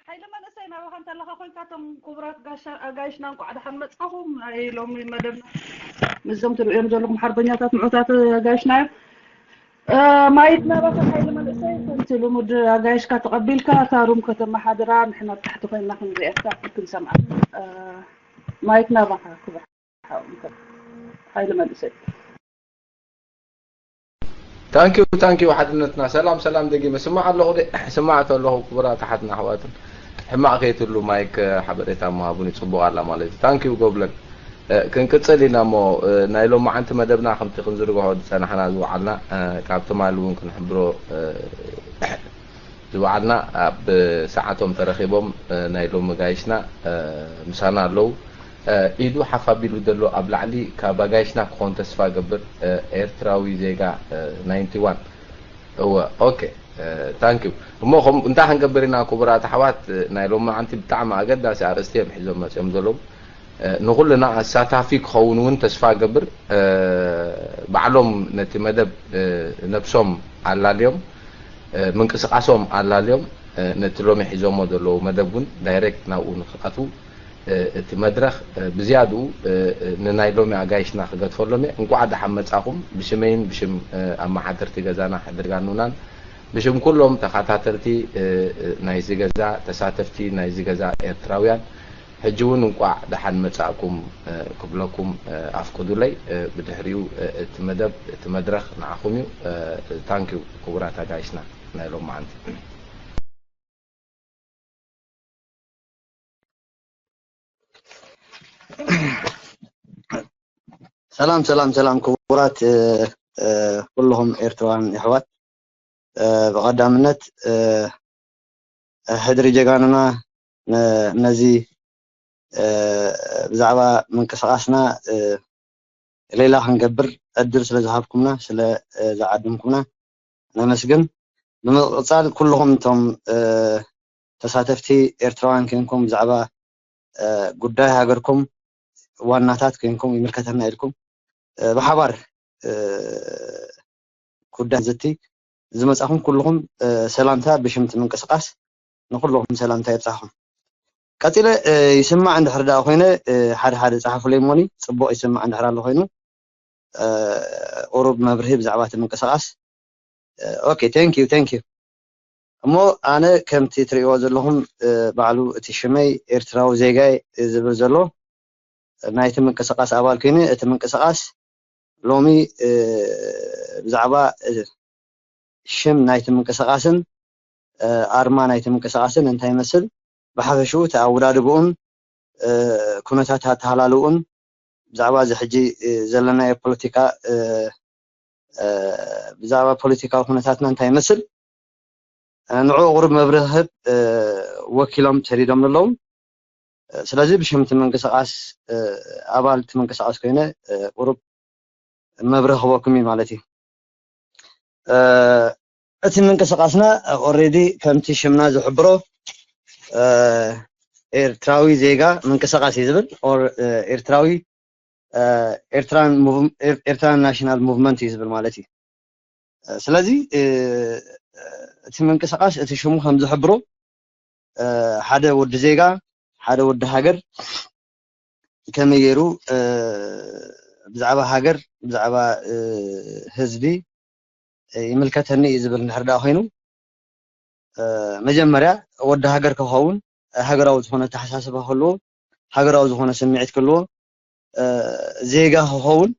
ሓይለ መንእሰይ፣ ናባኻ እንተለኻ ኮይንካ፣ እቶም ክቡራት ጋሻ ኣጋይሽና እንኳዕ ደሓን መጻኹም። ናይ ሎሚ መደብና ምስዞም ትርእዮም ዘለኹም ሓርበኛታት ንዑታት ኣጋይሽና እዮም። ማይክ ናባኻ ሓይለ መንእሰይ፣ ከምቲ ልሙድ ኣጋይሽካ ተቐቢልካ እታ ሩም ከተመሓድራ፣ ንሕና ኣብ ታሕቲ ኮይንና ክንርእየካ ክንሰምዓካ። ማይክ ናባኻ ክቡር ሓው ሓይለ መንእሰይ። ታንኪዩ ታንኪዩ ሓድነትና። ሰላም ሰላም፣ ደጊመ ስማዕ ኣለኹ ደ ስማዕ ኣለኹ። ክቡራት ኣሓትና ኣሕዋትን፣ ሕማቕ ከይትሉ ማይክ ሓበሬታ ምሃቡኒ ጽቡቕ ኣላ ማለት እዩ። ታንኪዩ ጎብለል። ክንቅጽል ኢና እሞ፣ ናይ ሎማዓንቲ መደብና ከምቲ ክንዝርግሖ ዝጸናሕና ዝወዓልና፣ ካብ ትማሊ እውን ክንሕብሮ ዝወዓልና፣ ኣብ ሰዓቶም ተረኺቦም ናይ ሎሚ ጋይሽና ምሳና ኣለዉ። ኢዱ ሓፍ ኣቢሉ ዘሎ ኣብ ላዕሊ ካብ ኣጋይሽና ክኾን ተስፋ ገብር። ኤርትራዊ ዜጋ ናይንቲ ዋን። እወ፣ ኦኬ። ታንኪዩ። እሞ ከም እንታይ ክንገብር ኢና ክቡራት ኣሕዋት? ናይ ሎማዓንቲ ብጣዕሚ ኣገዳሲ ኣርእስቲ እዮም ሒዞም መፅኦም ዘለዉ። ንኹልና ኣሳታፊ ክኸውን እውን ተስፋ ገብር። ባዕሎም ነቲ መደብ ነብሶም ኣላልዮም፣ ምንቅስቃሶም ኣላልዮም፣ ነቲ ሎሚ ሒዞሞ ዘለዉ መደብ እውን ዳይሬክት ናብኡ ንክኣትዉ፣ እቲ መድረኽ ብዝያድኡ ንናይ ሎሚ ኣጋይሽና ክገድፈሎም እየ። እንቋዕ ደሓን መጻኹም። ብሽመይን ብሽም ኣመሓደርቲ ገዛና ሕድር ጋኑናን ብሽም ኩሎም ተኸታተልቲ ናይዚ ገዛ፣ ተሳተፍቲ ናይዚ ገዛ ኤርትራውያን፣ ሕጂ እውን እንቋዕ ደሓን መጻእኩም ክብለኩም ኣፍቅዱለይ። ብድሕሪኡ እቲ መደብ፣ እቲ መድረኽ ንዓኹም እዩ። ታንኪዩ ክቡራት ኣጋይሽና ናይ ሎማዓንቲ። ሰላም ሰላም ሰላም ክቡራት ኩልኹም ኤርትራውያን የሕዋት፣ ብቐዳምነት ሕድሪ ጀጋኑና ነዚ ብዛዕባ ምንቅስቃስና ሌላ ክንገብር ዕድል ስለ ዝሃብኩምና፣ ስለ ዝዓደምኩምና ነመስግን። ብምቕጻል ኩልኹም እቶም ተሳተፍቲ ኤርትራውያን ኮይንኩም ብዛዕባ ጉዳይ ሃገርኩም ዋናታት ኮይንኩም ይምልከተና ኢልኩም ብሓባር ጉዳይ ዘቲ ዝመጻኹም ኩልኹም ሰላምታ ብሽምቲ ምንቅስቃስ ንኩልኹም ሰላምታ ይብጻኹም። ቀጺለ ይስማዕ እንድሕር ደኣ ኮይነ ሓደ ሓደ ጸሓፉለይ እሞኒ ጽቡቕ ይስማዕ እንድሕር ኣሎ ኮይኑ ቁሩብ መብርሂ ብዛዕባ እቲ ምንቅስቃስ። ኦኬ፣ thank you thank you። እሞ ኣነ ከምቲ ትርእይዎ ዘለኹም ባዕሉ እቲ ሽመይ ኤርትራዊ ዜጋይ ዝብል ዘሎ ናይቲ ምንቅስቃስ ኣባል ኮይኑ እቲ ምንቅስቃስ ሎሚ ብዛዕባ ሽም ናይቲ ምንቅስቃስን ኣርማ ናይቲ ምንቅስቃስን እንታይ ይመስል ብሓፈሽኡ እቲ ኣወዳድብኡን ኩነታት ኣተሃላልውኡን ብዛዕባ እዚ ሕጂ ዘለናዮ ፖለቲካ ብዛዕባ ፖለቲካዊ ኩነታትና እንታይ ይመስል ንዕኡ ቁሩብ መብርሂ ክህብ ወኪሎም ሰዲዶም ኣለዉ። ስለዚ ብሽምቲ ምንቅስቃስ ኣባል እቲ ምንቅስቃስ ኮይነ ቁሩብ መብርሂ ክህበኩም እዩ ማለት እዩ። እቲ ምንቅስቃስና already ከምቲ ሽምና ዝሕብሮ ኤርትራዊ ዜጋ ምንቅስቃስ እዩ ዝብል or ኤርትራዊ ኤርትራን ኤርትራን ናሽናል ሙቭመንት እዩ ዝብል ማለት እዩ። ስለዚ እቲ ምንቅስቃስ እቲ ሽሙ ከም ዝሕብሮ ሓደ ወዲ ዜጋ ሓደ ወዲ ሃገር ከመይ ገይሩ ብዛዕባ ሃገር ብዛዕባ ህዝቢ ይምልከተኒ እዩ ዝብል እንድሕር ደኣ ኮይኑ መጀመርያ ወዲ ሃገር ክኸውን ሃገራዊ ዝኾነ ኣተሓሳስባ ክህልዎ ሃገራዊ ዝኾነ ስምዒት ክህልዎ ዜጋ ክኸውን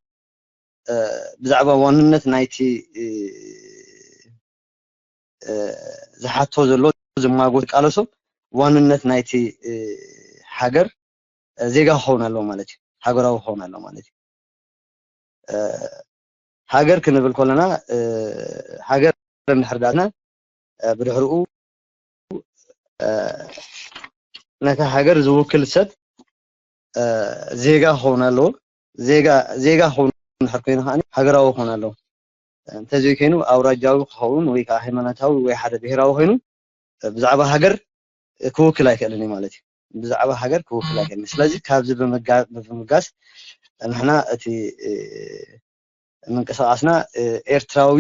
ብዛዕባ ዋንነት ናይቲ ዝሓቶ ዘሎ ዝማጎት ቃለሶ ዋንነት ናይቲ ሃገር ዜጋ ክኸውን ኣለዎ ማለት እዩ። ሃገራዊ ክኸውን ኣለዎ ማለት እዩ። ሃገር ክንብል ከለና ሃገር እንድሕር ዳእና ብድሕሪኡ ነታ ሃገር ዝውክል ሰብ ዜጋ ክኸውን ኣለዎ። ዜጋ ክኸውን እንድሕር ኮይኑ ከዓ ሃገራዊ ክኸውን ኣለዎ። እንተዘይኮይኑ ኣውራጃዊ ክኸውን ወይ ከዓ ሃይማኖታዊ ወይ ሓደ ብሄራዊ ኮይኑ ብዛዕባ ሃገር ክውክል ኣይክእልን እዩ ማለት እዩ። ብዛዕባ ሃገር ክውክል ኣይክእልን። ስለዚ ካብዚ ብምብጋስ ንሕና እቲ ምንቅስቃስና ኤርትራዊ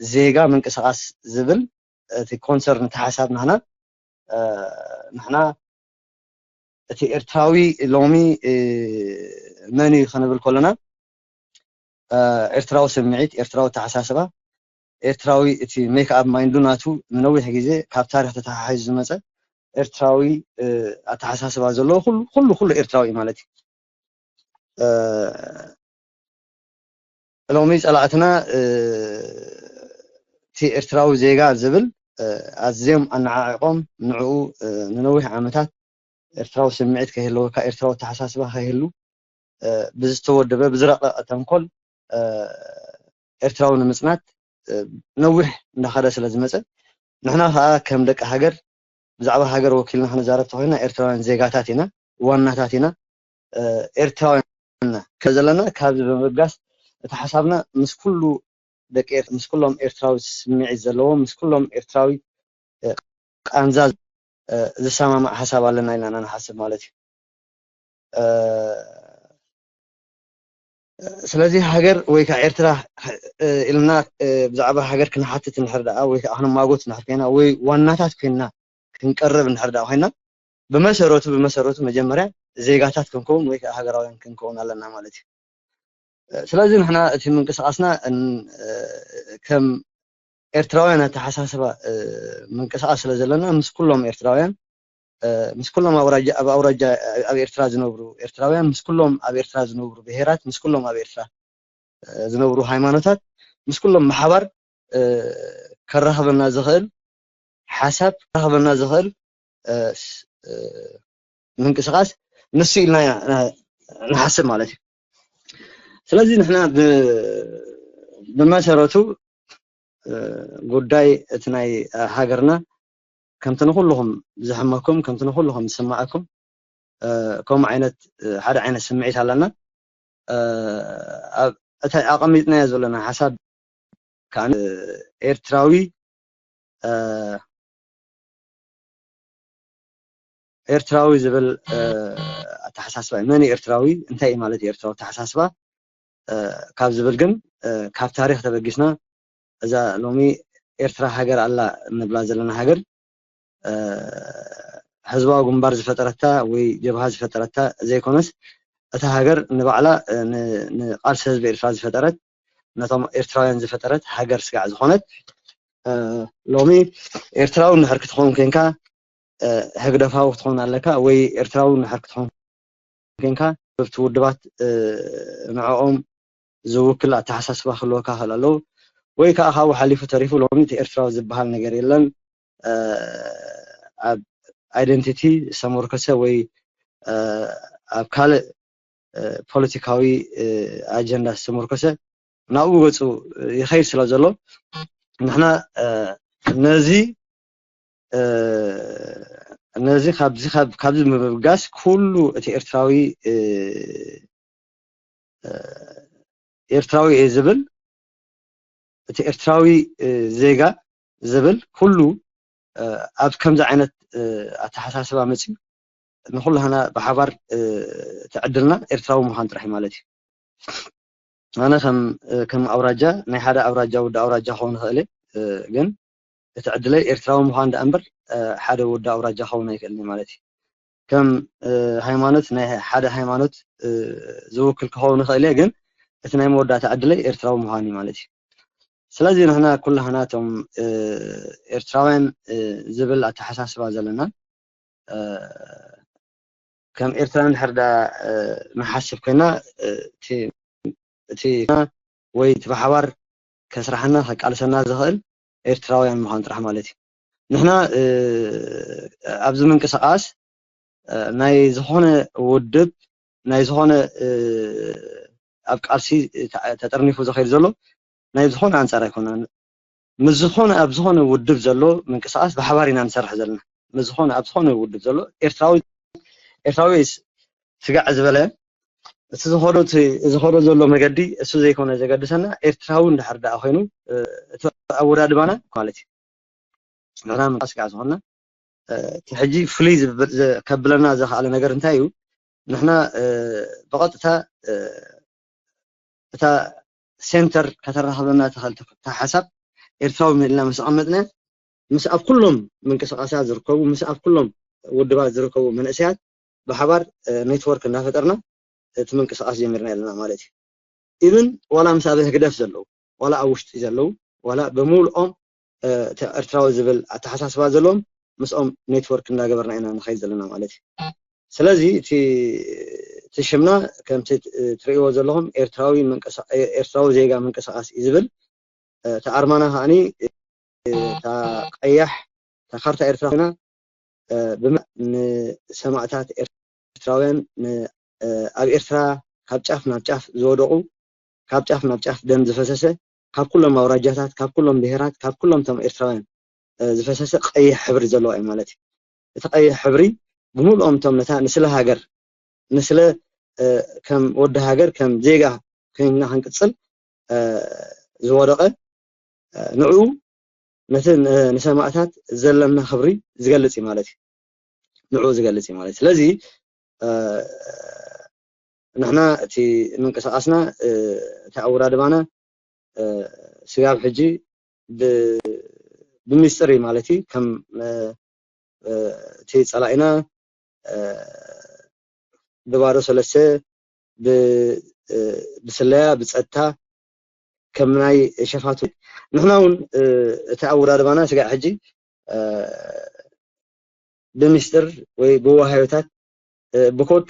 ዜጋ ምንቅስቃስ ዝብል እቲ ኮንሰርን እቲ ሓሳብ ንሕና ንሕና እቲ ኤርትራዊ ሎሚ መን እዩ ክንብል ከለና ኤርትራዊ ስምዒት፣ ኤርትራዊ ኣተሓሳስባ፣ ኤርትራዊ እቲ ሜክ ኣፕ ማይንዱ ናቱ ንነዊሕ ግዜ ካብ ታሪኽ ተተሓሒዙ ዝመፀ ኤርትራዊ ኣተሓሳስባ ዘለዎ ኩሉ ኩሉ ኤርትራዊ እዩ ማለት እዩ። ሎሚ ፀላእትና እቲ ኤርትራዊ ዜጋ ዝብል ኣዝዮም ኣነዓዒቖም ንዕኡ ንነዊሕ ዓመታት ኤርትራዊ ስምዒት ከይህልወካ፣ ኤርትራዊ ኣተሓሳስባ ከይህሉ ብዝተወደበ ብዝረቐቐ ተንኮል ኤርትራዊ ንምፅናት ነዊሕ እንዳኸደ ስለ ዝመፀ ንሕና ከዓ ከም ደቂ ሃገር ብዛዕባ ሃገር ወኪልና ክንዛረብ ተኮይና ኤርትራውያን ዜጋታት ኢና፣ ዋናታት ኢና፣ ኤርትራውያን ኢና ከዘለና ካብዚ ብምብጋስ እቲ ሓሳብና ምስ ኩሉ ደቂ ኤርትራ ምስ ኩሎም ኤርትራዊ ስምዒት ዘለዎም ምስ ኩሎም ኤርትራዊ ቃንዛ ዝሰማማዕ ሓሳብ ኣለና ኢልና ንሓስብ ማለት እዩ። ስለዚ ሃገር ወይ ከዓ ኤርትራ ኢልና ብዛዕባ ሃገር ክንሓትት እንድሕር ደኣ ወይ ከዓ ክንማጎት እንድሕር ኮይና ወይ ዋናታት ኮይና ክንቀርብ እንድሕር ደኣ ኮይና ብመሰረቱ ብመሰረቱ መጀመርያ ዜጋታት ክንከውን ወይ ከዓ ሃገራውያን ክንከውን ኣለና ማለት እዩ። ስለዚ ንሕና እቲ ምንቅስቃስና ከም ኤርትራውያን ኣተሓሳስባ ምንቅስቃስ ስለ ዘለና ምስ ኩሎም ኤርትራውያን ምስ ኩሎም ኣብ ኣውራጃ ኣብ ኤርትራ ዝነብሩ ኤርትራውያን ምስ ኩሎም ኣብ ኤርትራ ዝነብሩ ብሄራት ምስ ኩሎም ኣብ ኤርትራ ዝነብሩ ሃይማኖታት ምስ ኩሎም ብሓባር ከራኽበና ዝኽእል ሓሳብ ከራኽበና ዝኽእል ምንቅስቃስ ንሱ ኢልና ኢና ንሓስብ ማለት እዩ። ስለዚ ንሕና ብመሰረቱ ጉዳይ እቲ ናይ ሃገርና ከምቲ ንኩልኹም ዝሕመኩም ከምቲ ንኩልኹም ዝስማዓኩም ከምኡ ዓይነት ሓደ ዓይነት ስምዒት ኣለና። እቲ ኣቐሚጥናዮ ዘለና ሓሳብ ከዓ ኤርትራዊ ኤርትራዊ ዝብል ኣተሓሳስባ እዩ። መን ኤርትራዊ እንታይ እዩ ማለት ኤርትራዊ ኣተሓሳስባ ካብ ዝብል ግን ካብ ታሪክ ተበጊስና እዛ ሎሚ ኤርትራ ሃገር ኣላ እንብላ ዘለና ሃገር ህዝባዊ ግንባር ዝፈጠረታ ወይ ጀብሃ ዝፈጠረታ ዘይኮነስ እታ ሃገር ንባዕላ ንቃልሲ ህዝቢ ኤርትራ ዝፈጠረት ነቶም ኤርትራውያን ዝፈጠረት ሃገር ስጋዕ ዝኾነት ሎሚ ኤርትራዊ እንድሕር ክትኸውን ኮንካ ህግደፋዊ ክትኸውን ኣለካ ወይ ኤርትራዊ እንድሕር ክትኸውን ኮንካ ብቲ ውድባት ንዕኦም ዝውክል ኣተሓሳስባ ክህልወካ ክእል ኣለዉ ወይ ከዓ ካብኡ ሓሊፉ ተሪፉ ሎሚ እቲ ኤርትራዊ ዝበሃል ነገር የለን ኣብ ኣይደንቲቲ ዝተመርኮሰ ወይ ኣብ ካልእ ፖለቲካዊ ኣጀንዳ ዝተመርኮሰ ናብኡ ገፁ ይኸይድ ስለ ዘሎ ንሕና ነዚ ነዚ ካብዚ ካብዚ ምብጋስ ኩሉ እቲ ኤርትራዊ ኤርትራዊ እየ ዝብል እቲ ኤርትራዊ ዜጋ ዝብል ኩሉ ኣብ ከምዚ ዓይነት ኣተሓሳስባ መፅዩ ንኩላህና ብሓባር እቲ ዕድልና ኤርትራዊ ምዃን ጥራሕ ማለት እዩ። ኣነ ከም ከም ኣውራጃ ናይ ሓደ ኣውራጃ ውዲ ኣውራጃ ክኸውን ይኽእል እየ፣ ግን እቲ ዕድለይ ኤርትራዊ ምዃን ደኣ እምበር ሓደ ውዲ ኣውራጃ ክኸውን ኣይክእልን ማለት እዩ። ከም ሃይማኖት ናይ ሓደ ሃይማኖት ዝውክል ክኸውን ይኽእል እየ፣ ግን እቲ ናይ መወዳእታ ዕድለይ ኤርትራዊ ምዃን እዩ ማለት እዩ። ስለዚ ንሕና ኩላህና እቶም ኤርትራውያን ዝብል ኣተሓሳስባ ዘለና ከም ኤርትራ እንድሕር ዳ ንሓስብ ኮይና እቲ ወይ እቲ ብሓባር ከስራሕና ከቃልሰና ዝኽእል ኤርትራውያን ምዃን ጥራሕ ማለት እዩ። ንሕና ኣብዚ ምንቅስቃስ ናይ ዝኾነ ውድብ ናይ ዝኾነ ኣብ ቃልሲ ተጠርኒፉ ዝኸይድ ዘሎ ናይ ዝኾነ ኣንጻር ኣይኮነን። ምስ ዝኾነ ኣብ ዝኾነ ውድብ ዘሎ ምንቅስቃስ ብሓባር ኢና ንሰርሕ ዘለና። ምስ ዝኾነ ኣብ ዝኾነ ውድብ ዘሎ ኤርትራዊ ኤርትራዊ ስጋዕ ዝበለ እቲ ዝኸዶ ዝኸዶ ዘሎ መገዲ እሱ ዘይኮነ ዘገድሰና ኤርትራዊ እንድሕር ደኣ ኮይኑ እቲ ኣወዳድባና ማለት እዩ። ንሕና ምንቅስቃስ ዝኾንና እቲ ሕጂ ፍሉይ ከብለና ዘኽኣለ ነገር እንታይ እዩ? ንሕና ብቐጥታ እታ ሴንተር ከተራኽበና ትኽእል እታ ሓሳብ ኤርትራዊ ኢልና ምስ ኣቐመጥና ምስ ኣብ ኩሎም ምንቅስቃሳት ዝርከቡ፣ ምስ ኣብ ኩሎም ውድባት ዝርከቡ መንእሰያት ብሓባር ኔትወርክ እናፈጠርና እቲ ምንቅስቃስ ጀሚርና ኣለና ማለት እዩ። ኢብን ዋላ ምስ ኣብ ህግደፍ ዘለዉ፣ ዋላ ኣብ ውሽጢ ዘለዉ፣ ዋላ ብምልኦም ኤርትራዊ ዝብል ኣተሓሳስባ ዘለዎም ምስኦም ኔትወርክ እንዳገበርና ኢና ንኸይድ ዘለና ማለት እዩ። ስለዚ እቲ ሽምና ከምቲ ትርእይዎ ዘለኹም ኤርትራዊ ዜጋ ምንቅስቃስ እዩ ዝብል። እቲ ኣርማና ከዓኒ እታ ቀያሕ እታ ካርታ ኤርትራ ኮይና ብመ ንሰማእታት ኤርትራውያን ኣብ ኤርትራ ካብ ጫፍ ናብ ጫፍ ዝወደቑ ካብ ጫፍ ናብ ጫፍ ደም ዝፈሰሰ ካብ ኩሎም ኣውራጃታት ካብ ኩሎም ብሄራት ካብ ኩሎም ቶም ኤርትራውያን ዝፈሰሰ ቀይሕ ሕብሪ ዘለዎ እዩ ማለት እዩ። እቲ ቀይሕ ሕብሪ ብምልኦም ቶም ነታ ንስለ ሃገር ንስለ ከም ወዲ ሃገር ከም ዜጋ ኮይንና ክንቅፅል ዝወደቐ ንዕኡ ነቲ ንሰማእታት ዘለና ክብሪ ዝገልፅ እዩ ማለት እዩ። ንዕኡ ዝገልፅ እዩ ማለት እዩ። ስለዚ ንሕና እቲ ምንቅስቃስና እቲ ኣወዳድባና ስጋብ ሕጂ ብሚስጥር እዩ ማለት እዩ። ከም እቲ ፀላኢና ብባዶ ሰለስተ ብስለያ ብፀጥታ ከም ናይ ሸፋቱ ንሕና እውን እቲ ኣወዳድባና ስጋዕ ሕጂ ብሚስጥር ወይ ብዋሃዮታት ብኮድ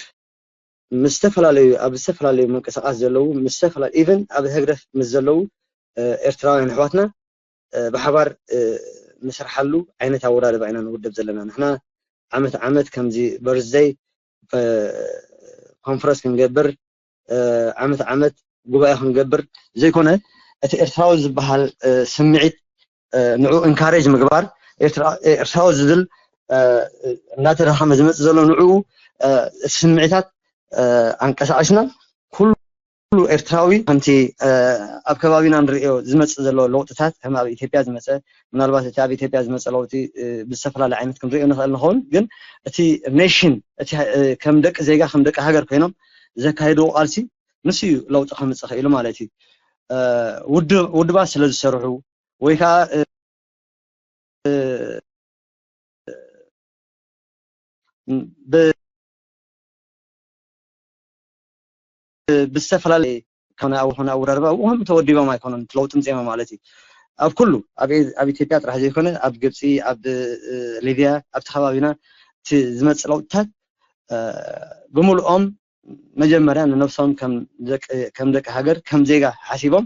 ምስ ዝተፈላለዩ ኣብ ዝተፈላለዩ ምንቅስቃስ ዘለዉ ምስ ዝተፈላለዩ ኢቨን ኣብ ህግደፍ ምስ ዘለዉ ኤርትራውያን ኣሕዋትና ብሓባር ንሰርሓሉ ዓይነት ኣወዳድባ ኢና ንውድብ ዘለና። ንሕና ዓመት ዓመት ከምዚ በርዝደይ ኮንፈረንስ ክንገብር ዓመት ዓመት ጉባኤ ክንገብር ዘይኮነ እቲ ኤርትራዊ ዝበሃል ስምዒት ንዑ ኢንካሬጅ ምግባር ኤርትራዊ ዝብል እናተዳኸመ ዝመፅእ ዘሎ ንዑ ስምዒታት ኣንቀሳቂስና ኩሉ ኤርትራዊ ከምቲ ኣብ ከባቢና ንሪኦ ዝመፅእ ዘሎ ለውጥታት ከም ኣብ ኢትዮጵያ ዝመፀ ምናልባት እቲ ኣብ ኢትዮጵያ ዝመፀ ለውጢ ብዝተፈላለየ ዓይነት ክንሪኦ ንኽእል ንኸውን ግን እቲ ኔሽን ከም ደቂ ዜጋ ከም ደቂ ሃገር ኮይኖም ዘካየድዎ ቃልሲ ንሱ እዩ ለውጢ ከምፅእ ክኢሉ ማለት እዩ። ውድባት ስለ ዝሰርሑ ወይ ከዓ ብዝተፈላለየ ኮነ ኣብ ኮነ ኣወዳድባ ኣብኡ ከም ተወዲቦም ኣይኮነን ለውጢ ምፅኦም ማለት እዩ። ኣብ ኩሉ ኣብ ኢትዮጵያ ጥራሕ ዘይኮነ ኣብ ግብፂ ኣብ ሊብያ ኣብቲ ከባቢና እቲ ዝመፅእ ለውጥታት ብምልኦም መጀመርያ ንነብሶም ከም ደቂ ሃገር ከም ዜጋ ሓሲቦም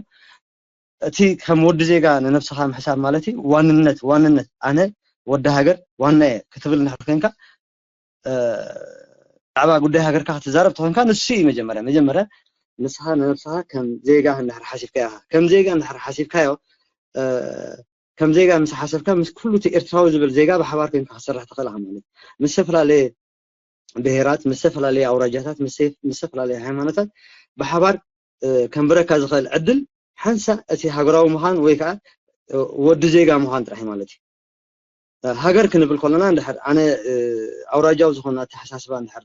እቲ ከም ወዲ ዜጋ ንነብስኻ ምሕሳብ ማለት እዩ ዋንነት ዋንነት ኣነ ወዲ ሃገር ዋና እየ ክትብል እንድሕር ኮንካ ብዛዕባ ጉዳይ ሃገርካ ክትዛረብ ተኾንካ ንሱ እዩ መጀመርያ መጀመርያ ንስኻ ንነብስኻ ከም ዜጋ እንድሕር ሓሲብካዮ ከም ዜጋ እንድሕር ሓሲብካዮ ከም ዜጋ ምስ ሓሰብካ ምስ ኩሉ እቲ ኤርትራዊ ዝብል ዜጋ ብሓባር ኮንካ ክትሰርሕ ትኽእል ኢኻ ማለት ምስ ዝተፈላለየ ብሄራት ምስ ዝተፈላለየ ኣውራጃታት ምስ ዝተፈላለየ ሃይማኖታት ብሓባር ከንብረካ ዝኽእል ዕድል ሓንሳ እቲ ሃገራዊ ምዃን ወይ ከዓ ወዲ ዜጋ ምዃን ጥራሕ ማለት እዩ። ሃገር ክንብል ከለና እንድሕር ኣነ ኣውራጃዊ ዝኾነ ኣተሓሳስባ እንድሕር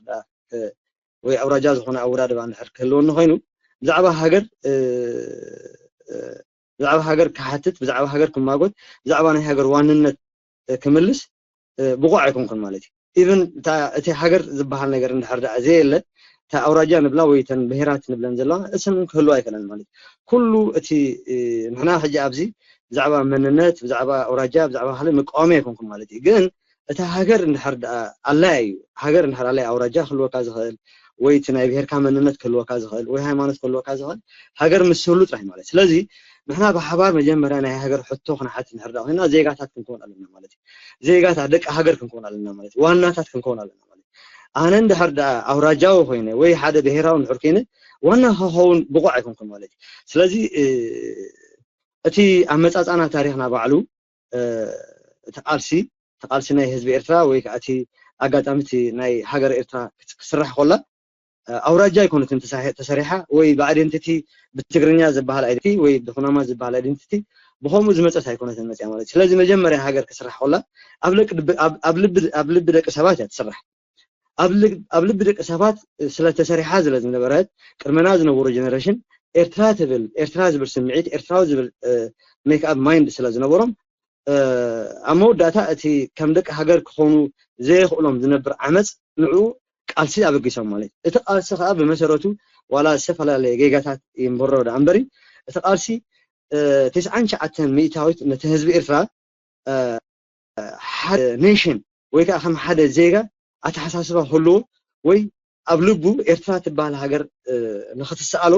ወይ ኣውራጃ ዝኾነ ኣወዳድባ እንድሕር ክህልወኒ ኮይኑ ብዛዕባ ሃገር ብዛዕባ ሃገር ክሓትት ብዛዕባ ሃገር ክማጎት ብዛዕባ ናይ ሃገር ዋንነት ክምልስ ብቑዕ ኣይኮንኩን ማለት እዩ። ኢቨን እቲ ሃገር ዝበሃል ነገር እንድሕር ደኣ ዘየለ እታ ኣውራጃ ንብላ ወይ ተን ብሄራት ንብለን ዘለዋ እሰን ክህልዋ ኣይክእለን ማለት እዩ። ኩሉ እቲ ንሕና ሕጂ ኣብዚ ብዛዕባ መንነት ብዛዕባ ኣውራጃ ብዛዕባ ካልእ መቃወሚ ኣይኮንኩን ማለት እዩ። ግን እታ ሃገር እንድሕር ደኣ ኣላያ እዩ። ሃገር እንድሕር ኣላያ ኣውራጃ ክህልወካ ዝኽእል ወይ እቲ ናይ ብሄርካ መንነት ክህልወካ ዝኽእል ወይ ሃይማኖት ክህልወካ ዝኽእል ሃገር ምስ ህሉ ጥራሕ ማለት እዩ። ስለዚ ንሕና ብሓባር መጀመርያ ናይ ሃገር ሕቶ ክንሓት እንድሕር ደኣ ኮይና ዜጋታት ክንከውን ኣለና ማለት እዩ። ዜጋታት ደቂ ሃገር ክንከውን ኣለና ማለት እዩ። ዋናታት ክንከውን ኣለና ማለት እዩ። ኣነ እንድሕር ደኣ ኣውራጃዊ ኮይነ ወይ ሓደ ብሄራዊ እንድሕር ኮይነ ዋና ክኸውን ብቑዕ ኣይኮንኩን ማለት እዩ። ስለዚ እቲ ኣመፃፃና ታሪኽና ባዕሉ እቲ ቃልሲ እቲ ቃልሲ ናይ ህዝቢ ኤርትራ ወይ ከዓ እቲ ኣጋጣሚ እቲ ናይ ሃገር ኤርትራ ክስራሕ ኮላ ኣውራጃ ኣይኮነትን ተሰሪሓ ወይ ብኣይደንቲቲ ብትግርኛ ዝበሃል ኣይደንቲቲ ወይ ብኩናማ ዝበሃል ኣይደንቲቲ ብከምኡ ዝመፀት ኣይኮነትን መፅያ ማለት ስለዚ መጀመርያ ሃገር ክስራሕ ኮላ ኣብ ልቢ ደቂ ሰባት እያ ትስራሕ ኣብ ልቢ ደቂ ሰባት ስለተሰሪሓ ስለ ዝነበረት ቅድመና ዝነበሩ ጀነሬሽን ኤርትራ ትብል ኤርትራ ዝብል ስምዒት ኤርትራዊ ዝብል ሜክኣፕ ማይንድ ስለ ዝነበሮም ኣብ መወዳእታ እቲ ከም ደቂ ሃገር ክኾኑ ዘይኽእሎም ዝነብር ዓመፅ ንዕኡ ቃልሲ ኣበጊሶም ማለት እዩ። እቲ ቃልሲ ከዓ ብመሰረቱ ዋላ ዝተፈላለየ ጌጋታት ይንበሮ ደኣ እምበሪ እቲ ቃልሲ ተስዓን ትሽዓተን ሚእታዊት ነቲ ህዝቢ ኤርትራ ሓደ ኔሽን ወይ ከዓ ከም ሓደ ዜጋ ኣተሓሳስባ ክህልዎ ወይ ኣብ ልቡ ኤርትራ ትበሃል ሃገር ንክትሰኣሎ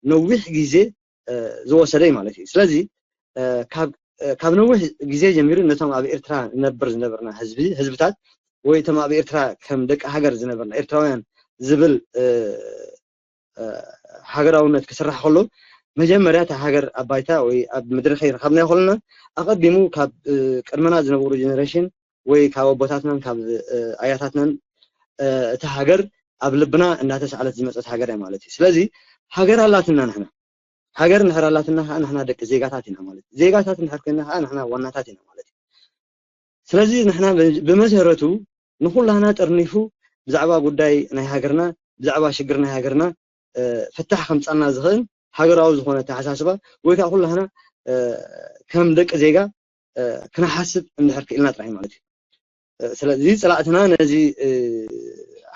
ነዊሕ ግዜ ዝወሰደ እዩ ማለት እዩ። ስለዚ ካብ ነዊሕ ግዜ ጀሚሩ ነቶም ኣብ ኤርትራ ንነብር ዝነበርና ህዝቢ ህዝብታት ወይ እቶም ኣብ ኤርትራ ከም ደቂ ሃገር ዝነበርና ኤርትራውያን ዝብል ሃገራውነት ክስራሕ ከሎ መጀመርያ እታ ሃገር ኣብ ባይታ ወይ ኣብ ምድሪ ከይረኸብና ይኸልና ኣቐዲሙ ካብ ቅድመና ዝነበሩ ጀነሬሽን ወይ ካብ ኣቦታትናን ካብ ኣያታትናን እታ ሃገር ኣብ ልብና እንዳተሳዕለት ዝመፀት ሃገር እያ ማለት እዩ። ስለዚ ሃገር ኣላትና ንሕና ሃገር እንድሕር ኣላትና ከዓ ንሕና ደቂ ዜጋታት ኢና ማለት እዩ። ዜጋታት እንድሕር ኮይና ከዓ ንሕና ዋናታት ኢና ማለት እዩ። ስለዚ ንሕና ብመሰረቱ ንኩላህና ጠርኒፉ ብዛዕባ ጉዳይ ናይ ሃገርና ብዛዕባ ሽግር ናይ ሃገርና ፍታሕ ከምፃልና ዝኽእል ሃገራዊ ዝኾነ ተሓሳስባ ወይ ከዓ ኩላህና ከም ደቂ ዜጋ ክንሓስብ እንድሕር ክኢልና ጥራይ ማለት እዩ። ስለዚ ፀላእትና ነዚ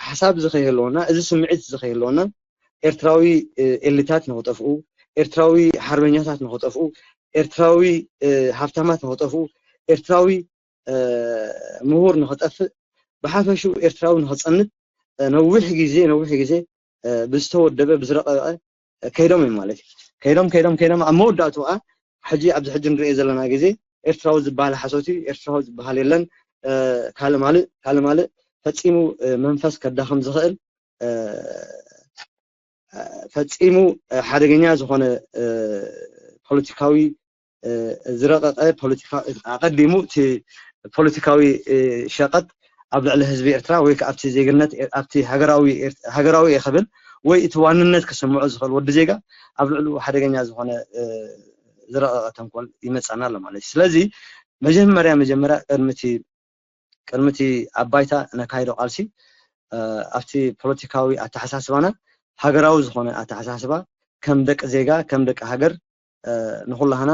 ሓሳብ እዚ ከይህልወና እዚ ስምዒት እዚ ከይህልወና ኤርትራዊ ኤሊታት ንክጠፍኡ ኤርትራዊ ሓርበኛታት ንክጠፍኡ ኤርትራዊ ሃብታማት ንክጠፍኡ ኤርትራዊ ምሁር ንክጠፍእ ብሓፈሽኡ ኤርትራዊ ንክፀንት ነዊሕ ግዜ ነዊሕ ግዜ ብዝተወደበ ብዝረቐቐ ከይዶም እዮም ማለት እዩ። ከይዶም ከይዶም ከይዶም ኣብ መወዳእቱ ከዓ ሕጂ ኣብዚ ሕጂ ንሪኦ ዘለና ግዜ ኤርትራዊ ዝበሃል ሓሶት እዩ። ኤርትራዊ ዝበሃል የለን። ካልእ ማልእ ካልእ ማልእ ፈፂሙ መንፈስ ከዳኽም ዝኽእል ፈፂሙ ሓደገኛ ዝኾነ ፖለቲካዊ ዝረቐቐ ፖለቲካ ኣቐዲሙ እቲ ፖለቲካዊ ሸቐጥ ኣብ ልዕሊ ህዝቢ ኤርትራ ወይ ኣብቲ ዜግነት ኣብቲ ሃገራዊ ሃገራዊ እየ ክብል ወይ እቲ ዋንነት ክስምዖ ዝኽእል ወዲ ዜጋ ኣብ ልዕሉ ሓደገኛ ዝኾነ ዝረቐቐ ተንኮል ይመፃና ኣሎ ማለት እዩ። ስለዚ መጀመርያ መጀመርያ ቅድሚ እቲ ቅድሚ እቲ ኣብ ባይታ ነካይዶ ቃልሲ ኣብቲ ፖለቲካዊ ኣተሓሳስባና ሃገራዊ ዝኾነ ኣተሓሳስባ ከም ደቂ ዜጋ ከም ደቂ ሃገር ንኩላህና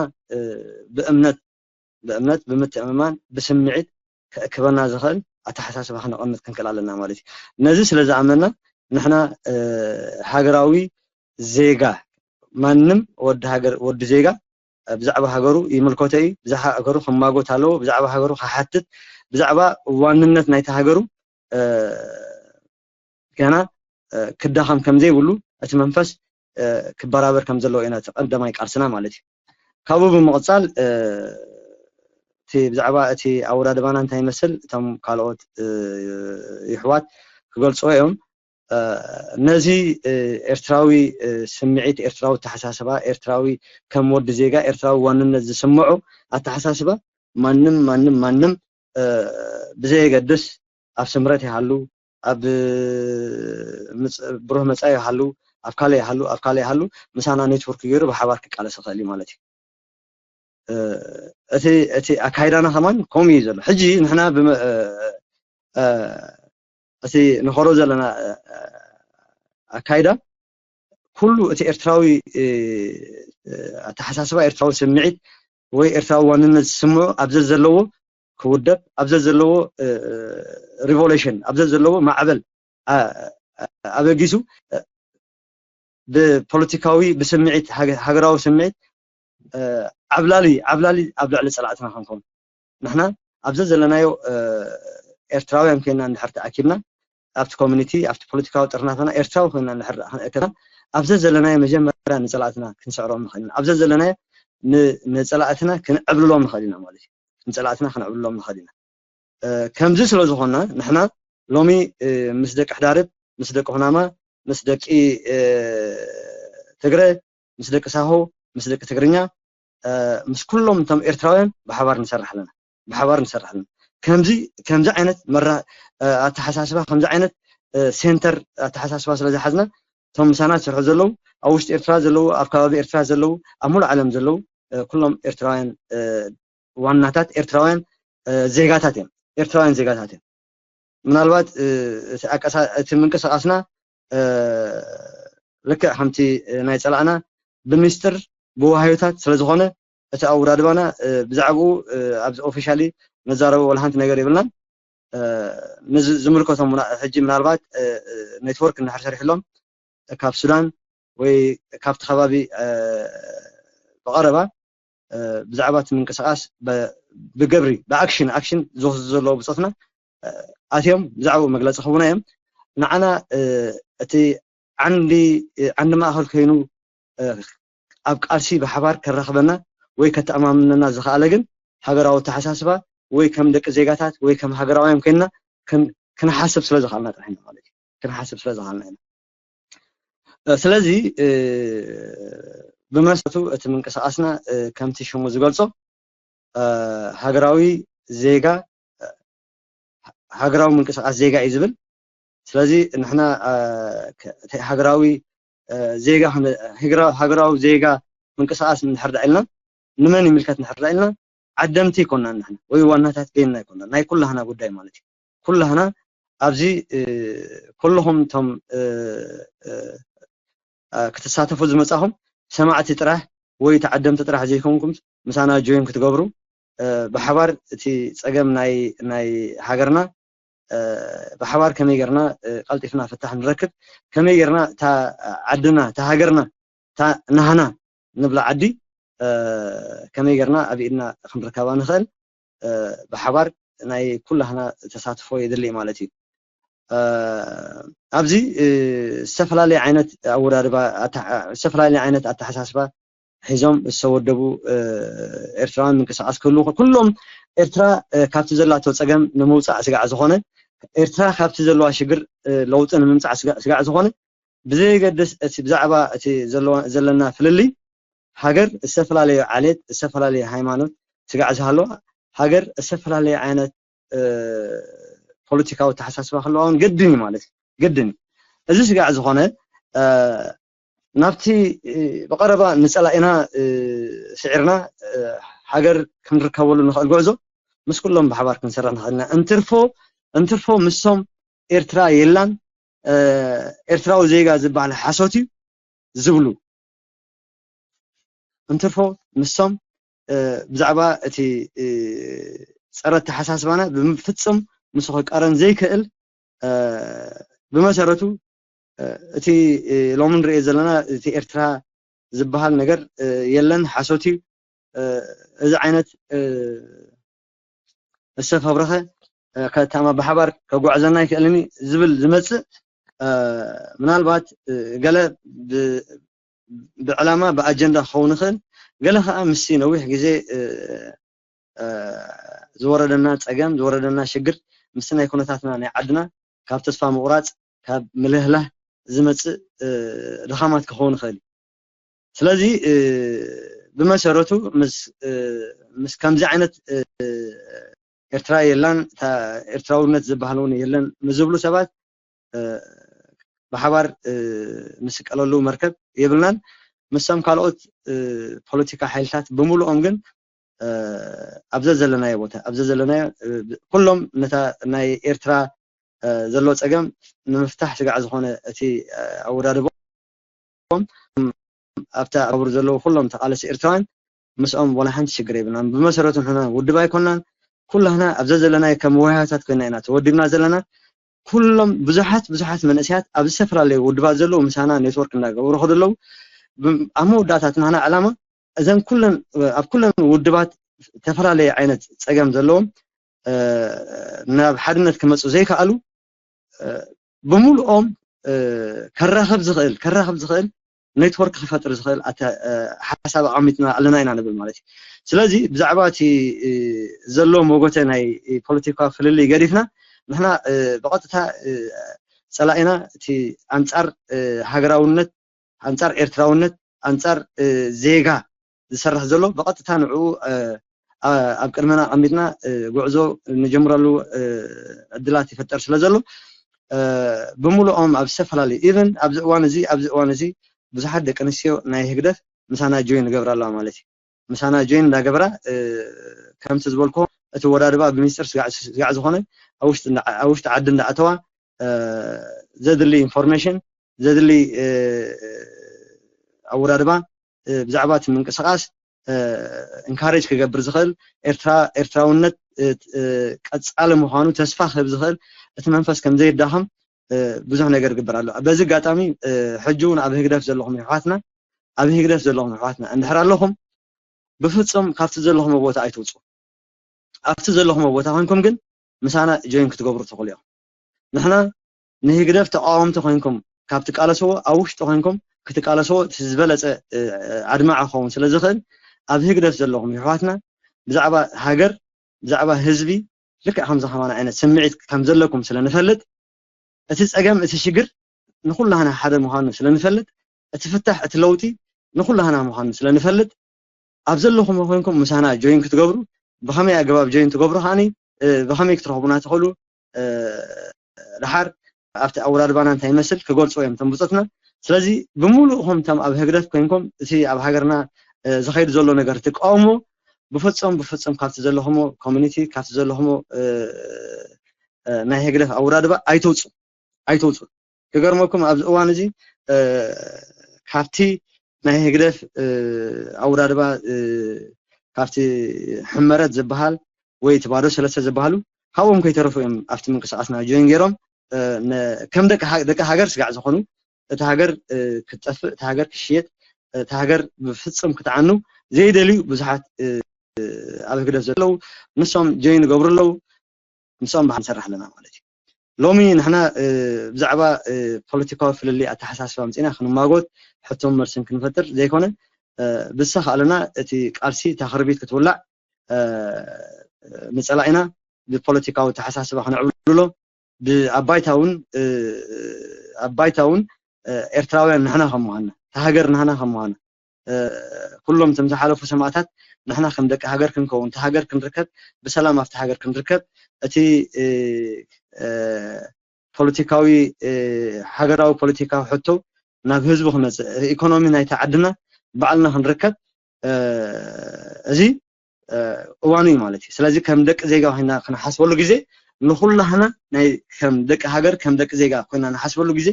ብእምነት ብእምነት ብምትእምማን ብስምዒት ከእክበና ዝኽእል ኣተሓሳስባ ክነቐምጥ ክንክእል ኣለና ማለት እዩ። ነዚ ስለ ዝኣመና ንሕና ሃገራዊ ዜጋ ማንም ወዲ ሃገር ወዲ ዜጋ ብዛዕባ ሃገሩ ይምልከቶ እዩ። ብዛዕባ ሃገሩ ክማጎት ኣለዎ። ብዛዕባ ሃገሩ ክሓትት፣ ብዛዕባ ዋንነት ናይቲ ሃገሩ ገና ክዳኸም ከም ዘይብሉ እቲ መንፈስ ክበራበር ከም ዘለዎ ኢና እቲ ቀዳማይ ቃልስና ማለት እዩ። ካብኡ ብምቕፃል እቲ ብዛዕባ እቲ ኣወዳድባና እንታይ ይመስል እቶም ካልኦት ይሕዋት ክገልፅዎ እዮም። ነዚ ኤርትራዊ ስምዒት ኤርትራዊ ኣተሓሳስባ ኤርትራዊ ከም ወዲ ዜጋ ኤርትራዊ ዋንነት ዝስምዖ ኣተሓሳስባ ማንም ማንም ማንም ብዘየገድስ ኣብ ስምረት ይሃሉ ኣብ ብሩህ መፃኢ ይሃሉ ኣብ ካልእ ይሃሉ ኣብ ካልእ ይሃሉ ምሳና ኔትወርክ ገይሩ ብሓባር ክቃለስ ይኽእል እዩ ማለት እዩ። እቲ እቲ ኣካይዳና ከማን ከምኡ እዩ ዘሎ ሕጂ ንሕና እቲ ንኸሮ ዘለና ኣካይዳ ኩሉ እቲ ኤርትራዊ ኣተሓሳስባ ኤርትራዊ ስምዒት ወይ ኤርትራዊ ዋንነት ዝስምዑ ኣብ ዘዘለዎ ክውደብ ኣብ ዘዘለዎ ሪቮሉሽን ኣብ ዘዘለዎ ማዕበል ኣበጊሱ ብፖለቲካዊ ብስምዒት ሃገራዊ ስምዒት ዓብላሊ ዓብላሊ ኣብ ልዕሊ ፀላእትና ክንከውን ንሕና ኣብዘ ዘለናዮ ኤርትራውያን ኮይና እንድሕር ተኣኪብና ኣብቲ ኮሚኒቲ ኣብቲ ፖለቲካዊ ጥርናፈና ኤርትራዊ ኮይና እንድሕር ክንእከብና ኣብዘ ዘለናዮ መጀመርያ ንፀላእትና ክንስዕሮም ንኽእል ኢና ኣብዘ ዘለናዮ ንፀላእትና ክንዕብልሎም ንኽእል ኢና ማለት እዩ ንፀላእትና ክንዕብልሎም ንኽእል ኢና ከምዚ ስለ ዝኾንና ንሕና ሎሚ ምስ ደቂ ሕዳርብ ምስ ደቂ ሁናማ ምስ ደቂ ትግረ ምስ ደቂ ሳሆ ምስ ደቂ ትግርኛ ምስ ኩሎም እቶም ኤርትራውያን ብሓባር ንሰርሕ ኣለና ብሓባር ንሰርሕ ኣለና ከምዚ ከምዚ ዓይነት መራ ኣተሓሳስባ ከምዚ ዓይነት ሴንተር ኣተሓሳስባ ስለ ዝሓዝና እቶም ምሳና ዝሰርሑ ዘለዉ ኣብ ውሽጢ ኤርትራ ዘለዉ ኣብ ከባቢ ኤርትራ ዘለዉ ኣብ ሙሉእ ዓለም ዘለዉ ኩሎም ኤርትራውያን ዋናታት ኤርትራውያን ዜጋታት እዮም ኤርትራውያን ዜጋታት እዮም ምናልባት እቲ ምንቅስቃስና ልክዕ ከምቲ ናይ ፀላእና ብምስጢር ብዋህዮታት ስለዝኾነ እቲ ኣወዳድባና ብዛዕባኡ ኣብዚ ኦፊሻሊ ነዛረቦ ወላ ሓንቲ ነገር የብልናን። ዝምልከቶም ሕጂ ምናልባት ኔትወርክ እንድሕር ሰሪሕሎም ካብ ሱዳን ወይ ካብቲ ከባቢ ብቐረባ ብዛዕባ እቲ ምንቅስቃስ ብግብሪ ብኣክሽን ኣክሽን ዝወስዱ ዘለዉ ብፆትና ኣትዮም ብዛዕባኡ መግለፂ ክህቡና እዮም። ንዓና እቲ ዓንዲ ዓንዲ ማእኸል ኮይኑ ኣብ ቃልሲ ብሓባር ከራኽበና ወይ ከተኣማምነና ዝኸኣለ ግን ሃገራዊ ኣተሓሳስባ ወይ ከም ደቂ ዜጋታት ወይ ከም ሃገራውያን ኮይንና ክንሓስብ ስለ ዝኸኣልና ጥራሕ ኢና ማለት እዩ። ክንሓስብ ስለ ዝኸኣልና ኢና። ስለዚ ብመሰረቱ እቲ ምንቅስቃስና ከምቲ ሽሙ ዝገልጾ ሃገራዊ ዜጋ ሃገራዊ ምንቅስቃስ ዜጋ እዩ ዝብል። ስለዚ ንሕና ሃገራዊ ዜጋ ሃገራዊ ዜጋ ምንቅስቃስ እንድሕር ዳ ኢልና ንመን ይምልከት እንድሕር ዳ ኢልና ዓደምቲ ኣይኮናን ንሕና ወይ ዋናታት ገይና ኣይኮናን። ናይ ኩላህና ጉዳይ ማለት እዩ። ኩላህና ኣብዚ ኩልኹም እቶም ክትሳተፉ ዝመጻኹም ሰማዕቲ ጥራሕ ወይ ተዓደምቲ ጥራሕ ዘይኮንኩም ምሳና ጆይን ክትገብሩ ብሓባር እቲ ጸገም ናይ ናይ ሃገርና ብሓባር ከመይ ጌርና ቀልጢፍና ፍታሕ ንረክብ፣ ከመይ ጌርና እታ ዓድና እታ ሃገርና እታ ናህና ንብላ ዓዲ ከመይ ጌርና ኣብ ኢድና ክንርከባ ንኽእል ብሓባር ናይ ኩላህና ተሳትፎ የድሊ ማለት እዩ። ኣብዚ ዝተፈላለየ ዓይነት ኣወዳድባ ዝተፈላለየ ዓይነት ኣተሓሳስባ ሒዞም ዝተወደቡ ኤርትራውያን ምንቅስቃስ ክህልዉ ኩሎም ኤርትራ ካብቲ ዘላቶ ፀገም ንምውፃእ ስጋዕ ዝኾነ ኤርትራ ካብቲ ዘለዋ ሽግር ለውጢ ንምምፃእ ስጋዕ ዝኾነ ብዘየገድስ እቲ ብዛዕባ እቲ ዘለና ፍልልይ ሃገር ዝተፈላለየ ዓሌት ዝተፈላለየ ሃይማኖት ስጋዕ ዝሃለዋ ሃገር ዝተፈላለየ ዓይነት ፖለቲካዊ ተሓሳስባ ክህልዋ እውን ግድን እዩ ማለት እዩ። ግድን እዩ። እዚ ስጋዕ ዝኾነ ናብቲ ብቐረባ ንፀላኢና ስዒርና ሃገር ክንርከበሉ ንኽእል ጉዕዞ ምስ ኩሎም ብሓባር ክንሰርሕ ንኽእል ኢና። እንትርፎ እንትርፎ ምሶም ኤርትራ የላን ኤርትራዊ ዜጋ ዝበሃል ሓሶት እዩ ዝብሉ እንትርፎ ምሶም ብዛዕባ እቲ ፀረ ኣተሓሳስባና ብምፍፅም ምስ ክቃረን ዘይክእል ብመሰረቱ እቲ ሎሚ ንሪኦ ዘለና እቲ ኤርትራ ዝበሃል ነገር የለን፣ ሓሶት እዩ። እዚ ዓይነት ዝተፈብረኸ ከተማ ብሓባር ከጓዕዘና ኣይክእልን እዩ ዝብል ዝመፅእ ምናልባት ገለ ብዕላማ ብኣጀንዳ ክኸውን ይኽእል፣ ገለ ከዓ ምስቲ ነዊሕ ግዜ ዝወረደና ፀገም ዝወረደና ሽግር ምስቲ ናይ ኩነታትና ናይ ዓድና ካብ ተስፋ ምቑራፅ ካብ ምልህላህ ዝመፅእ ድኻማት ክኸውን ይኽእል እዩ። ስለዚ ብመሰረቱ ምስ ከምዚ ዓይነት ኤርትራ የላን ኤርትራውነት ዝበሃል እውን የለን ምስ ዝብሉ ሰባት ብሓባር ንስቀለሉ መርከብ የብልናን። ምስቶም ካልኦት ፖለቲካ ሓይልታት ብምሉኦም ግን ኣብዘ ዘለናዮ ቦታ ኣብዘ ዘለናዮ ኩሎም ነታ ናይ ኤርትራ ዘሎ ፀገም ንምፍታሕ ስጋዕ ዝኾነ እቲ ኣወዳድቦም ኣብታ ኣብሩ ዘለዉ ኩሎም ተቃለሲ ኤርትራውያን ምስኦም ዋላ ሓንቲ ሽግር የብልናን። ብመሰረቱ ንሕና ውድብ ኣይኮናን። ኩላህና ኣብዘ ዘለናዮ ከም ወሃያታት ኮይና ኢና ተወዲብና ዘለና። ኩሎም ብዙሓት ብዙሓት መንእሰያት ኣብ ዝተፈላለዩ ውድባት ዘለዉ ምሳና ኔትወርክ እንዳገበሩ ከደለዉ ኣብ መወዳእታት ናህና ዕላማ እዘን ኩለን ኣብ ኩለን ውድባት ዝተፈላለየ ዓይነት ፀገም ዘለዎም ናብ ሓድነት ክመፁ ዘይከኣሉ ብምሉኦም ከራኸብ ዝኽእል ከራኸብ ዝኽእል ኔትወርክ ክፈጥር ዝኽእል ሓሳብ ኣቐሚጥና ኣለና ኢና ንብል ማለት እዩ። ስለዚ ብዛዕባ እቲ ዘሎ መጎተ ናይ ፖለቲካ ፍልልይ ገዲፍና ንሕና ብቐጥታ ፀላኢና እቲ ኣንፃር ሃገራውነት ኣንፃር ኤርትራውነት ኣንፃር ዜጋ ዝሰርሕ ዘሎ ብቐጥታ ንዕኡ ኣብ ቅድመና ኣቐሚጥና ጉዕዞ ንጀምረሉ ዕድላት ይፈጠር ስለ ዘሎ ብምሉኦም ኣብ ዝተፈላለዩ ኢቨን ኣብዚ እዋን እዚ ኣብዚ እዋን እዚ ብዙሓት ደቂ ኣንስትዮ ናይ ህግደፍ ምሳና ጆይን ይገብራ ኣለዋ ማለት እዩ። ምሳና ጆይን እንዳገበራ ከምቲ ዝበልኮ እቲ ወዳድባ ብሚስጥር ስጋዕ ዝኾነ ኣብ ውሽጢ ዓዲ እንዳኣተዋ ዘድሊ ኢንፎርሜሽን ዘድሊ ኣወዳድባ ብዛዕባ እቲ ምንቅስቃስ ኢንካሬጅ ክገብር ዝኽእል፣ ኤርትራ ኤርትራውነት ቀፃሊ ምዃኑ ተስፋ ክህብ ዝኽእል፣ እቲ መንፈስ ከም ዘይዳኸም ብዙሕ ነገር ይግበር ኣሎ። በዚ ኣጋጣሚ ሕጂ እውን ኣብ ህግደፍ ዘለኹም ይሕዋትና ኣብ ህግደፍ ዘለኹም ይሕዋትና እንድሕር ኣለኹም ብፍፁም ካብቲ ዘለኹም ቦታ ኣይትውፁ። ኣብቲ ዘለኹም ቦታ ኮንኩም ግን ምሳና ጆይን ክትገብሩ ትኽእሉ እዮም። ንሕና ንህግደፍ ተቃወምቲ ኮይንኩም ካብ ትቃለስዎ ኣብ ውሽጢ ኮይንኩም ክትቃለስዎ እቲ ዝበለፀ ኣድማዕ ክኸውን ስለ ዝኽእል ኣብ ህግደፍ ዘለኹም ይሕዋትና ብዛዕባ ሃገር ብዛዕባ ህዝቢ ልክዕ ከምዚ ከማና ዓይነት ስምዒት ከም ዘለኩም ስለ ንፈልጥ እቲ ፀገም እቲ ሽግር ንኩላህና ሓደ ምዃኑ ስለ ንፈልጥ እቲ ፍታሕ እቲ ለውጢ ንኩላህና ምዃኑ ስለ ንፈልጥ ኣብ ዘለኹም ኮይንኩም ምሳና ጆይን ክትገብሩ ብኸመይ ኣገባብ ጆይን ትገብሩ ከዓኒ ብኸመይ ክትረኽቡና ትኽእሉ ድሓር ኣብቲ ኣወዳድባና እንታይ ይመስል ክገልፁ እዮም ተንብፆትና ስለዚ ብምሉእኹም ተም ኣብ ህግደፍ ኮይንኩም እቲ ኣብ ሃገርና ዝኸይድ ዘሎ ነገር ትቃወሞ ብፍፁም ብፍፁም ካብቲ ዘለኹሞ ኮሚኒቲ ካብቲ ዘለኹሞ ናይ ህግደፍ ኣወዳድባ ኣይተውፁ ኣይተውፁ ክገርመኩም ኣብዚ እዋን እዚ ካብቲ ናይ ህግደፍ ኣወዳድባ ካብቲ ሕመረት ዝበሃል ወይ እቲ ባዶ ሰለስተ ዝበሃሉ ካብኦም ከይተረፉ እዮም ኣብቲ ምንቅስቃስና ጆይን ገይሮም ከም ደቂ ሃገር ስጋዕ ዝኾኑ እቲ ሃገር ክትጠፍእ እቲ ሃገር ክሽየጥ እቲ ሃገር ብፍፅም ክትዓኑ ዘይደልዩ ብዙሓት ኣብ ህግደፍ ዘለዉ ንሶም ጆይን ይገብሩ ኣለዉ ንሶም ብሓ ንሰርሕ ኣለና ማለት እዩ ሎሚ ንሕና ብዛዕባ ፖለቲካዊ ፍልልይ ኣተሓሳስባ ምፅና ክንማጎት ሕቶን መልስን ክንፈጥር ዘይኮነ ብዝተኻእለና እቲ ቃልሲ እታ ክርቢት ክትውላዕ ንፀላኢና ብፖለቲካዊ ኣተሓሳስባ ክነዕብልሎ ብኣባይታ እውን ኣባይታ እውን ኤርትራውያን ንሕና ከም ምዃንና እታ ሃገር ንሕና ከም ምዃና ኩሎም እቶም ዝሓለፉ ሰማእታት ንሕና ከም ደቂ ሃገር ክንከውን እታ ሃገር ክንርከብ ብሰላም ኣብቲ ሃገር ክንርከብ እቲ ፖለቲካዊ ሃገራዊ ፖለቲካዊ ሕቶ ናብ ህዝቡ ክመፅእ ኢኮኖሚ ናይቲ ዓድና ባዕልና ክንርከብ እዚ እዋኑ እዩ ማለት እዩ ስለዚ ከም ደቂ ዜጋ ኮይና ክንሓስበሉ ግዜ ንኩላህና ናይ ከም ደቂ ሃገር ከም ደቂ ዜጋ ኮይና ንሓስበሉ ግዜ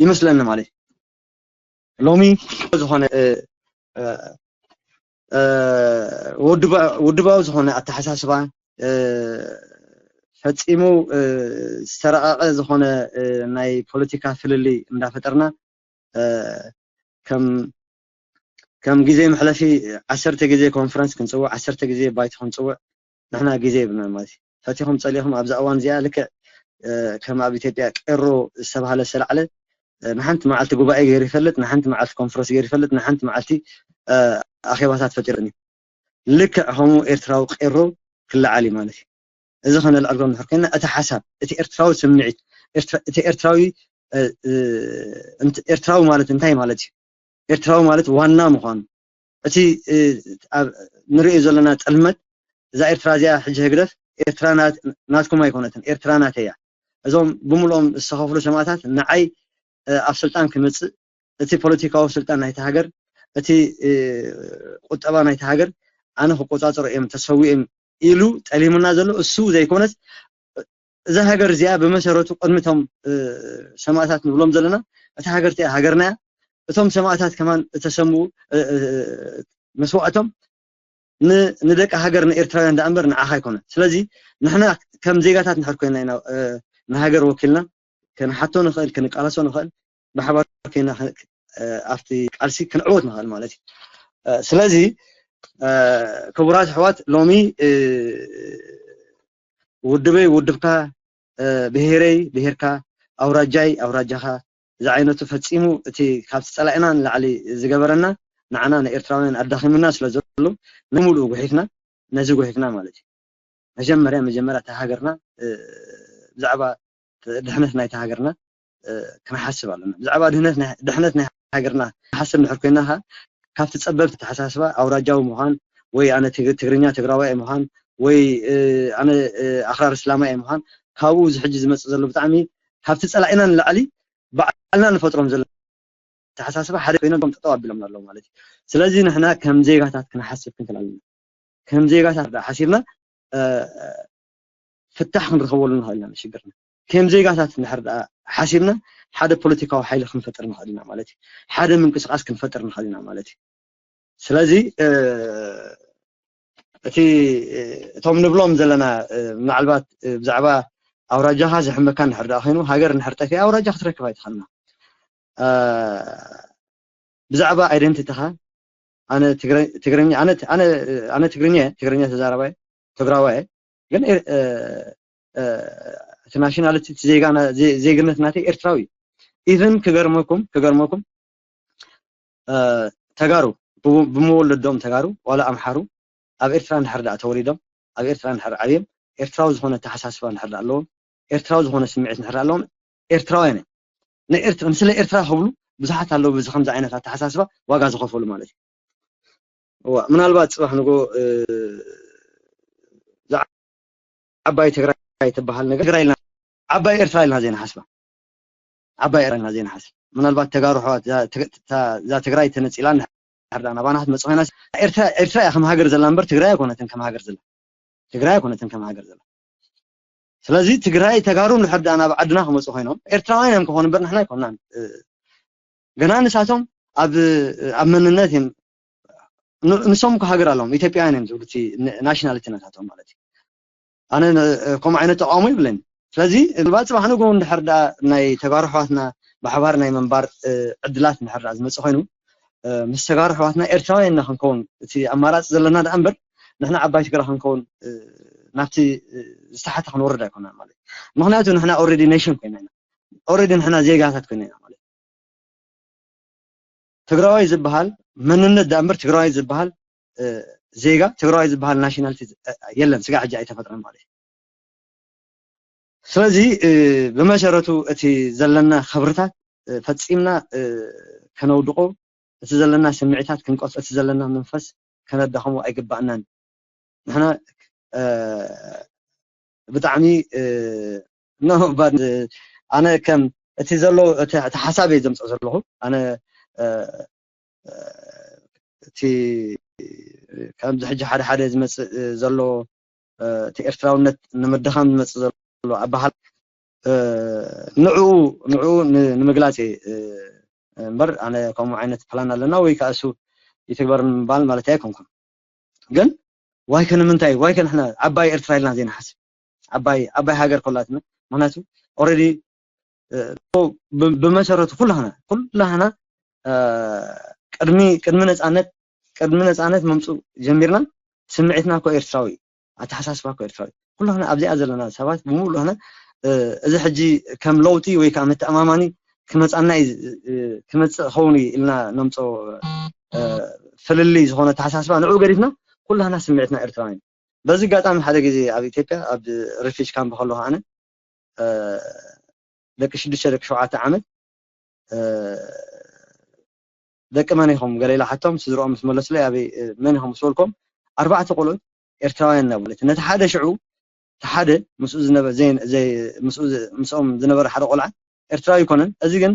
ይመስለኒ ማለት እዩ ሎሚ ዝኾነ ውድባዊ ዝኾነ ኣተሓሳስባ ፈፂሙ ዝተረቃቀ ዝኾነ ናይ ፖለቲካ ፍልልይ እንዳፈጠርና ከም ከም ግዜ መሕለፊ ዓሰርተ ግዜ ኮንፈረንስ ክንፅውዕ ዓሰርተ ግዜ ባይቶ ክንፅውዕ ንሕና ግዜ የብልና ማለት እዩ ፈቲኹም ፀሊኹም ኣብዛ እዋን እዚኣ ልክዕ ከም ኣብ ኢትዮጵያ ቄሮ ዝተባሃለ ዝተላዕለ ንሓንቲ መዓልቲ ጉባኤ ገይሩ ይፈልጥ ንሓንቲ መዓልቲ ኮንፈረንስ ገይሩ ይፈልጥ ንሓንቲ መዓልቲ ኣኼባታት ፈጢሩ እዩ ልክዕ ከምኡ ኤርትራዊ ቄሮ ክለዓል እዩ ማለት እዩ እዚ ከነልዕል እንድሕር ኮይና እቲ ሓሳብ እቲ ኤርትራዊ ስምዒት እቲ ኤርትራዊ ኤርትራዊ ማለት እንታይ ማለት እዩ ኤርትራዊ ማለት ዋና ምዃኑ እቲ ንሪኦ ዘለና ጥልመት እዛ ኤርትራ እዚኣ ሕጂ ህግደፍ ኤርትራ ናትኩም ኣይኮነትን ኤርትራ ናተይ እያ እዞም ብምልኦም ዝተኸፍሉ ሰማእታት ንዓይ ኣብ ስልጣን ክመፅእ እቲ ፖለቲካዊ ስልጣን ናይቲ ሃገር እቲ ቁጠባ ናይቲ ሃገር ኣነ ክቆፃፀሮ እዮም ተሰዊኦም ኢሉ ጠሊሙና ዘሎ እሱ ዘይኮነስ እዛ ሃገር እዚኣ ብመሰረቱ ቅድሚ እቶም ሰማእታት ንብሎም ዘለና እታ ሃገር እቲኣ ሃገርና እያ እቶም ሰማእታት ከማን እተሰምኡ መስዋእቶም ንደቂ ሃገር ንኤርትራውያን ዳኣ እምበር ንዓኻ ኣይኮነ ስለዚ ንሕና ከም ዜጋታት ንሕር ኮይና ኢና ንሃገር ወኪልና ክንሓቶ ንኽእል ክንቃለሶ ንኽእል ብሓባር ኮይና ኣብቲ ቃልሲ ክንዕወት ንኽእል ማለት እዩ ስለዚ ክቡራት ኣሕዋት ሎሚ ውድበይ ውድብካ ብሄረይ ብሄርካ ኣውራጃይ ኣውራጃኻ ዝዓይነቱ ፈፂሙ እቲ ካብቲ ፀላኢና ንላዕሊ ዝገበረና ንዓና ንኤርትራውያን ኣዳኺሙና ስለ ዘሎ ንምሉኡ ጉሒፍና ነዚ ጉሒፍና ማለት እዩ መጀመርያ መጀመርያ እታ ሃገርና ብዛዕባ ድሕነት ናይታ ሃገርና ክንሓስብ ኣለና ብዛዕባ ድሕነት ናይ ሃገርና ሓስብ ንሕር ኮይና ካብቲ ፀበብቲ ተሓሳስባ ኣውራጃዊ ምዃን ወይ ኣነ ትግርኛ ትግራዋይ ምዃን ወይ ኣነ ኣኽራር እስላማይ ምዃን ካብኡ እዚ ሕጂ ዝመፅእ ዘሎ ብጣዕሚ ካብቲ ፀላኢና ንላዕሊ ባዕልና ንፈጥሮም ዘለና ተሓሳስባ ሓደ ኮይኖም ጠጠው ኣቢሎም ኣለዉ ማለት እዩ ስለዚ ንሕና ከም ዜጋታት ክንሓስብ ክንክእል ኣለና ከም ዜጋታት ሓሲብና ፍታሕ ክንረኸበሉ ንኽእል ኢና ሽግርና ከም ዜጋታት እንድሕር ደኣ ሓሲብና ሓደ ፖለቲካዊ ሓይሊ ክንፈጥር ንኽእል ኢና ማለት እዩ ሓደ ምንቅስቃስ ክንፈጥር ንኽእል ኢና ማለት እዩ ስለዚ እቲ እቶም ንብሎም ዘለና ምናልባት ብዛዕባ ኣውራጃኻ ዝሕመካ እንድሕር ደኣ ኮይኑ፣ ሃገር እንድሕር ጠፊኣ ኣውራጃ ክትረክብ ኣይትኽእልና። ብዛዕባ ኣይደንቲቲኻ ኣነ ትግርኛ ኣነ ትግርኛ ትግራዋይ ትግራዋይ ግን እቲ ናሽናሊቲ ዜግነት ናተይ ኤርትራዊ እዩ። ኢቨን ክገርመኩም ክገርመኩም ተጋሩ ብመወለዶም ተጋሩ ዋላ ኣምሓሩ ኣብ ኤርትራ እንድሕር ደኣ ተወሊዶም ኣብ ኤርትራ እንድሕር ዓብዮም ኤርትራዊ ዝኾነ ኣተሓሳስባ እንድሕር ኣለዎም ኤርትራዊ ዝኾነ ስምዒት እንድሕር ኣለዎም ኤርትራውያን እዮም። ንኤርትራ ንስለ ኤርትራ ክብሉ ብዙሓት ኣለዉ። በዚ ከምዚ ዓይነት ኣተሓሳስባ ዋጋ ዝኸፈሉ ማለት እዩ። እዋ ምናልባት ጽባሕ ንጎ ዓባይ ትግራይ ትበሃል ነገር ትግራይ ኢልና ዓባይ ኤርትራ ኢልና ዘይንሓስባ ዓባይ ኤርትራ ኢልና ዘይንሓስብ ምናልባት ተጋሩ ኣሕዋት እዛ ትግራይ ተነጺላ ናባና ክትመጽእ ኮይና ኤርትራ እያ ከም ሃገር ዘላ እምበር ትግራይ ኣይኮነትን ከም ሃገር ዘላ ትግራይ ኣይኮነትን ከም ሃገር ዘላ። ስለዚ ትግራይ ተጋሩ እንድሕር ደኣ ናብ ዓድና ክመፁ ኮይኖም ኤርትራውያን እዮም ክኾኑ እምበር ንሕና ኣይኮንናን። ገና ንሳቶም ኣብ ኣብ መንነት እዮም ንሶም እኮ ሃገር ኣለዎም ኢትዮጵያውያን እዮም ዝብሉ ናሽናሊቲ ናታቶም ማለት እዩ። ኣነ ከምኡ ዓይነት ተቃውሞ ይብለኒ። ስለዚ ምናልባት ፅባሕ ንግሆ እንድሕር ደኣ ናይ ተጋሩ ኣሕዋትና ብሓባር ናይ ምንባር ዕድላት እንድሕር ደኣ ዝመፅእ ኮይኑ ምስ ተጋሩ ኣሕዋትና ኤርትራውያን ኢና ክንከውን እቲ ኣማራፂ ዘለና ደኣ እምበር ንሕና ዓባይ ትግራ ክንከውን ናብቲ ዝተሓተ ክንወርድ ኣይኮናን ማለት እዩ። ምክንያቱ ንሕና ኦልሬዲ ኔሽን ኮይና ኢና ኦልሬዲ ንሕና ዜጋታት ኮይና ኢና ማለት እዩ። ትግራዋይ ዝበሃል መንነት ደኣ እምበር ትግራዋይ ዝበሃል ዜጋ ትግራዋይ ዝበሃል ናሽናሊቲ የለን ስጋዕ ሕጂ ኣይተፈጥረን ማለት እዩ። ስለዚ ብመሰረቱ እቲ ዘለና ክብርታት ፈፂምና ከነውድቆ እቲ ዘለና ስምዒታት ክንቀስ እቲ ዘለና መንፈስ ከነዳኸሞ ኣይግባእናን። ንሕና ብጣዕሚ ኣነ ከም እቲ ዘሎ እቲ ሓሳብ እየ ዘምፅእ ዘለኹ ኣነ እቲ ከምዚ ሕጂ ሓደ ሓደ ዝመፅእ ዘሎ እቲ ኤርትራውነት ንምድኻም ዝመፅእ ዘሎ ኣበሃል ንዕኡ ንዕኡ ንምግላፅ እየ እምበር ኣነ ከምኡ ዓይነት ፕላን ኣለና ወይ ከዓ እሱ ይትግበር ንምባል ማለት ኣይኮንኩን። ግን ዋይከ ንምንታይ ዋይከ ንሕና ዓባይ ኤርትራ ኢልና ዘይንሓስብ ዓባይ ዓባይ ሃገር ኮላትና ምክንያቱ ኦልሬዲ ብመሰረቱ ኩላህና ኩላህና ቅድሚ ቅድሚ ነፃነት ቅድሚ ነፃነት መምፅኡ ጀሚርና ስምዒትና እኮ ኤርትራዊ እዩ። ኣተሓሳስባ እኮ ኤርትራዊ ኩላህና ኣብዚኣ ዘለና ሰባት ብምሉእና እዚ ሕጂ ከም ለውጢ ወይ ከዓ መተኣማማኒ ክመፃና ክመፅእ ኸውን እዩ ኢልና ነምፆ ፍልልይ ዝኾነ ኣተሓሳስባ ንዕኡ ገዲፍና ኩላህና ስምዒትና ኤርትራውያን በዚ ኣጋጣሚ ሓደ ግዜ ኣብ ኢትዮጵያ ኣብ ሪፊጅ ካምፕ ከለኹ ኣነ ደቂ ሽዱሽተ ደቂ ሸውዓተ ዓመት ደቂ መን ኢኹም ገለ ኢለ ሓቶም ስድርኦም ምስ መለሱለይ ኣበይ መን ኢኹም ምስ በልኮም ኣርባዕተ ቆልዑት ኤርትራውያን ኢና በሉ ነቲ ሓደ ሽዑ እቲ ሓደ ምስኡ ዝነበ ምስኦም ዝነበረ ሓደ ቆልዓ ኤርትራዊ ኣይኮነን እዚ ግን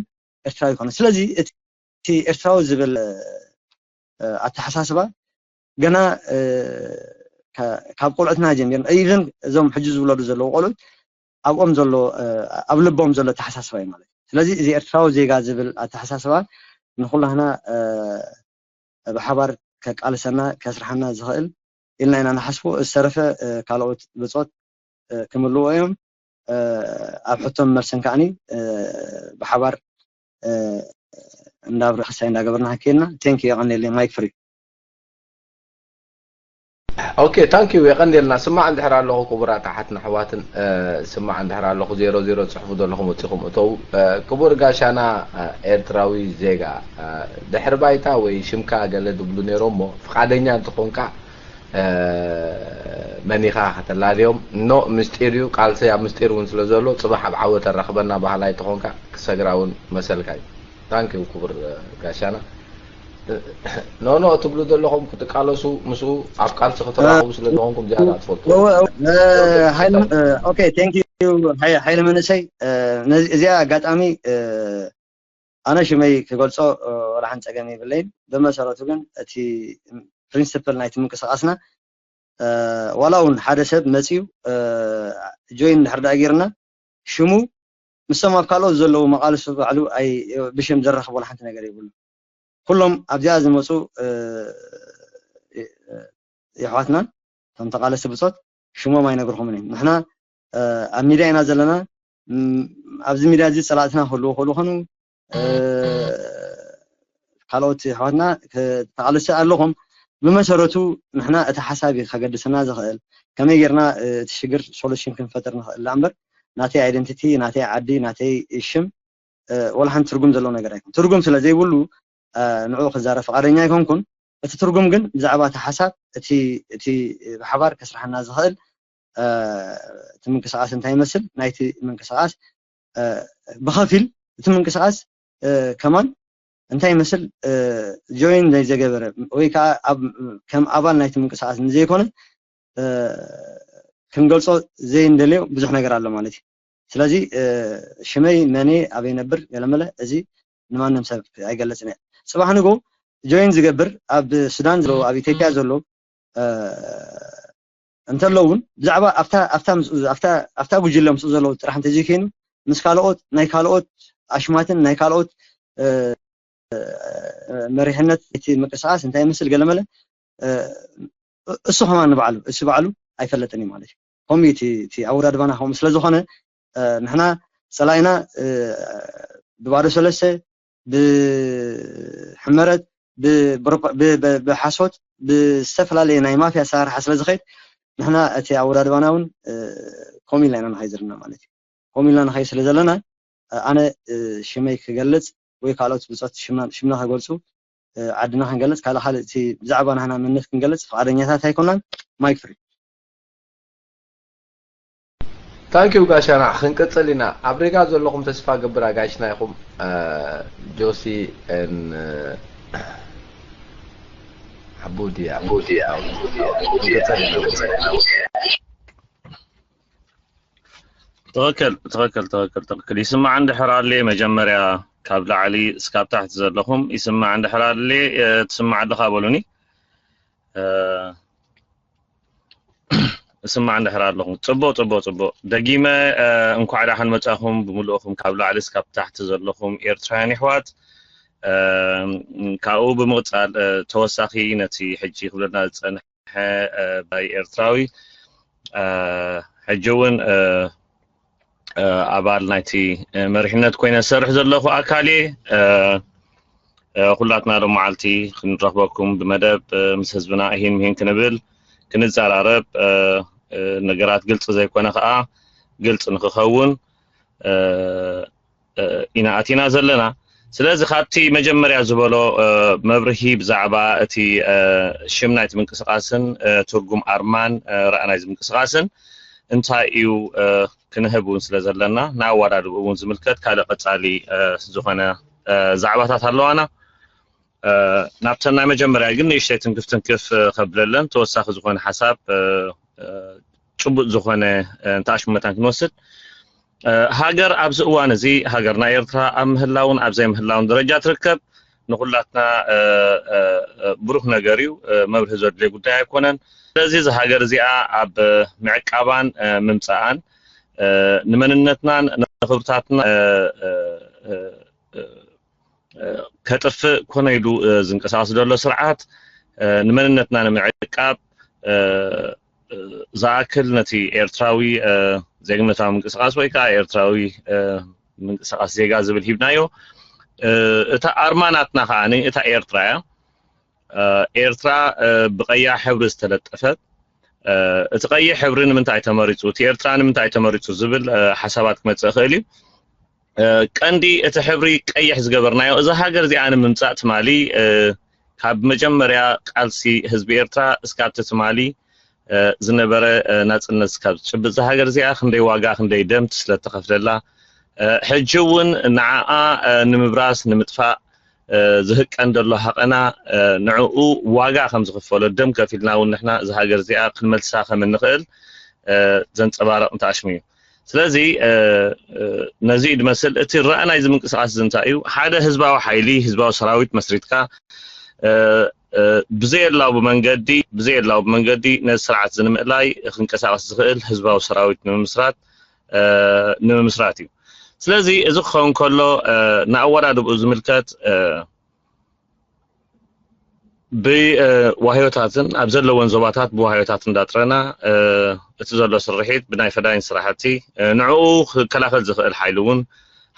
ኤርትራዊ ኣይኮነን ስለዚ እቲ ኤርትራዊ ዝብል ኣተሓሳስባ ገና ካብ ቆልዑትና ጀሚርና ኢቨን እዞም ሕጂ ዝውለዱ ዘለዉ ቆልዑት ኣብኦም ዘሎ ኣብ ልቦም ዘሎ ኣተሓሳስባ እዩ ማለት እዩ። ስለዚ እዚ ኤርትራዊ ዜጋ ዝብል ኣተሓሳስባ ንኩላህና ብሓባር ከቃልሰና ከስርሓና ዝኽእል ኢልና ኢና ንሓስቦ። ዝተረፈ ካልኦት ብፆት ክምልዎ እዮም። ኣብ ሕቶን መልስን ከዓኒ ብሓባር እንዳብረ ክሳይ እንዳገበርና ከይድና ቴንክ የቀኒለይ ማይክ ፍሪ ኦኬ ታንክ ዩ የቀንየልና ስማዕ እንድሕር ኣለኹ ክቡራት ኣሓትን ኣሕዋትን ስማዕ እንድሕር ኣለኹ ዜሮ ዜሮ ፅሕፉ ዘለኹም ወፂኹም እተው ክቡር ጋሻና ኤርትራዊ ዜጋ ድሕሪ ባይታ ወይ ሽምካ ገለ ድብሉ ነይሮም እሞ ፍቃደኛ እንትኾንካ መኒኻ ከተላልዮም ኖ ምስጢር እዩ ቃልሲ ኣብ ምስጢር እውን ስለ ዘሎ ፅባሕ ኣብ ዓወት ኣራኽበና ባህላይ ተኾንካ ክሰግራ እውን መሰልካ እዩ ታንክ ዩ ክቡር ጋሻና ኖ ኖ ትብሉ ዘለኹም ክትቃለሱ ምስኡ ኣብ ቃልሲ ከተራኽቡ ስለ ዝኾንኩም ዝያዳ ትፈልጡ ኦኬ ቴንክ ዩ ሓይለ መንእሰይ እዚኣ ኣጋጣሚ ኣነ ሽመይ ክገልፆ ወላ ሓንቲ ፀገም የብለይን። ብመሰረቱ ግን እቲ ፕሪንስፕል ናይቲ ምንቅስቃስና ዋላ እውን ሓደ ሰብ መፅዩ ጆይን እንድሕር ደኣ ጌርና ሽሙ ምስቶም ኣብ ካልኦት ዘለዉ መቃልስቱ ባዕሉ ብሽም ዘራኽብ ወላ ሓንቲ ነገር የብሉ። ኩሎም ኣብዚኣ ዝመፁ የሕዋትናን እቶም ተቃለስቲ ብፆት ሽሞም ኣይነግርኹምን እዮም። ንሕና ኣብ ሚድያ ኢና ዘለና። ኣብዚ ሚድያ እዚ ፀላእትና ክህልዎ ክእሉ ኮኑ ካልኦት ኣሕዋትና ተቃለስቲ ኣለኹም። ብመሰረቱ ንሕና እቲ ሓሳብ እዩ ከገድሰና ዝኽእል፣ ከመይ ጌርና እቲ ሽግር ሶሉሽን ክንፈጥር ንኽእል እምበር ናተይ ኣይደንቲቲ፣ ናተይ ዓዲ፣ ናተይ ሽም ወላ ሓንቲ ትርጉም ዘለዎ ነገር ኣይኮን። ትርጉም ስለ ዘይብሉ ንዕኡ ክዛረብ ፍቃደኛ ኣይኮንኩን። እቲ ትርጉም ግን ብዛዕባ እቲ ሓሳብ እቲ እቲ ብሓባር ከስርሓና ዝኽእል እቲ ምንቅስቃስ እንታይ ይመስል፣ ናይቲ ምንቅስቃስ ብኸፊል እቲ ምንቅስቃስ ከማን እንታይ ይመስል ጆይን ናይ ዘገበረ ወይ ከዓ ከም ኣባል ናይቲ ምንቅስቃስ ንዘይኮነ ክንገልፆ ዘይንደልዮ ብዙሕ ነገር ኣሎ ማለት እዩ። ስለዚ ሽመይ፣ መኔ፣ ኣበይ ነብር፣ ገለመለ፣ እዚ ንማንም ሰብ ኣይገልፅን እየ። ፅባሕ ንጎ ጆይን ዝገብር ኣብ ሱዳን ዘሎ፣ ኣብ ኢትዮጵያ ዘሎ እንተሎ እውን ብዛዕባ ኣብታ ጉጅለ ምስኡ ዘሎ ጥራሕ እንተዘይኮይኑ ምስ ካልኦት ናይ ካልኦት ኣሽማትን ናይ ካልኦት መሪሕነት እቲ ምንቅስቃስ እንታይ ይመስል ገለመለ እሱ ከማን ንባዕሉ እሱ ባዕሉ ኣይፈለጥን እዩ ማለት እዩ። ከምኡ እቲ ኣወዳድባና ከምኡ ስለዝኾነ ንሕና ፀላኢና ብባዶ ሰለስተ ብሕመረት ብሓሶት ብዝተፈላለየ ናይ ማፍያ ኣሰራርሓ ስለዝኸይድ ንሕና እቲ ኣወዳድባና እውን ከምኡ ኢልና ኢና ንኸይድ ዘለና ማለት እዩ። ከምኡ ኢልና ንኸይድ ስለ ዘለና ኣነ ሽመይ ክገልፅ ወይ ካልኦት ብፆት ሽምና ክገልፁ ዓድና ክንገልፅ ካልእ ካልእ እቲ ብዛዕባ ናህና መንነት ክንገልፅ ፍቃደኛታት ኣይኮናን። ማይክ ፍሪ ታንኪዩ ጋሻና። ክንቅፅል ኢና። ኣብ ሪጋ ዘለኹም ተስፋ ገብር ኣጋይሽና ኢኹም። ጆሲ ን ሓቡድያ ክንቅፅል ኢና። ትኽክል ትኽክል ትኽክል ትኽክል። ይስማዕ እንድሕር ኣለ መጀመርያ ካብ ላዕሊ እስካብ ታሕቲ ዘለኹም ይስማዕ እንድሕር ኣለ ትስማዕ ኣለኻ በሉኒ። እስማዕ እንድሕር ኣለኹም። ጽቡቕ ጽቡቕ ጽቡቕ። ደጊመ እንኳዕ ደሓን መጻኹም ብምልእኹም ካብ ላዕሊ እስካብ ታሕቲ ዘለኹም ኤርትራውያን የሕዋት። ካብኡ ብምቕጻል ተወሳኺ ነቲ ሕጂ ክብለና ዝጸንሐ ባይ ኤርትራዊ ሕጂ እውን ኣባል ናይቲ መሪሕነት ኮይነ ዝሰርሕ ዘለኹ ኣካል እየ። ኩላትና ሎም መዓልቲ ክንረኽበኩም ብመደብ ምስ ህዝብና እሂን ምሂን ክንብል ክንዘራረብ ነገራት ግልፂ ዘይኮነ ከዓ ግልፂ ንክኸውን ኢና ኣቲና ዘለና። ስለዚ ካብቲ መጀመርያ ዝበሎ መብርሂ ብዛዕባ እቲ ሽም ናይቲ ምንቅስቃስን ትርጉም ኣርማን ረኣ ናይዚ ምንቅስቃስን እንታይ እዩ ክንህብ እውን ስለ ዘለና ንኣወዳድብኡ እውን ዝምልከት ካልእ ቀፃሊ ዝኾነ ዛዕባታት ኣለዋና። ናብተን ናይ መጀመርያ ግን ንእሽተይ ትንክፍ ትንክፍ ከብለለን ተወሳኺ ዝኾነ ሓሳብ ጭቡጥ ዝኾነ እንተኣሽሙ መታን ክንወስድ ሃገር ኣብዚ እዋን እዚ ሃገርና ኤርትራ ኣብ ምህላውን ኣብ ዘይምህላውን ደረጃ ትርከብ። ንኹላትና ብሩህ ነገር እዩ፣ መብርሂ ዘድልዮ ጉዳይ ኣይኮነን። ስለዚ እዚ ሃገር እዚኣ ኣብ ምዕቃባን ምምፃኣን ንመንነትናን ንኽብርታትና ከጥፍእ ኮነ ኢሉ ዝንቀሳቀስ ዘሎ ስርዓት ንመንነትና ንምዕቃብ ዝኣክል ነቲ ኤርትራዊ ዜግነታዊ ምንቅስቃስ ወይ ከዓ ኤርትራዊ ምንቅስቃስ ዜጋ ዝብል ሂብናዮ። እታ ኣርማ ናትና ከዓ እታ ኤርትራ እያ። ኤርትራ ብቀያ ሕብሪ ዝተለጠፈት እቲ ቀይሕ ሕብሪ ንምንታይ ተመሪፁ፣ እቲ ኤርትራ ንምንታይ ተመሪፁ ዝብል ሓሳባት ክመፅእ ይኽእል እዩ። ቀንዲ እቲ ሕብሪ ቀይሕ ዝገበርናዮ እዛ ሃገር እዚኣ ንምምፃእ ትማሊ ካብ መጀመርያ ቃልሲ ህዝቢ ኤርትራ እስካብቲ ትማሊ ዝነበረ ናፅነት እስካብ ዝጭብጥ እዛ ሃገር እዚኣ ክንደይ ዋጋ ክንደይ ደም ስለተኸፍለላ ሕጂ እውን ንዓኣ ንምብራስ ንምጥፋእ ዝህቀን ዘሎ ሃቐና ንዕኡ ዋጋ ከም ዝኽፈሎ ደም ከፊልና እውን ንሕና እዛ ሃገር እዚኣ ክንመልሳ ከም እንኽእል ዘንፀባረቕ እንተኣሽሙ እዩ። ስለዚ ነዚ እዩ ዝመስል እቲ ረኣ ናይዚ ምንቅስቃስ እዚ እንታይ እዩ ሓደ ህዝባዊ ሓይሊ ህዝባዊ ሰራዊት መስሪትካ ብዘየላቡ መንገዲ ብዘየላቡ መንገዲ ነዚ ስርዓት እዚ ንምእላይ ክንቀሳቀስ ዝኽእል ህዝባዊ ሰራዊት ንምምስራት ንምምስራት እዩ። ስለዚ እዚ ክኸውን ከሎ ንኣወዳድብኡ ዝምልከት ብዋህዮታትን ኣብ ዘለወን ዞባታት ብዋህዮታት እንዳጥረና እቲ ዘሎ ስርሒት ብናይ ፈዳይን ስራሕቲ ንዕኡ ክከላኸል ዝኽእል ሓይሊ እውን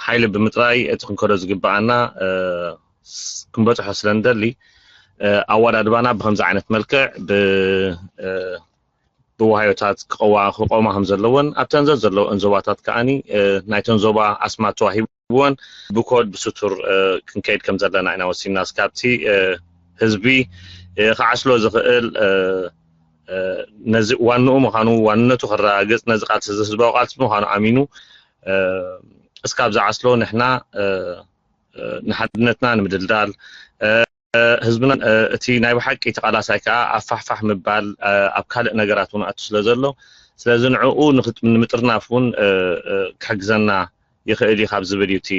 ሓይሊ ብምጥራይ እቲ ክንከዶ ዝግበኣና ክንበፅሖ ስለ ንደሊ ኣወዳድባና ብከምዚ ዓይነት መልክዕ ብዋህዮታት ክቆማ ከም ዘለዎን ኣብተን ዘዘለወን ዞባታት ከዓኒ ናይተን ዞባ ኣስማት ተዋሂብወን ብኮድ ብስቱር ክንከይድ ከም ዘለና ኢና ወሲንና። እስካብቲ ህዝቢ ክዓስሎ ዝኽእል ነዚ ዋንኡ ምዃኑ ዋንነቱ ክረጋግፅ ነዚ ቃልሲ እዚ ህዝባዊ ቃልሲ ምዃኑ ኣሚኑ እስካብ ዝዓስሎ ንሕና ንሓድነትና ንምድልዳል ህዝብና እቲ ናይ ብሓቂ ተቓላሳይ ከዓ ኣፋሕፋሕ ምባል ኣብ ካልእ ነገራት እውን ኣቱ ስለ ዘሎ ስለዚ ንዕኡ ንምጥርናፍ እውን ክሕግዘና ይኽእል እዩ ካብ ዝብል እዩ እቲ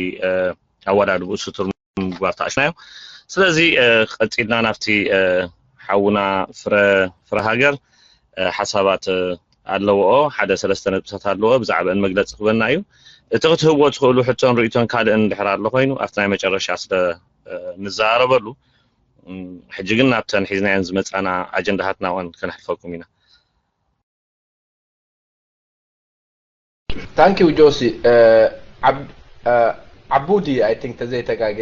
ኣወዳድብኡ ስቱር ምግባር ተኣሽናዮ። ስለዚ ቀፂልና ናብቲ ሓውና ፍረ ፍረ ሃገር ሓሳባት ኣለዎ ሓደ ሰለስተ ነጥብታት ኣለዎ ብዛዕባን መግለፂ ክበና እዩ። እቲ ክትህብዎ ትኽእሉ ሕቶን ርእቶን ካልእን እንድሕር ኣሎ ኮይኑ ኣብቲ ናይ መጨረሻ ስለ ንዘራረበሉ ሕጂ ግን ናብተን ሒዝናየን ዝመፃና ኣጀንዳታትና እውን ከነሕልፈኩም ኢና። Thank you ጆሲ። ዓቡዲ I think ተዘይተጋገ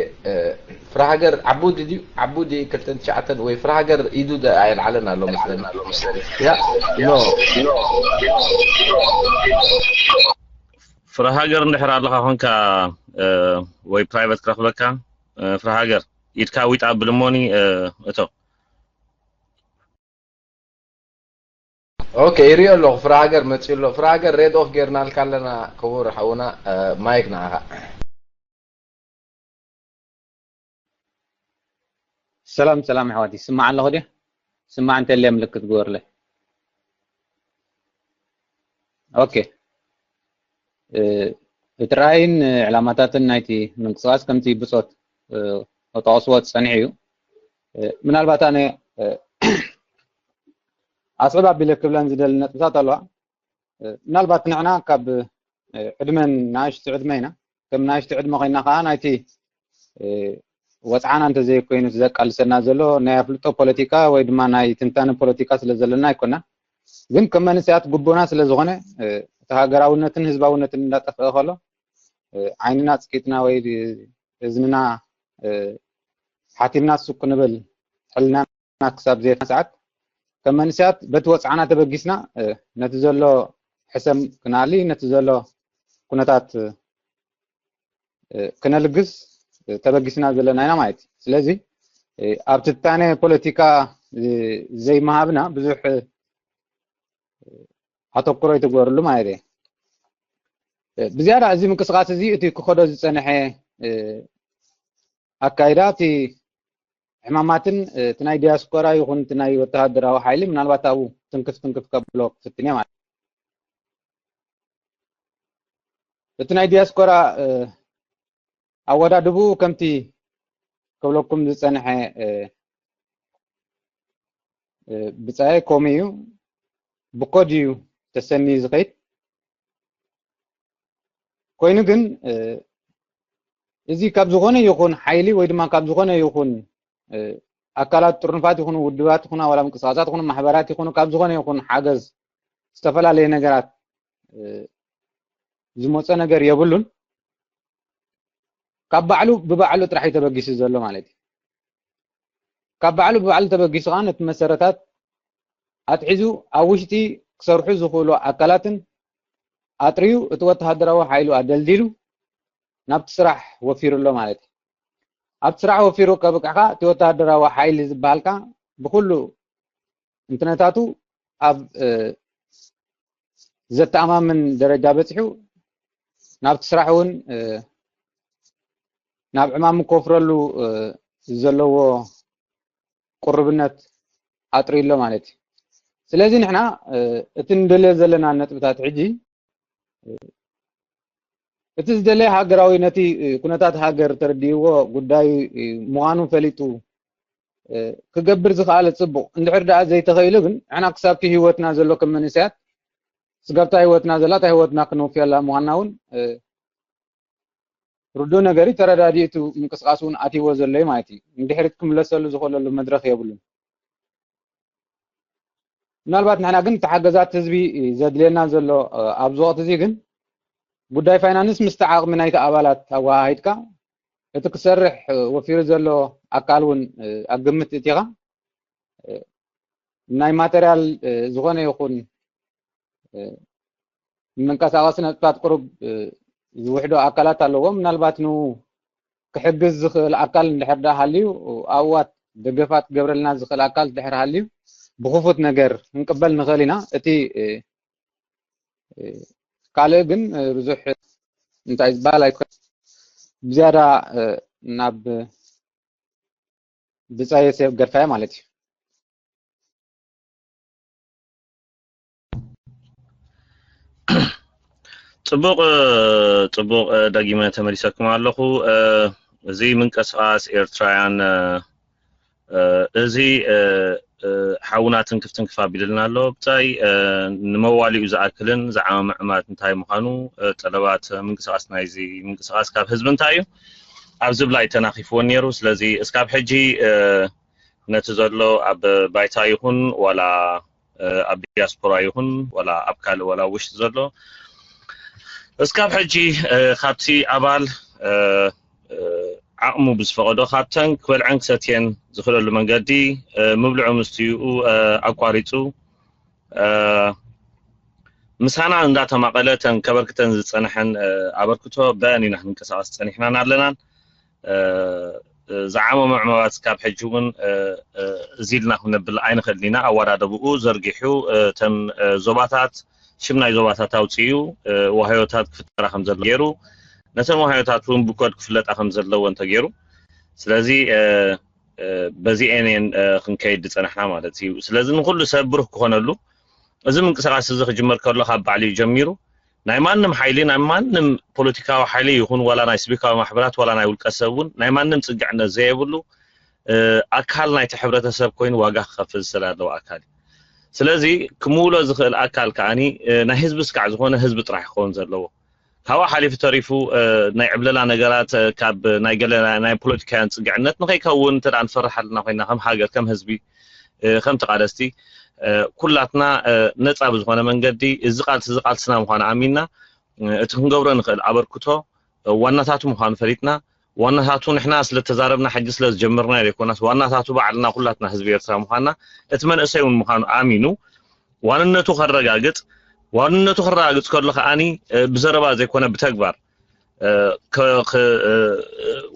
ፍረ ሃገር ዓቡዲ ድዩ ዓቡዲ ክልተን ትሽዓተን ወይ ፍረ ሃገር ኢዱ ኣየልዓለን ኣሎ መስለኒ። ያ ኖ ፍረ ሃገር እንድሕር ኣለኻ ኮንካ ወይ ፕራይቨት ክረኽበካ ፍረ ሃገር ኢድካ ዊጥ ኣብልሞኒ እቶ ኦኬ ይሪኦ ኣለኹ ፍረ ሃገር መፂኡ ኣሎ ፍረ ሃገር ሬድ ኦፍ ጌርናልካ ኣለና ክቡር ሓውና ማይክ ንዓኻ ሰላም ሰላም ኣሕዋት ይስማዕ ኣለኹ ድየ ስማዕ እንተልየ ምልክት ግበርለይ ኦኬ እቲ ራእይን ዕላማታትን ናይቲ ምንቅስቃስ ከምቲ ብፆት ተጠቕስዎ ዝፀንሐ እዩ ምናልባት ኣነ ኣስዕብ ኣቢለ ክብለን ዝደሊ ነጥብታት ኣለዋ ምናልባት ንሕና ካብ ዕድመን ንኣሽቱ ዕድመ ኢና ከም ንኣሽቱ ዕድመ ኮይና ከዓ ናይቲ ወፅዓና እንተዘይኮይኑ ዘቃልሰና ዘሎ ናይ ኣፍልጦ ፖለቲካ ወይ ድማ ናይ ትንታነ ፖለቲካ ስለ ዘለና ኣይኮና ግን ከም መንስያት ጉቦና ስለ ዝኾነ እቲ ሃገራውነትን ህዝባውነትን እንዳጠፍአ ከሎ ዓይንና ፅቂጥና ወይ እዝንና ሓቲምና ስቁ ንብል ሕልናና ክሳብ ዘየትና ሰዓት ከም መንስያት በቲ ወፅዓና ተበጊስና ነቲ ዘሎ ሕሰም ክናሊ ነቲ ዘሎ ኩነታት ክነልግስ ተበጊስና ዘለና ኢና ማለት እዩ ስለዚ ኣብ ትንታነ ፖለቲካ ዘይመሃብና ብዙሕ ኣተኩሮ ይትግበርሉ ማለት እዩ ብዝያዳ እዚ ምንቅስቃስ እዚ እቲ ክኸዶ ዝፀንሐ ኣካይዳ እቲ ሕማማትን እቲ ናይ ዲያስፖራ ይኹን እቲ ናይ ወተሃደራዊ ሓይሊ ምናልባት ኣብኡ ትንክፍ ትንክፍ ከብሎ ክፍትን እየ ማለት እቲ ናይ ዲያስፖራ ኣወዳድብኡ ከምቲ ክብለኩም ዝፀንሐ ብፃየ ከምኡ እዩ ብኮድ እዩ ተሰንዩ ዝኸይድ ኮይኑ ግን እዚ ካብ ዝኾነ ይኹን ሓይሊ ወይ ድማ ካብ ዝኾነ ይኹን ኣካላት ጥርንፋት ይኹኑ ውድባት ይኹና ዋላ ምንቅስቃሳት ይኹኑ ማሕበራት ይኹኑ ካብ ዝኾነ ይኹን ሓገዝ ዝተፈላለየ ነገራት ዝመፀ ነገር የብሉን ካብ ባዕሉ ብባዕሉ ጥራሕ እዩ ተበጊሱ ዘሎ ማለት እዩ ካብ ባዕሉ ብባዕሉ ተበጊሱ ከዓ ነቲ መሰረታት ኣትሒዙ ኣብ ውሽጢ ክሰርሑ ዝኽእሉ ኣካላትን ኣጥርዩ እቲ ወተሃደራዊ ሓይሉ ኣደልዲሉ ናብቲ ስራሕ ወፊሩ ኣሎ ማለት እዩ ኣብቲ ስራሕ ወፊሩ ከብቅዕካ እቲ ወተሃደራዊ ሓይሊ ዝበሃልካ ብኩሉ እንትነታቱ ኣብ ዘተኣማምን ደረጃ በፂሑ ናብቲ ስራሕ እውን ናብ ዕማሙ ክወፍረሉ ዘለዎ ቅርብነት ኣጥርዩ ኣሎ ማለት እዩ ስለዚ ንሕና እቲ ንደልዮ ዘለና ነጥብታት ሕጂ እቲ ዝደለየ ሃገራዊ ነቲ ኩነታት ሃገር ተረዲእዎ ጉዳዩ ምዃኑ ፈሊጡ ክገብር ዝኸኣለ ፅቡቕ እንድሕር ደኣ ዘይተኸኢሉ ግን ንሕና ክሳብቲ ህይወትና ዘሎ ከም መንእሰያት ስጋብታ ህይወትና ዘላ እታ ህይወትና ክንወፍየላ ምዃንና እውን ርዱእ ነገር እዩ፣ ተረዳዲኡ እቲ ምንቅስቃስ እውን ኣትይዎ ዘሎ እዩ ማለት እዩ። ንድሕሪት ክምለሰሉ ዝኽእለሉ መድረኽ የብሉን። ምናልባት ንሕና ግን ተሓገዛት ህዝቢ ዘድልየና ዘሎ ኣብዚ ወቅቲ እዚ ግን ጉዳይ ፋይናንስ ምስቲ ዓቕሚ ናይቲ ኣባላት ኣወሃሂድካ እቲ ክሰርሕ ወፊሩ ዘሎ ኣካል እውን ኣብ ግምት እቲኻ ናይ ማተርያል ዝኾነ ይኹን መንቀሳቐሲ ነጥብታት ቁሩብ ዝውሕዶ ኣካላት ኣለዎ። ምናልባት ን ክሕግዝ ዝኽእል ኣካል እንድሕር ደኣ ሃልዩ ኣብዋት ደገፋት ክገብረልና ዝኽእል ኣካል ድሕር ሃልዩ ብክፉት ነገር ክንቅበል ንኽእል ኢና። እቲ ካልእ ግን ብዙሕ እንታይ ዝበሃል ኣይኮ ብዝያዳ ናብ ብጻየ ሰብ ገድፋያ ማለት እዩ። ጽቡቕ ጽቡቕ ደጊመ ተመሊሰኩም ኣለኹ። እዚ ምንቅስቃስ ኤርትራውያን እዚ ሓውና ትንክፍ ትንክፍ ኣቢልልና ኣሎ። ብጻይ ንመዋሊኡ ዝኣክልን ዝዓመመ ዕማት እንታይ ምዃኑ ጠለባት ምንቅስቃስ ናይዚ ምንቅስቃስ ካብ ህዝቢ እንታይ እዩ ኣብ ዝብላ እዩ ተናኺፍዎ ነይሩ። ስለዚ እስካብ ሕጂ ነቲ ዘሎ ኣብ ባይታ ይኹን ዋላ ኣብ ዲያስፖራ ይኹን ዋላ ኣብ ካልእ ዋላ ውሽጢ ዘሎ እስካብ ሕጂ ካብቲ ኣባል ዓቕሙ ብዝፈቐዶ ካብተን ክበልዐን ክሰትየን ዝኽእለሉ መንገዲ ምብልዑ ምስትይኡ ኣቋሪፁ ምሳና እንዳተማቐለ ተን ከበርክተን ዝፀንሐን ኣበርክቶ በአን ኢና ክንንቀሳቐስ ፀኒሕናን ኣለናን። ዝዓመመ ዕማማት ካብ ሕጂ እውን እዚ ኢልና ክነብል ኣይንኽእልን ኢና። ኣወዳደብኡ ዘርጊሑ እተን ዞባታት ሽም ናይ ዞባታት ኣውፅኡ ዋህዮታት ክፍጠራ ከም ዘሎ ገይሩ ነተን ዋህዮታት እውን ብኮድ ክፍለጣ ከም ዘለወን ተገይሩ። ስለዚ በዚኤን እየን ክንከይድ ዝፀናሕና ማለት እዩ። ስለዚ ንኩሉ ሰብ ብሩህ ክኾነሉ እዚ ምንቅስቃስ እዚ ክጅመር ከሎ ካብ ባዕሉ እዩ ጀሚሩ። ናይ ማንም ሓይሊ ናይ ማንም ፖለቲካዊ ሓይሊ ይኹን ዋላ ናይ ስቢካዊ ማሕበራት ዋላ ናይ ውልቀ ሰብ እውን ናይ ማንም ፅግዕነት ዘየብሉ ኣካል ናይቲ ሕብረተሰብ ኮይኑ ዋጋ ክኸፍል ዝተዳለወ ኣካል እዩ። ስለዚ ክምውሎ ዝኽእል ኣካል ከዓኒ ናይ ህዝቢ ስካዕ ዝኾነ ህዝቢ ጥራሕ ክኸውን ዘለዎ ካብኡ ሓሊፉ ተሪፉ ናይ ዕብለላ ነገራት ካብ ናይ ገለ ናይ ፖለቲካውያን ፅግዕነት ንኸይከውን እንተ ንፈርሕ ኣለና ኮይና ከም ሃገር ከም ህዝቢ ከም ተቓለስቲ ኩላትና ነፃ ብዝኾነ መንገዲ እዚ ቃልሲ እዚ ቃልስና ምዃኑ ኣሚንና እቲ ክንገብሮ ንኽእል ኣበርክቶ ዋናታቱ ምዃኑ ፈሊጥና ዋናታቱ ንሕና ስለተዛረብና ሕጂ ስለዝጀመርና ዘይኮናስ ዋናታቱ ባዕልና ኩላትና ህዝቢ ኤርትራ ምዃንና እቲ መንእሰይ እውን ምዃኑ ኣሚኑ ዋንነቱ ከረጋግፅ ዋንነቱ ከረጋግፅ ከሎ ከዓኒ ብዘረባ ዘይኮነ ብተግባር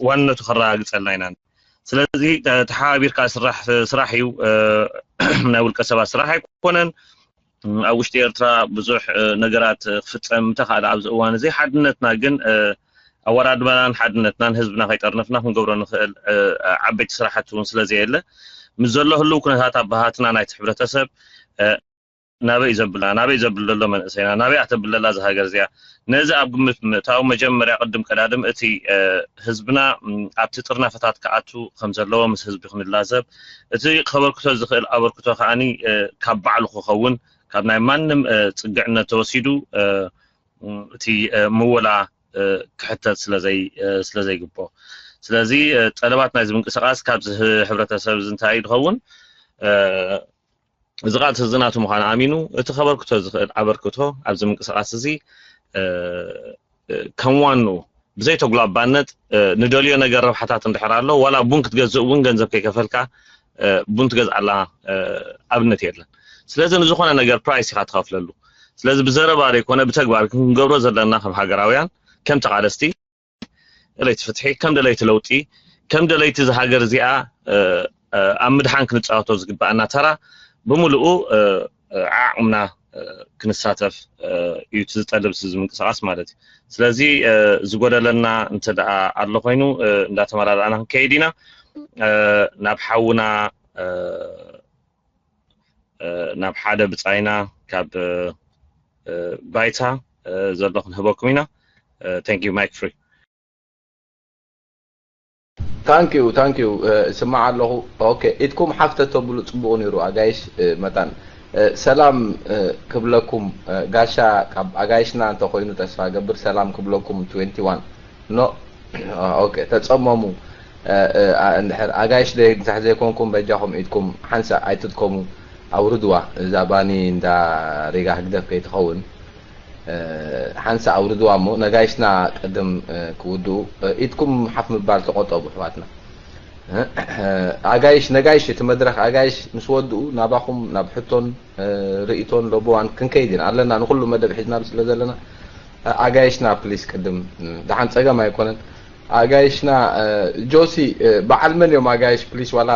ዋንነቱ ከረጋግፀልና ኢና። ስለዚ ተሓባቢርካ ስራሕ ስራሕ እዩ ናይ ውልቀ ሰባት ስራሕ ኣይኮነን። ኣብ ውሽጢ ኤርትራ ብዙሕ ነገራት ክፍፀም እንተኻእለ ኣብዚ እዋን እዚ ሓድነትና ግን ኣወዳድባናን ሓድነትናን ህዝብና ከይጠርነፍና ክንገብሮ ንኽእል ዓበይቲ ስራሕቲ እውን ስለዘየለ ምስ ዘሎ ህልው ኩነታት ኣባሃትና ናይቲ ሕብረተሰብ ናበይ ዘብላ ናበይ ዘብል ዘሎ መንእሰይና ናበይ ኣተብል ዘላ እዛ ሃገር እዚኣ ነዚ ኣብ ግምት ብምእታው መጀመርያ ቅድም ቀዳድም እቲ ህዝብና ኣብቲ ጥርናፈታት ክኣቱ ከም ዘለዎ ምስ ህዝቢ ክንላዘብ እቲ ከበርክቶ ዝኽእል ኣበርክቶ ከዓኒ ካብ ባዕሉ ክኸውን ካብ ናይ ማንም ፅግዕነት ተወሲዱ እቲ ምወላ ክሕተት ስለዘይግቦ ስለዚ ጠለባት ናይዚ ምንቅስቃስ ካብዚ ሕብረተሰብ እዚ እንታይ እዩ ዝኸውን እዚ ቃልሲ እዚ ናቱ ምዃኑ ኣሚኑ እቲ ከበርክቶ ዝኽእል ኣበርክቶ ኣብዚ ምንቅስቃስ እዚ ከም ዋንኡ ብዘይተጉላባነት ንደልዮ ነገር ረብሓታት እንድሕር ኣሎ ዋላ ቡን ክትገዝእ እውን ገንዘብ ከይከፈልካ ቡን ትገዝኣላ ኣብነት የለን ስለዚ ንዝኾነ ነገር ፕራይስ ኢኻ ትኸፍለሉ ስለዚ ብዘረባ ዘይኮነ ብተግባር ክንገብሮ ዘለና ከም ሃገራውያን ከም ተቓለስቲ ደለይቲ ፍትሒ ከም ደለይቲ ለውጢ ከም ደለይቲ ዝሃገር እዚኣ ኣብ ምድሓን ክንፃወቶ ዝግበኣና ተራ ብምልኡ ዓቕምና ክንሳተፍ እዩ ዝጠልብ እዚ ምንቅስቃስ ማለት እዩ ስለዚ ዝጎደለና እንተ ደኣ ኣሎ ኮይኑ እንዳተመራረኣና ክንከይድ ኢና ናብ ሓውና ናብ ሓደ ብፃይና ካብ ባይታ ዘሎ ክንህበኩም ኢና thank you mic free thank you thank you ስማዕ ኣለኹ okay ኢድኩም ሓፍ ተተብሉ ፅቡቕ ነይሩ ኣጋይሽ መታን ሰላም ክብለኩም ጋሻ ካብ ኣጋይሽና እንተኮይኑ ተስፋ ገብር ሰላም ክብለኩም twenty one no ኦኬ፣ ተጸመሙ። እንድሕር ኣጋይሽ ደይ እንድሕር ዘይኮንኩም በጃኹም ኢድኩም ሓንሳእ ኣይትድከሙ፣ ኣውርድዋ። እዛ ባኒ እንዳ ሪጋ ህግደፍ ከይትኸውን ሓንሳእ ኣውርድዋ እሞ ነጋይሽና ቅድም ክውድኡ ኢድኩም ሓፍ ምባል ተቆጠቡ ኣሕዋትና። ኣጋይሽ ነጋይሽ እቲ መድረኽ ኣጋይሽ ምስ ወድኡ ናባኹም ናብ ሕቶን ርእይቶን ለቦዋን ክንከይድ ኢና ኣለና። ንኹሉ መደብ ሒዝናሉ ስለ ዘለና ኣጋይሽና ፕሊስ ቅድም ደሓን ጸገም ኣይኮነን። ኣጋይሽና ጆሲ በዓል መን እዮም ኣጋይሽ ፕሊስ ዋላ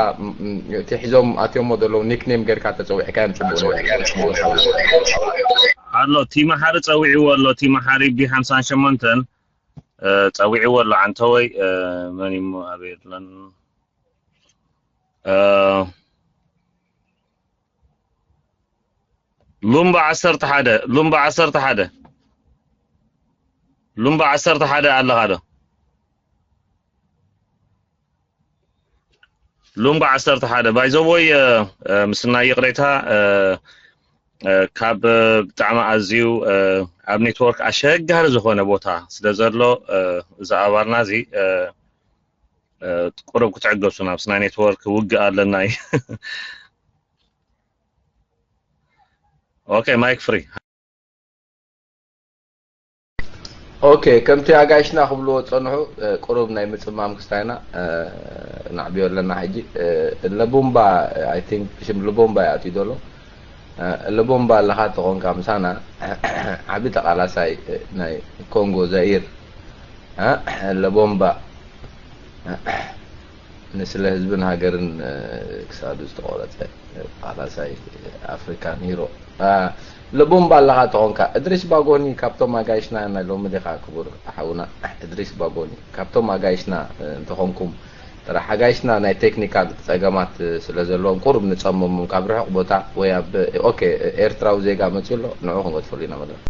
እቲ ሒዞም ኣትዮሞ ዘለዉ ኒክኔም ጌርካ ተጸዊዕካዮም ጽቡቅ ኣሎ። ቲማ ሓሪ ጸዊዕዎ ኣሎ። ቲማ ሓሪ ቢ ሓምሳን ሸሞንተን ጸዊዕዎ ኣሎ። ዓንተወይ መን እሞ ኣበየለን ሉምባ ዓሰርተ ሓደ ሉምባ ዓሰርተ ሓደ ሉምባ ዓሰርተ ሓደ ኣለኻ ዶ? ሉምባ ዓሰርተ ሓደ ባይዘወይ ምስናይ ይቕሬታ ካብ ብጣዕሚ ኣዝዩ ኣብ ኔትወርክ ኣሸጋሪ ዝኾነ ቦታ ስለ ዘሎ እዚ ኣባልና እዚ ቁሩብ ክትዕገሱና ምስናይ ኔትወርክ ውግእ ኣለና እዩ። ኦኬ ማይክ ፍሪ። ኦኬ ከምቲ ኣጋይሽና ክብልዎ ዝጸንሑ ቁሩብ ናይ ምጽማም ክስታይና ናዕብዮ ኣለና ሕጂ። ለቡምባ ኣይ ቲንክ ሽም ልቦምባ ይኣትዩ ዘሎ። ለቦምባ ኣለኻ ተኾንካ ምሳና ዓቢ ተቓላሳይ ናይ ኮንጎ ዛኢር ለቦምባ ንስለ ህዝብን ሃገርን ክሳዱ ዝተቆረጸ ቃላሳይ ኣፍሪካን ሂሮ። ለቦምባ ኣለኻ ተኾንካ እድሪስ ባጎኒ ካብቶም ኣጋይሽና ናይ ሎሚ ዲኻ ክቡር ሓውና እድሪስ ባጎኒ ካብቶም ኣጋይሽና እንተኾንኩም ጥራሕ ኣጋይሽና ናይ ቴክኒካል ጸገማት ስለ ዘለዎም ቁሩብ ንጸመሞም ካብ ርሑቕ ቦታ ወይ ኣብ ኦኬ ኤርትራዊ ዜጋ መጽኡ ኣሎ ንዑ ክንገድፈሉ ኢና መድረኽ።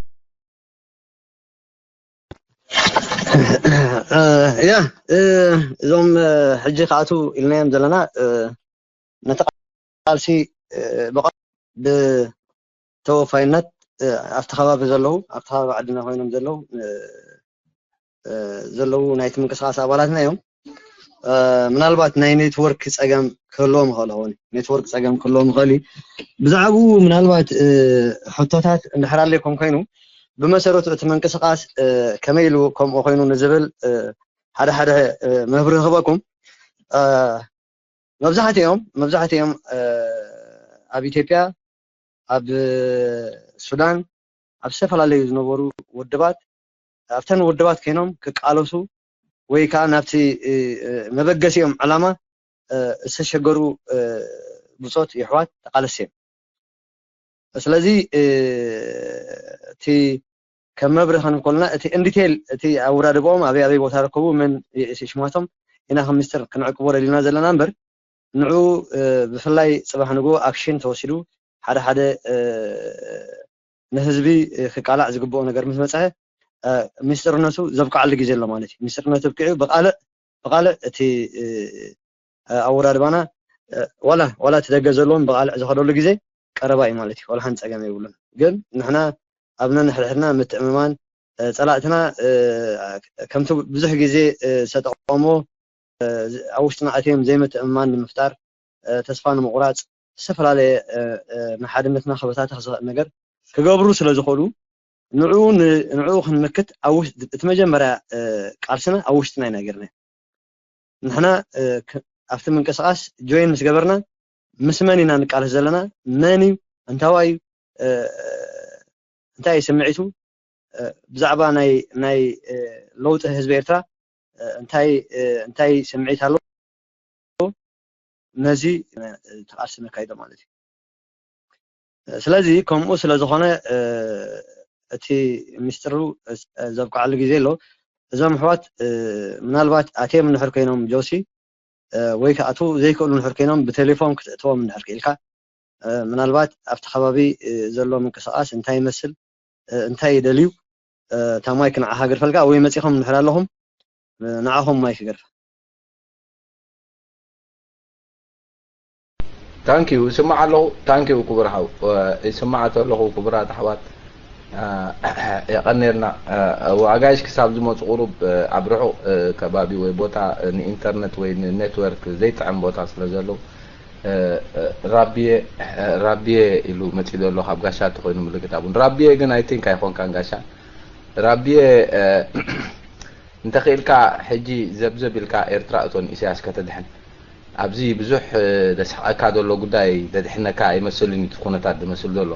ያ እዞም ሕጂ ክኣትዉ ኢልናዮም ዘለና ነቲ ቃልሲ ብተወፋይነት ኣብቲ ከባቢ ዘለዉ ኣብቲ ከባቢ ዓድና ኮይኖም ዘለዉ ዘለዉ ናይቲ ምንቅስቃስ ኣባላትና እዮም። ምናልባት ናይ ኔትወርክ ፀገም ክህልዎም ይኽእል ኸውን ኔትወርክ ፀገም ክህልዎም ይኽእል እዩ። ብዛዕባኡ ምናልባት ሕቶታት እንድሕር ኣለኩም ኮይኑ ብመሰረቱ እቲ ምንቅስቃስ ከመይ ኢሉ ከምኡ ኮይኑ ንዝብል ሓደ ሓደ መብርሂ ክበኩም። መብዛሕትኦም መብዛሕትኦም ኣብ ኢትዮጵያ ኣብ ሱዳን ኣብ ዝተፈላለዩ ዝነበሩ ውድባት ኣብተን ውድባት ኮይኖም ክቃለሱ ወይ ከዓ ናብቲ መበገሲኦም ዕላማ ዝተሸገሩ ብፆት የሕዋት ተቃለስቲ እዮም። ስለዚ እቲ ከም መብርህ ክንብ ከለና እቲ ኢንዲቴል እቲ ኣወዳድብኦም ኣበይ ኣበይ ቦታ ርከቡ መን ሽማቶም ኢና ከም ሚስጥር ክንዕቅቦ ደሊና ዘለና እምበር ንዑ ብፍላይ ፅባሕ ንግሆ ኣክሽን ተወሲዱ ሓደ ሓደ ንህዝቢ ክቃላዕ ዝግብኦ ነገር ምስ መፀሀ ሚስጥርነቱ ዘብቅዓሉ ግዜ ኣሎ ማለት እዩ። ሚስጥርነቱ ኣብቂዑ ብቃልዕ ብቃልዕ እቲ ኣወዳድባና ዋላ ዋላ እቲ ደገ ዘለዎም ብቃልዕ ዝኸደሉ ግዜ ቀረባ እዩ ማለት እዩ። ዋላ ሓንቲ ፀገም የብሉን። ግን ንሕና ኣብ ነንሕድሕድና ምትእምማን ፀላእትና ከምቲ ብዙሕ ግዜ ዝተጠቐሞ ኣብ ውሽጥና ኣትዮም ዘይምትእምማን ንምፍጣር ተስፋ ንምቑራፅ ዝተፈላለየ ንሓድነትና ክበታተኽ ዝኽእል ነገር ክገብሩ ስለ ዝኽእሉ ንዕኡ ንዕኡ ክንምክት ኣብ ውሽ- እቲ መጀመርያ ቃልስና ኣብ ውሽጥና ኢና ጌርና ንሕና ኣብቲ ምንቅስቃስ ጆይን ምስ ገበርና ምስ መን ኢና ንቃለስ ዘለና መን እዩ እንታዋይ እዩ እንታይ እዩ ስምዒቱ ብዛዕባ ናይ ናይ ለውጢ ህዝቢ ኤርትራ እንታይ እንታይ ስምዒት ኣሎ ነዚ ተቃልሲ ነካይዶ ማለት እዩ ስለዚ ከምኡ ስለ ዝኾነ እቲ ሚስጥሩ ዘብቅዓሉ ግዜ ኣሎ እዞም ኣሕዋት ምናልባት ኣትዮም እንድሕር ኮይኖም ጆሲ ወይ ከዓ ኣትዉ ዘይክእሉ እንድሕር ኮይኖም ብቴሌፎን ክትእትዎም እንድሕር ክኢልካ ምናልባት ኣብቲ ከባቢ ዘሎ ምንቅስቃስ እንታይ ይመስል እንታይ ይደልዩ እታ ማይክ ንዓኻ ገድፈልካ ወይ መፂኹም እንድሕር ኣለኹም ንዓኹም ማይክ ገድፋ ታንኪዩ ይስማዕ ኣለኹ ታንኪዩ ክቡር ሓው ይስማዓት ኣለኹ ክቡራት ኣሕዋት የቐኔልና። ዋጋይሽ ክሳብ ዝመፁ ቁሩብ ኣብ ርሑቕ ከባቢ ወይ ቦታ ንኢንተርነት ወይ ንኔትወርክ ዘይጥዕም ቦታ ስለ ዘለዉ ራቢየ ራቢየ ኢሉ መፂ ዘሎ ካብ ጋሻ እንተኮይኑ ምልክት ኣቡን ራቢየ ግን ኣይቲንክ ኣይኮንካን ጋሻ ራቢየ እንተኽኢልካ ሕጂ ዘብዘብ ኢልካ ኤርትራ እቶ ንኢሳያስ ከተድሕን ኣብዚ ብዙሕ ደስሕቀካ ዘሎ ጉዳይ ደድሕነካ ኣይመስልን እዩ እቲ ኩነታት ዝመስል ዘሎ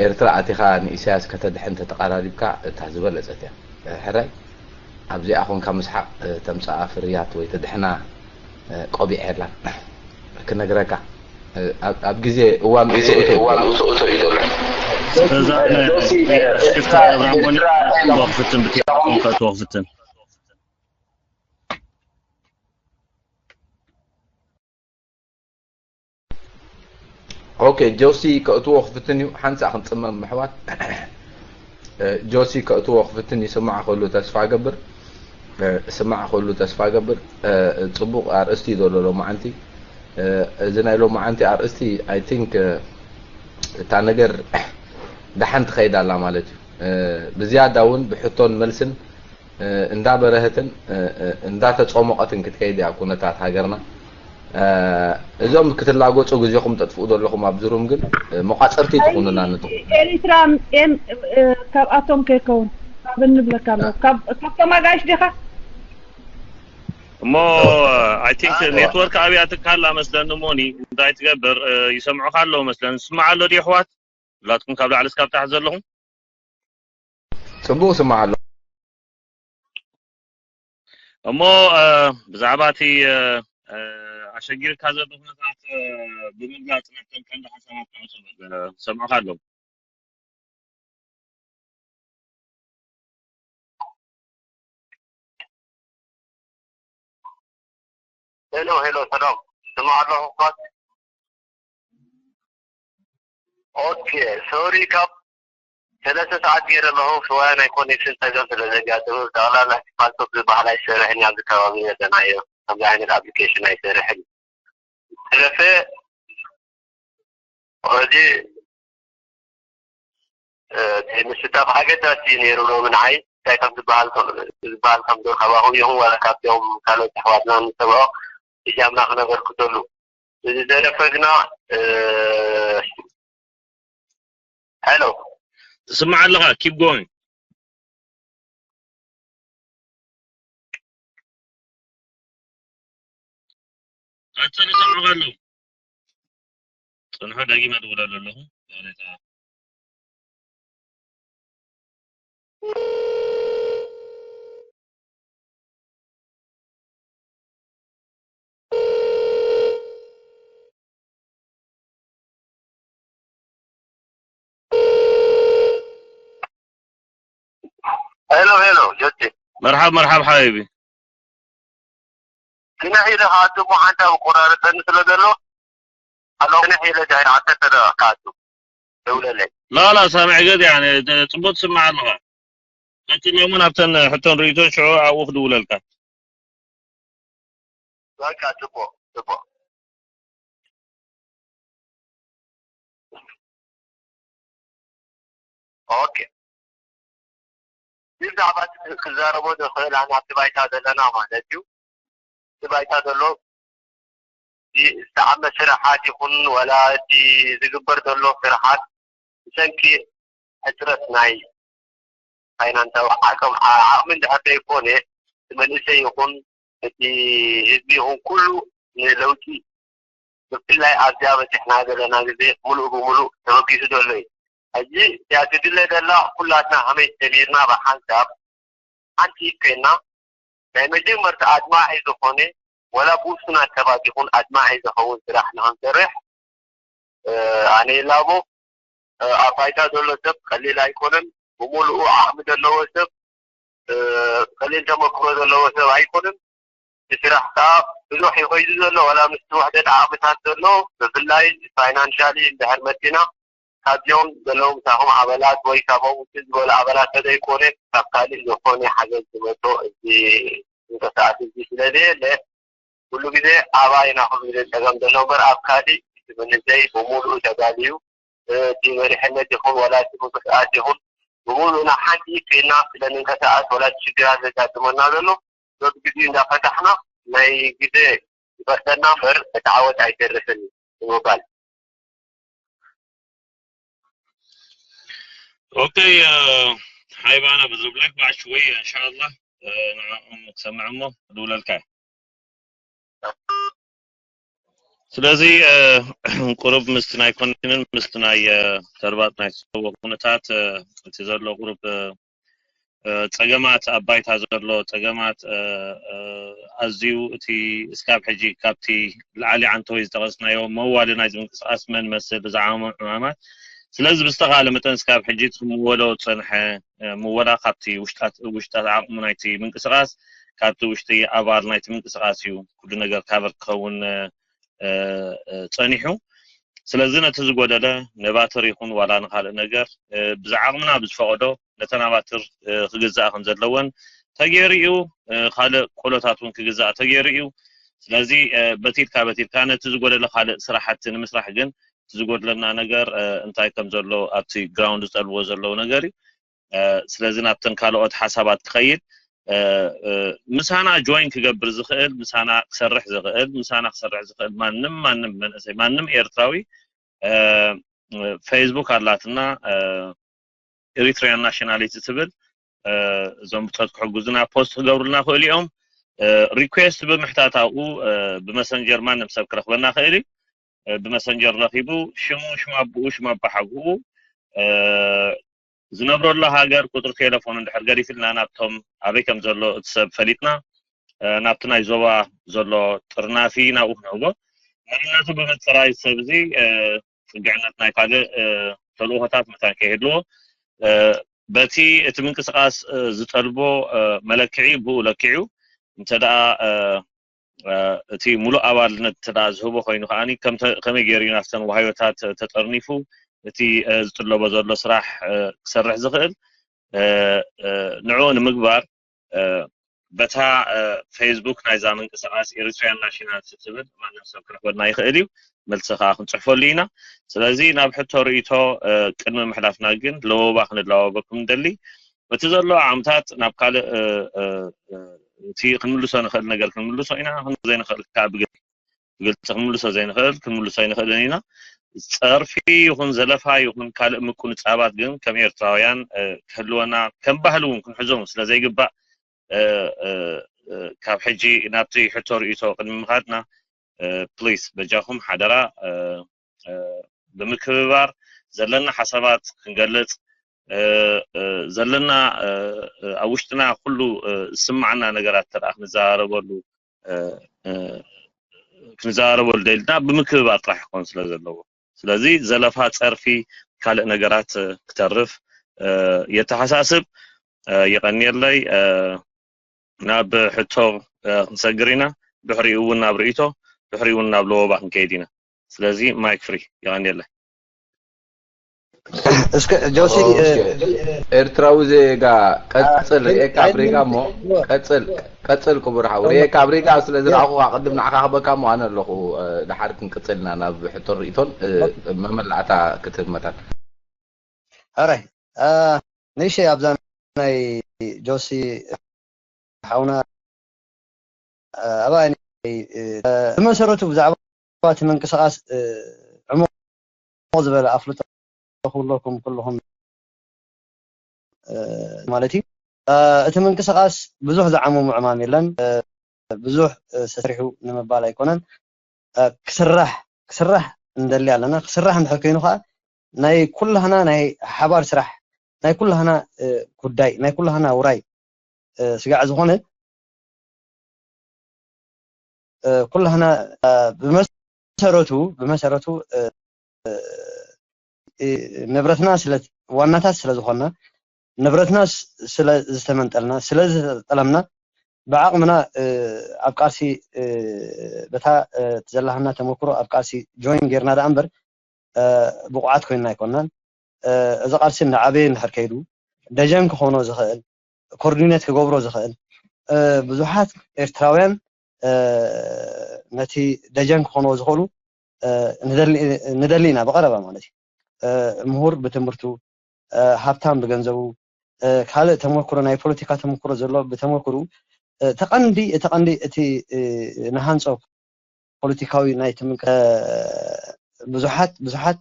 ኤርትራ ኣቲኻ ንኢሳያስ ከተድሕን ተተቃራሪብካ እታ ዝበለጸት እያ ሕራይ ኣብዚኣ ኮንካ ምስሓቅ ተምጻኣ ፍርያት ወይ ተድሕና ቆቢዕ የላን ክነግረካ ኣብ ግዜ እዋን እቶ እዩ ዘሎ እዛ ሽፍታ እብራም ሞኒ ወክፍትን ብትያኹም ከእትዎ ክፍትን ኦኬ ጆሲ ከእትዎ ክፍትን እዩ ሓንሳእ ክንፅመም ምሕዋት ጆሲ ከእትዎ ክፍትን ይስማዕ ከሉ ተስፋ ገብር ስማዕ ከሉ ተስፋ ገብር ፅቡቅ ኣርእስቲ እዩ ዘሎ ሎማዓንቲ እዚ ናይ ሎማዓንቲ ኣርእስቲ I think እታ ነገር ደሓን ትኸይድ ኣላ ማለት እዩ ብዝያዳ እውን ብሕቶን መልስን እንዳበረሀትን እንዳተፀሞቐትን ክትከይድ እያ ኩነታት ሃገርና እዞም ክትላጎፁ ግዜኹም ተጥፍኡ ዘለኹም ኣብዚ ሩም ግን መቋፀርቲ ትኹኑና ንትኹ ኤሪትራ ካብኣቶም ከይከውን ካብ እንብለካ ኣሎ ካብ ተማጋሽ ዲኻ እሞ I think network ኣብያ ትካላ መስለኒ ሞኒ እንታይ ትገብር ይሰምዑካ ኣለዉ መስለኒ ስማዕ ኣሎ ድዩ ኣሕዋት ላትኩም ካብ ላዕሊ እስካብ ታሕቲ ዘለኹም ፅቡቅ ስማዕ ኣሎ እሞ ብዛዕባ እቲ ኣሸጊርካ ዘሎ ኩነታት ብምግላፅ ነተን ቀንዲ ሓሳባት ክዕሶ ሰምዑካ ኣለዉ ሄሎ ሄሎ ሰላም ስማዕ ኣለኹ ኳት ኦኬ ሶሪ ካብ ሰለስተ ሰዓት ገይረ ኣለኹ ሽዋያ ናይ ኮኔክሽን ፀገም ስለ ዘጋጥም ጠቕላላ ቲክቶክ ዝበሃል ኣይሰርሕን ኣብዚ ከባቢ ዘለናዮ ከምዚ ዓይነት ኣፕሊኬሽን ኣይሰርሕን ተረፈ ሕጂ ምስታፍ ኣገዳሲ እዩ ነይሩ ሎሚ ንዓይ እንታይ ከም ዝበሃል ዝበሃል ከም ዶ ካባኹም ይኹን ዋላ ካብዚኦም ካልኦት ኣሕዋትና ንሰብኦ እጃምና ክነበርክተሉ እዚ ዘረፈ ግና ሄሎ ትስማዕ ኣለኻ keep going ቀጽል እሰምዑኻ ኣለዉ ጽንሑ ደጊመ ድውለሉ ኣለኹ ሄሎ ሄሎ ጆቴ መርሓብ መርሓብ ሓቢቢ ግና ኢለ ከኣቱ እሞ ሓንሳብ ቆራርፀኒ ስለ ዘሎ ኣለኹ ግና ኢለ ጃሂር ዓሰርተ ደቂቕ ከኣቱ ደውለለይ ላላ ሳምዕ ገድ ያኒ ፅቡቅ ትስማዕ ኣለኻ ቀፂሎምን ኣብተን ሕቶን ርእቶን ሽዑ ኣብኡ ክድውለልካ በቃ ፅቡቅ ፅቡቅ ኦኬ ብዛዕባ ክዛረቦ ዝኽእል ኣነ ኣብቲ ባይታ ዘለና ማለት እዩ እቲ ባይታ ዘሎ ዝተዓመ ስራሓት ይኹን ወላ እቲ ዝግበር ዘሎ ስራሓት ብሰንኪ ሕፅረት ናይ ፋይናንሳዊ ዓቅም ዓቅሚ እንድሕር ዘይኮነ እቲ መንእሰይ ይኹን እቲ ህዝቢ ይኹን ኩሉ ንለውጢ ብፍላይ ኣብዚኣ በፂሕና ዘለና ግዜ ሙሉእ ብሙሉእ ተበጊሱ ዘሎ እዩ። ሕጂ እዚኣ ትድለ ዘላ ኩላትና ከመይ ሰሚርና ብሓንሳብ ሓንቲ ኮይና ናይ መጀመርታ ኣድማዒ ዝኾነ ወላ ብውሱናት ሰባት ይኹን ኣድማዒ ዝኸውን ስራሕ ንክንሰርሕ ኣነ ይላቦ። ኣብ ባይታ ዘሎ ሰብ ቀሊል ኣይኮነን። ብምሉኡ ዓቕሚ ዘለዎ ሰብ ቀሊል ተመክሮ ዘለዎ ሰብ ኣይኮነን። እቲ ስራሕ ከዓ ብዙሕ ይኸይዱ ዘሎ ዋላ ምስቲ ውሕደት ዓቕምታት ዘሎ ብፍላይ ፋይናንሻሊ እንድሕር መፂና ካብዚኦም ዘለዉ ምሳኹም ኣባላት ወይ ካብኦም ውፅእ ዝበሉ ኣባላት ተዘይኮነ ካብ ካሊእ ዝኾነ ሓገዝ ዝመፆ እዚ ምንቅስቃስ እዚ ስለዘየለ ኩሉ ግዜ ኣባይ ኢና ክብል ጸገም ዘሎ እምበር ኣብ ካሊእ እቲ መንእሰይ ብምሉኡ ተጋልዩ እቲ መሪሕነት ይኹን ዋላ እቲ ምንቅስቃስ ይኹን ብምሉእና ሓንቲ ኮይና ስለ ንንቀሳቐስ ወላ ሽግራት ዘጋጥመና ዘሎ በብግዜኡ እንዳፈታሕና ናይ ግዜ ይፈርደና እምበር እቲ ዓወት ኣይተርፍን ብምባል። ኦኬ ሓይባና ብዝብለክ ባሽ ወይ እንሻላ ንዕኦም ክሰምዕ እሞ ክድውለልካ እዩ። ስለዚ ቁሩብ ምስቲ ናይ ኮንዲሽንን ምስቲ ናይ ተርባጥ ናይ ሰዎ ኩነታት እቲ ዘሎ ቁሩብ ጸገማት ኣብ ባይታ ዘሎ ጸገማት ኣዝዩ እቲ እስካብ ሕጂ ካብቲ ላዕሊ ዓንተወይ ዝጠቐስናዮ መዋሊ ናይዚ ምንቅስቃስ መን መስል ብዛዕባ ዕማማት ስለዚ ብዝተኻለ መጠን እስካብ ሕጂ እቲ ክምወሎ ዝጸንሐ ምወላ ካብቲ ውሽጣት ውሽጣት ዓቕሙ ናይቲ ምንቅስቃስ ካብቲ ውሽጢ ኣባል ናይቲ ምንቅስቃስ እዩ ኩሉ ነገር ካቨር ክኸውን ጸኒሑ። ስለዚ ነቲ ዝጎደለ ነባተር ይኹን ዋላ ንካልእ ነገር ብዝዓቕምና ብዝፈቐዶ ነተን ኣባትር ክግዛኣ ከም ዘለወን ተገይሩ እዩ። ካልእ ቆሎታት እውን ክግዛእ ተገይሩ እዩ። ስለዚ በቲልካ በቲልካ ነቲ ዝጎደለ ካልእ ስራሕቲ ንምስራሕ ግን እቲ ዝጎድለና ነገር እንታይ ከም ዘሎ ኣብቲ ግራውንድ ዝጠልብዎ ዘለዉ ነገር እዩ። ስለዚ ናብተን ካልኦት ሓሳባት ክኸይድ ምሳና ጆይን ክገብር ዝኽእል ምሳና ክሰርሕ ዝኽእል ምሳና ክሰርሕ ዝኽእል ማንም ማንም መንእሰይ ማንም ኤርትራዊ ፌስቡክ ኣላትና ኤሪትሪያን ናሽናሊቲ ትብል እዞም ብፆት ክሕግዙና ፖስት ክገብሩልና ክእሉ እዮም። ሪኩዌስት ብምሕታት ኣብኡ ብመሰንጀር ማንም ሰብ ክረክበና ክእል እዩ። ብመሰንጀር ረኪቡ ሽሙ ሽም ኣቦኡ ሽም ኣባሓጎኡ ዝነብረሉ ሃገር ቁፅሪ ቴሌፎኑ እንድሕር ገዲፍልና ናብቶም ኣበይ ከም ዘሎ እቲ ሰብ ፈሊጥና ናብቲ ናይ ዞባ ዘሎ ጥርናፊ ናብኡ ክነህቦ መንነቱ ብምፅራይ ሰብ እዚ ፅግዕነት ናይ ካልእ ተልእኾታት መታን ከይህልዎ በቲ እቲ ምንቅስቃስ ዝጠልቦ መለክዒ ብኡ ለኪዑ እንተ ደኣ እቲ ሙሉእ ኣባልነት እንተ ደኣ ዝህቦ ኮይኑ ከዓኒ ከመይ ገይሩ እዩ ናብተን ዋህዮታት ተጠርኒፉ እቲ ዝጥለቦ ዘሎ ስራሕ ክሰርሕ ዝኽእል ንዕኡ ንምግባር በታ ፌስቡክ ናይዛ ምንቅስቃስ ኤሪትሪያን ናሽናል ትብል ማንም ሰብ ክረክበና ይኽእል እዩ። መልሲ ከዓ ክንፅሕፈሉ ኢና። ስለዚ ናብ ሕቶ ርእይቶ ቅድሚ ምሕላፍና ግን ለወባ ክንለዋወበኩም ንደሊ። እቲ ዘሎ ዓቕምታት ናብ ካልእ እቲ ክንምልሶ ንኽእል ነገር ክንምልሶ ኢና፣ ክንምልሶ ዘይንኽእል ከዓ ብግልፂ ክንምልሶ ዘይንኽእል ክንምልሶ ኣይንኽእልን ኢና። ፀርፊ ይኹን ዘለፋ ይኹን ካልእ ምቁንፃባት ግን ከም ኤርትራውያን ክህልወና ከም ባህሊ እውን ክንሕዞም ስለ ዘይግባእ ካብ ሕጂ ናብቲ ሕቶ ርእይቶ ቅድሚ ምኻድና ፕሊስ በጃኹም ሓደራ ብምክብባር ዘለና ሓሳባት ክንገልፅ ዘለና ኣብ ውሽጥና ኩሉ ዝስማዓና ነገራት ተደኣ ክንዘራረበሉ ክንዘራረበሉ ደልና ብምክብባር ጥራሕ ክኾን ስለ ዘለዎ ስለዚ ዘለፋ ፀርፊ ካልእ ነገራት ክተርፍ የተሓሳስብ የቐንየለይ ናብ ሕቶ ክንሰግር ኢና ድሕሪኡ እውን ናብ ርእይቶ ድሕሪኡ እውን ናብ ለወባ ክንከይድ ኢና ስለዚ ማይክ ፍሪ የቐንየለይ እስከ ጆሲ ኤርትራዊ ዜጋ ቀጽል ርኤካ ኣብ ሪጋ እሞ ቀጽል ቀጽል ክቡር ሓው ርኤካ ኣብ ሪጋ ስለ ዝረኣኹ ቅድም ንዓኻ ክበካ እሞ ኣነ ኣለኹ ድሓር ክንቅጽል ኢና ናብ ሕቶ ርኢቶን መመላእታ ክትህብ መታን ሕራይ ንእሽተይ ኣብዛ ናይ ጆሲ ሓውና ኣባይ ብመሰረቱ ብዛዕባ እቲ ምንቅስቃስ ዕሙቕ ዝበለ ኣፍልጦ ክብለኩም ኩልኹም ማለት እዩ። እቲ ምንቅስቃስ ብዙሕ ዝዓመሙ ዕማም የለን። ብዙሕ ተሰሪሑ ንምባል ኣይኮነን። ክስራሕ ክስራሕ እንደሊ ኣለና። ክስራሕ እንድሕር ኮይኑ ከዓ ናይ ኩላህና ናይ ሓባር ስራሕ ናይ ኩላህና ጉዳይ ናይ ኩላህና ውራይ ስጋዕ ዝኾነ ኩላህና ብመሰረቱ ብመሰረቱ ንብረትና ስለ ዋናታት ስለ ዝኾንና ንብረትና ስለ ዝተመንጠልና ስለ ዝተጠለምና ብዓቕምና ኣብ ቃልሲ በታ ዘለሃና ተመክሮ ኣብ ቃልሲ ጆይን ጌርና ደኣ እምበር ብቑዓት ኮይንና ኣይኮንናን። እዚ ቃልሲ እናዓበየ እንድሕር ከይዱ ደጀን ክኾኖ ዝኽእል ኮርዲኔት ክገብሮ ዝኽእል ብዙሓት ኤርትራውያን ነቲ ደጀን ክኾንዎ ዝኽእሉ ንደሊ ኢና ብቐረባ ማለት እዩ። ምሁር ብትምህርቱ ሃብታም ብገንዘቡ፣ ካልእ ተመክሮ፣ ናይ ፖለቲካ ተመክሮ ዘሎ ብተመክሩ፣ ተቐንዲ እቲ ቀንዲ እቲ ንሃንጾ ፖለቲካዊ ናይ ትምንቀ ብዙሓት ብዙሓት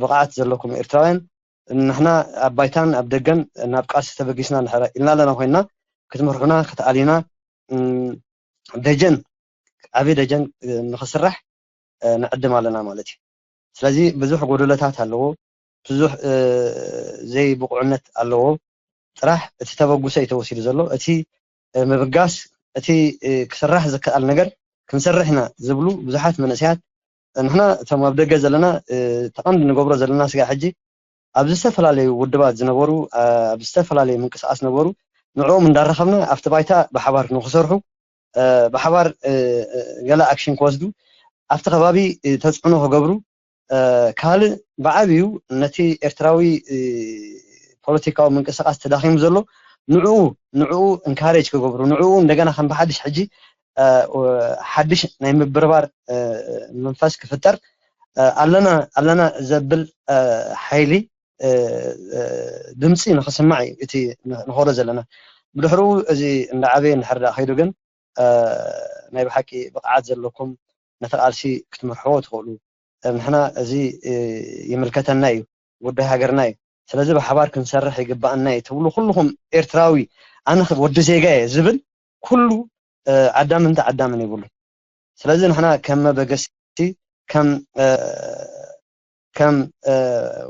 ብቕዓት ዘለኩም ኤርትራውያን ንሕና ኣብ ባይታን ኣብ ደገን ናብ ቃልሲ ተበጊስና ንሕረ ኢልና ኣለና ኮይንና ክትምርሑና ክትኣሊና ደጀን ዓብዪ ደጀን ንኽስራሕ ንዕድም ኣለና ማለት እዩ። ስለዚ ብዙሕ ጎደሎታት ኣለዎ። ብዙሕ ዘይብቑዕነት ኣለዎ። ጥራሕ እቲ ተበጉሰ እዩ ተወሲዱ ዘሎ። እቲ ምብጋስ እቲ ክስራሕ ዝከኣል ነገር ክንሰርሕ ኢና ዝብሉ ብዙሓት መንእሰያት ንሕና እቶም ኣብ ደገ ዘለና ተቐንዲ ንገብሮ ዘለና ስጋ ሕጂ ኣብ ዝተፈላለዩ ውድባት ዝነበሩ ኣብ ዝተፈላለዩ ምንቅስቃስ ነበሩ ንዕኦም እንዳረኸብና ኣብቲ ባይታ ብሓባር ንክሰርሑ ብሓባር ገለ ኣክሽን ክወስዱ ኣብቲ ከባቢ ተፅዕኖ ክገብሩ ካልእ ብዓብዩ ነቲ ኤርትራዊ ፖለቲካዊ ምንቅስቃስ ተዳኺሙ ዘሎ ንዕኡ ንዕኡ እንካሬጅ ክገብሩ ንዕኡ እንደገና ከም ብሓድሽ ሕጂ ሓድሽ ናይ ምብርባር መንፈስ ክፍጠር ኣለና ኣለና ዘብል ሓይሊ ድምፂ ንክስማዕ እዩ እቲ ንኸዶ ዘለና ብድሕሩ እዚ እንዳዓበየ እንድሕር ዳ ከይዱ ግን ናይ ብሓቂ ብቕዓት ዘለኩም ነቲ ቃልሲ ክትምርሕዎ ትኽእሉ ንሕና እዚ ይምልከተና እዩ ጉዳይ ሃገርና እዩ ስለዚ ብሓባር ክንሰርሕ ይግባኣና እዩ ትብሉ ኩልኹም ኤርትራዊ ኣነ ወዲ ዜጋ እየ ዝብል ኩሉ ዓዳምን ተዓዳምን ይብሉ ስለዚ ንሕና ከም መበገሲ ከም ከም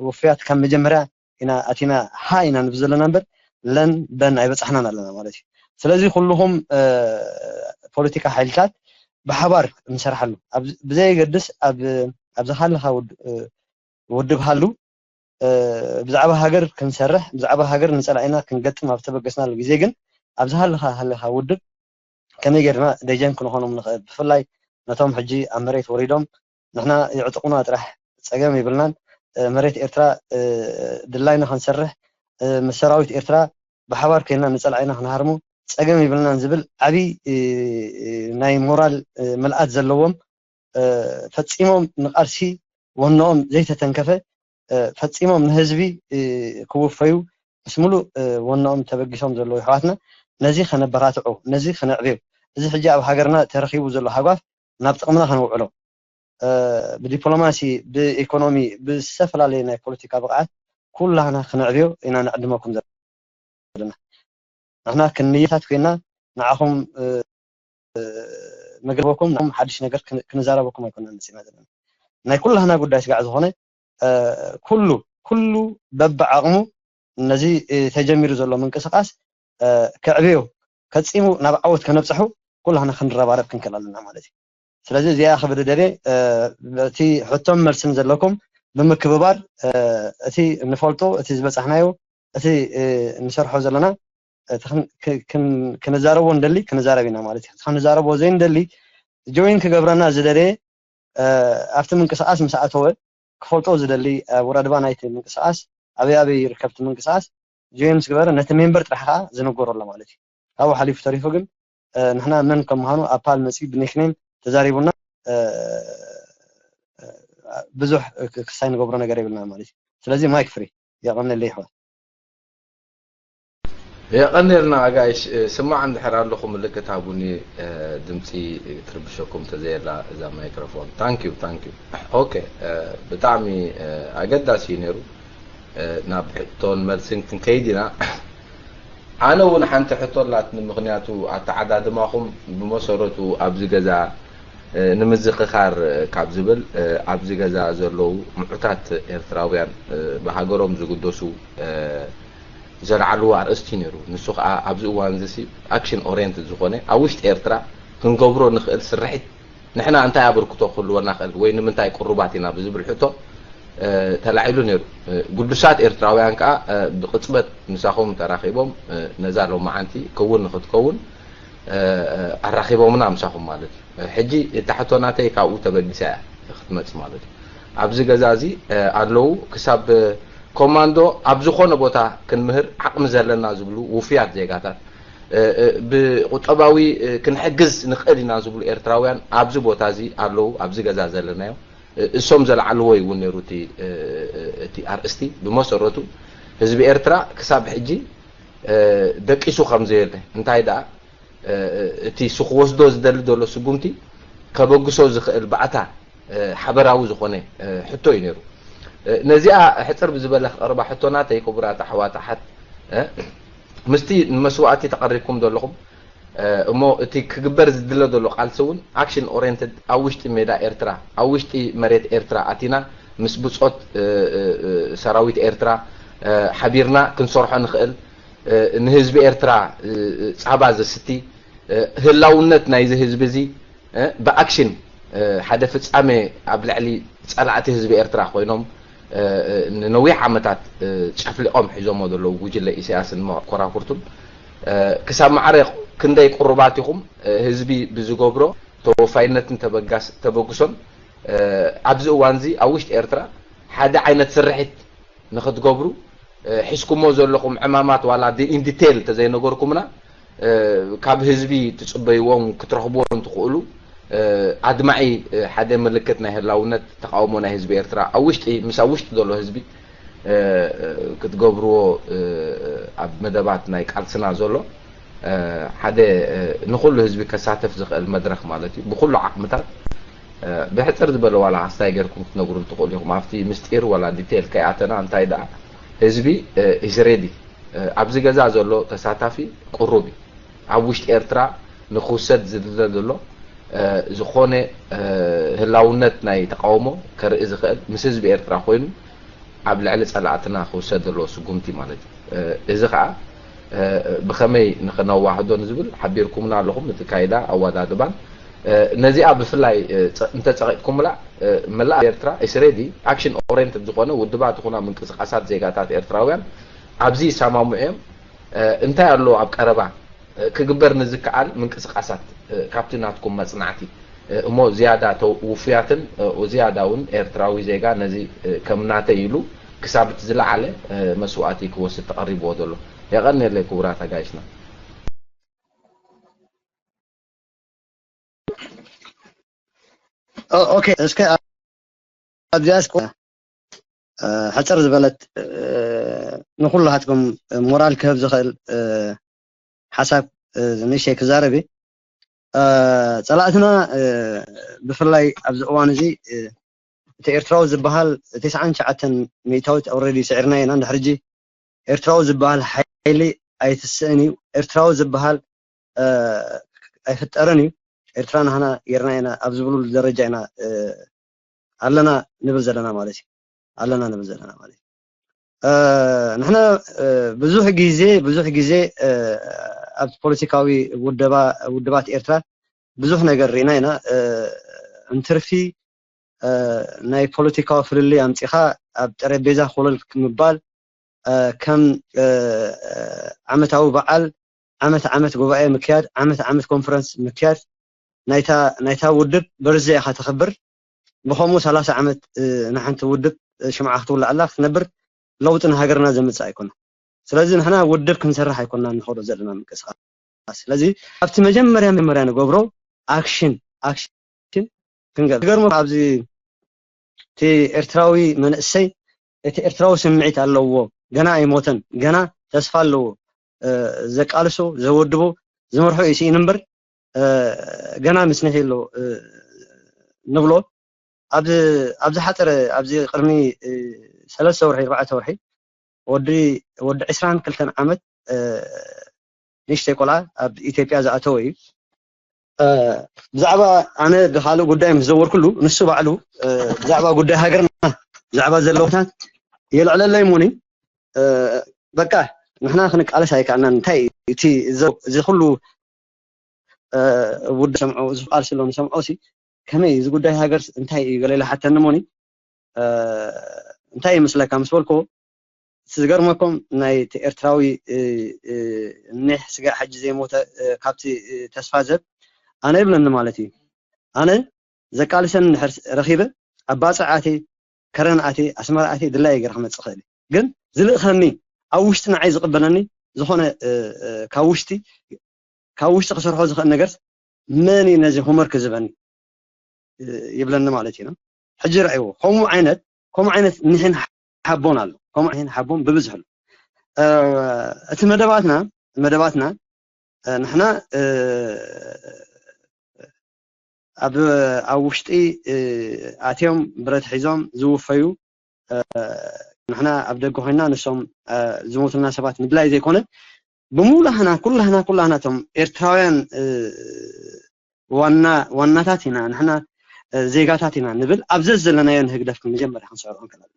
ውፍያት ካብ መጀመርያ ኢና ኣቲና ሃ ኢና ንብል ዘለና እምበር ለን በን ኣይበፃሕናን ኣለና ማለት እዩ ስለዚ ኩልኹም ፖለቲካ ሓይልታት ብሓባር ንሰርሓሉ ብዘየገድስ ኣብ ዝሃለኻ ውድብ ሃሉ ብዛዕባ ሃገር ክንሰርሕ ብዛዕባ ሃገር ንፀላኢና ክንገጥም ኣብ ዝተበገስናሉ ግዜ ግን ኣብ ዝሃለኻ ሃለኻ ውድብ ከመይ ጌርና ደጀን ክንኾኖም ንኽእል ብፍላይ ነቶም ሕጂ ኣብ መሬት ወሪዶም ንሕና ይዕጥቑና ጥራሕ ፀገም ይብልናን መሬት ኤርትራ ድላይና ክንሰርሕ ምስ ሰራዊት ኤርትራ ብሓባር ኮይንና ንፀላኢና ክንሃርሞ ፀገም ይብልናን ዝብል ዓብይ ናይ ሞራል ምልኣት ዘለዎም ፈፂሞም ንቃልሲ ወንኦም ዘይተተንከፈ ፈፂሞም ንህዝቢ ክውፈዩ ምስ ሙሉእ ወንኦም ተበጊሶም ዘለዉ ኣሕዋትና ነዚ ከነበራትዖ ነዚ ክነዕብዮ እዚ ሕጂ ኣብ ሃገርና ተረኺቡ ዘሎ ሃጓፍ ናብ ጥቕምና ከነውዕሎ ብዲፕሎማሲ ብኢኮኖሚ ብዝተፈላለየ ናይ ፖለቲካ ብቕዓት ኩላህና ክነዕብዮ ኢና ንዕድመኩም ዘለና ንሕና ክንንየታት ኮይና ንዓኹም መግለበኩም ንኹም ሓድሽ ነገር ክንዛረበኩም ኣይኮና መፅና ዘለና ናይ ኩላህና ጉዳይ ስጋዕ ዝኾነ ኩሉ ኩሉ በብዓቕሙ ነዚ ተጀሚሩ ዘሎ ምንቅስቃስ ከዕብዮ ከፂሙ ናብ ዓወት ከነብፅሑ ኩላህና ክንረባረብ ክንክእል ኣለና ማለት እዩ ስለዚ እዚኣ ክብል ደልየ እቲ ሕቶም መልስን ዘለኩም ብምክብባር እቲ ንፈልጦ እቲ ዝበፃሕናዮ እቲ ንሰርሖ ዘለና ክንዛረቦ ንደሊ ክንዛረብ ኢና ማለት እዩ ክንዛረቦ ዘይንደሊ ጆይን ክገብረና ዝደለየ ኣብቲ ምንቅስቃስ ምስ ኣተወ ክፈልጦ ዝደሊ ውራድባ ናይቲ ምንቅስቃስ ኣበይ ኣበይ ይርከብቲ ምንቅስቃስ ጆይን ምስ ግበረ ነቲ ሜምበር ጥራሕ ከዓ ዝነገሮ ኣሎ ማለት እዩ ካብኡ ሓሊፉ ተሪፉ ግን ንሕና መን ከም ምዃኑ ኣብ ፓል መፅኡ ብኒክኔም ተዛሪቡና ብዙሕ ክሳይ ንገብሮ ነገር የብልና ማለት እዩ ስለዚ ማይክ ፍሪ የቐነለይ ይሕዋት የቐኔልና ኣጋይሽ ስማዕ እንድሕር ኣለኹ ምልክት ሃቡኒ ድምፂ ትርብሸኩም ተዘየላ እዛ ማይክሮፎን thank you thank you okay ብጣዕሚ ኣገዳሲ እዩ ነይሩ ናብ ሕቶን መልስን ክንከይድ ኢና ኣነ እውን ሓንቲ ሕቶ ኣላትኒ ምክንያቱ ኣተዓዳድማኹም ብመሰረቱ ኣብዚ ገዛ ንምዝኽኻር ካብ ዝብል ኣብዚ ገዛ ዘለዉ ምዑታት ኤርትራውያን ብሃገሮም ዝግደሱ ዘልዓልዎ ኣርእስቲ ነይሩ ንሱ ከዓ ኣብዚ እዋን እዚ ኣክሽን ኦሬንት ዝኾነ ኣብ ውሽጢ ኤርትራ ክንገብሮ ንኽእል ስርሒት ንሕና እንታይ ኣበርክቶ ክህልወና ክእል ወይ ንምንታይ ቅሩባት ኢና ብዝብል ሕቶ ተላዒሉ ነይሩ ግዱሳት ኤርትራውያን ከዓ ብቅፅበት ምሳኹም ተራኺቦም ነዛ ሎማዓንቲ ክውን ንክትከውን ኣራኺቦምና ምሳኹም ማለት እዩ ሕጂ እታ ሕቶ ናተይ ካብኡ ተበጊሳ እያ ክትመፅ ማለት እዩ ኣብዚ ገዛ እዚ ኣለዉ ክሳብ ኮማንዶ ኣብ ዝኾነ ቦታ ክንምህር ዓቕሚ ዘለና ዝብሉ ውፍያት ዜጋታት ብቁጠባዊ ክንሕግዝ ንኽእል ኢና ዝብሉ ኤርትራውያን ኣብዚ ቦታ እዚ ኣለዉ ኣብዚ ገዛ ዘለናዮ እሶም ዘልዓልዎ እዩ እውን ነይሩ እቲ ኣርእስቲ ብመሰረቱ ህዝቢ ኤርትራ ክሳብ ሕጂ ደቂሱ ከም ዘየለ፣ እንታይ ደኣ እቲ እሱ ክወስዶ ዝደሊ ዘሎ ስጉምቲ ከበግሶ ዝኽእል ባእታ ሓበራዊ ዝኾነ ሕቶ እዩ ነይሩ። ነዚኣ ሕጽር ብዝበለ ክቐርባ ሕቶ ናተይ፣ ክቡራት ኣሕዋት ኣሓት፣ ምስቲ ንመስዋእቲ ተቐሪብኩም ዘለኹም እሞ እቲ ክግበር ዝድለ ዘሎ ቃልሲ እውን ኣክሽን ኦሪየንትድ ኣብ ውሽጢ ሜዳ ኤርትራ፣ ኣብ ውሽጢ መሬት ኤርትራ ኣቲና ምስ ብጾት ሰራዊት ኤርትራ ሓቢርና ክንሰርሖ ንኽእል፣ ንህዝቢ ኤርትራ ጻባ ዘስቲ ህላውነት ናይዚ ህዝቢ እዚ ብኣክሽን ሓደ ፍጻሜ ኣብ ልዕሊ ጸላእቲ ህዝቢ ኤርትራ ኮይኖም ንነዊሕ ዓመታት ጨፍሊቖም ሒዞሞ ዘለዉ ጉጅለ ኢሳያስን ኮራኩርቱን ክሳብ ማዕረ ክንደይ ቅሩባት ኢኹም ህዝቢ ብዝገብሮ ተወፋይነትን ተበጋስ-፣ ተበግሶን ኣብዚ እዋን እዚ ኣብ ውሽጢ ኤርትራ ሓደ ዓይነት ስርሒት ንኽትገብሩ ሒዝኩሞ ዘለኹም ዕማማት ዋላ ኢን ዲቴል ተዘይነገርኩምና ካብ ህዝቢ ትጽበይዎን ክትረኽብዎን ትኽእሉ ኣድማዒ ሓደ ምልክት ናይ ህላውነት ተቃውሞ ናይ ህዝቢ ኤርትራ ኣብ ውሽጢ ምስ ኣብ ውሽጢ ዘሎ ህዝቢ ክትገብርዎ ኣብ መደባት ናይ ቃልስና ዘሎ ሓደ ንኹሉ ህዝቢ ከሳተፍ ዝኽእል መድረኽ ማለት እዩ። ብኹሉ ዓቕምታት ብሕጽር ዝበለ ዋላ ኣስታይ ጌርኩም ክትነግሩን ትኽእሉ ኢኹም። ኣብቲ ምስጢር ዋላ ዲቴል ከይኣተና እንታይ ደኣ ህዝቢ ኢዝ ሬዲ። ኣብዚ ገዛ ዘሎ ተሳታፊ ቅሩብ እዩ። ኣብ ውሽጢ ኤርትራ ንክውሰድ ዝድለ ዘሎ ዝኾነ ህላውነት ናይ ተቃውሞ ከርኢ ዝኽእል ምስ ህዝቢ ኤርትራ ኮይኑ ኣብ ልዕሊ ጸላእትና ክውሰድ ዘለዎ ስጉምቲ ማለት እዩ። እዚ ኸኣ ብኸመይ ንኽነዋህዶ ንዝብል ሓቢርኩምና ኣለኹም። እቲ ካይዳ ኣወዳድባን ነዚኣ ብፍላይ እንተጸቂጥኩምላ መላእ ኤርትራ ኢስ ሬዲ ኣክሽን ኦሪየንትድ ዝኾነ ውድባት ይኹና ምንቅስቃሳት ዜጋታት ኤርትራውያን ኣብዚ ይሰማምዑ እዮም። እንታይ ኣሎ ኣብ ቀረባ ክግበር ንዝከኣል ምንቅስቃሳት ካብቲ ናትኩም መጽናዕቲ እሞ ዝያዳ ውፉያትን ዝያዳ እውን ኤርትራዊ ዜጋ ነዚ ከም ናተይ ኢሉ ክሳብ እቲ ዝለዓለ መስዋእቲ ክወስድ ተቐሪብዎ ዘሎ። የቐንየለይ ክቡራት ኣጋይሽና። ኦኬ፣ እስከ ኣብዚኣ እስከ ሕፅር ዝበለት ንኩላትኩም ሞራል ክህብ ዝኽእል ሓሳብ ንእሽተይ ክዛረብ እየ። ፀላእትና ብፍላይ ኣብዚ እዋን እዚ እቲ ኤርትራዊ ዝበሃል ተስዓን ትሽዓተን ሚእታዊት ኦልሬዲ ስዒርና ኢና። እንድሕር ሕጂ ኤርትራዊ ዝበሃል ሓይሊ ኣይትስእን እዩ። ኤርትራዊ ዝበሃል ኣይፍጠርን እዩ። ኤርትራ ናህና ጌርና ኢና ኣብ ዝብሉሉ ደረጃ ኢና ኣለና ንብል ዘለና ማለት እዩ። ኣለና ንብል ዘለና ማለት እዩ። ንሕና ብዙሕ ግዜ ብዙሕ ግዜ ኣብቲ ፖለቲካዊ ውደባ ውድባት ኤርትራ ብዙሕ ነገር ርኢና ኢና። እንትርፊ ናይ ፖለቲካዊ ፍልልይ ኣምጺኻ ኣብ ጠረጴዛ ኮለል ምባል ከም ዓመታዊ በዓል ዓመት ዓመት ጉባኤ ምክያድ ዓመት ዓመት ኮንፈረንስ ምክያድ ናይታ ናይታ ውድብ በርዝደይ ኢኻ ተኽብር። ብኸምኡ ሰላሳ ዓመት ንሓንቲ ውድብ ሽምዓ ክትውላዓላ ክትነብር ለውጢ ንሃገርና ዘምጽእ ኣይኮነ። ስለዚ ንሕና ውድብ ክንሰርሕ ኣይኮና ንኸዶ ዘለና ምንቅስቃስ። ስለዚ ኣብቲ መጀመርያ መጀመርያ ንገብሮ ኣክሽን ኣክሽን ክንገብር ገርሞ ኣብዚ እቲ ኤርትራዊ መንእሰይ እቲ ኤርትራዊ ስምዒት ኣለዎ። ገና ኣይሞተን፣ ገና ተስፋ ኣለዎ። ዘቃልሶ ዘወድቦ ዝመርሖ እዩ ስኢኑ እምበር ገና ምስ ንሕይ ኣሎ ንብሎ። ኣብ ዝሓፀረ ኣብዚ ቅድሚ ሰለስተ ወርሒ ኣርባዕተ ወርሒ ወዲ ወዲ ዕስራን ክልተን ዓመት ንእሽተይ ቆልዓ ኣብ ኢትዮጵያ ዝኣተወ እዩ። ብዛዕባ ኣነ ብካልእ ጉዳይ ምስ ዘወርኩሉ ንሱ ባዕሉ ብዛዕባ ጉዳይ ሃገርና ብዛዕባ ዘለውታት የልዕለለይ እሞኒ በቃ ንሕና ክንቃለስ ኣይከኣልናን። እንታይ እቲ እዚ ኩሉ ውድ ሰምዖ እዚ ቃልሲ ኣሎ ንሰምዖ ሲ ከመይ እዚ ጉዳይ ሃገር እንታይ እዩ ገለ ኢለ ሓተኒ እሞኒ እንታይ ይመስለካ ምስ በልኮ እቲ ዝገርመኩም ናይ ኤርትራዊ ኒሕ ስጋዕ ሕጂ ዘይሞተ ካብቲ ተስፋ ዘብ ኣነ ይብለኒ ማለት እዩ ኣነ ዘቃልሰን እንድሕር ረኺበ ኣብ ባፅዕ ኣትየ ከረን ኣትየ ኣስመራ ኣትየ ድላየ ገይረ ክመፅእ ክእል ግን ዝልእኸኒ ኣብ ውሽጢ ንዓይ ዝቕበለኒ ዝኾነ ካብ ውሽጢ ካብ ውሽጢ ክሰርሖ ዝኽእል ነገር መን እዩ ነዚ ሆምወርክ ዝህበኒ ይብለኒ ማለት እዩ ሕጂ ርዕዎ ከምኡ ዓይነት ከምኡ ዓይነት ኒሕን ሓቦን ኣሎ ከምኡ ዓይን ሓቦን ብብዝሕ ኣሎ እቲ መደባትና መደባትና ንሕና ኣብ ኣብ ውሽጢ ኣትዮም ብረት ሒዞም ዝውፈዩ ንሕና ኣብ ደገ ኮይና ንሶም ዝሞቱልና ሰባት ምድላይ ዘይኮነ፣ ብሙላህና ኩላህና ኩላህና እቶም ኤርትራውያን ዋና ዋናታት ኢና፣ ንሕና ዜጋታት ኢና ንብል ኣብ ዘዘለናዮ ንህግደፍ መጀመርያ ክንሰርዖ እንክእል።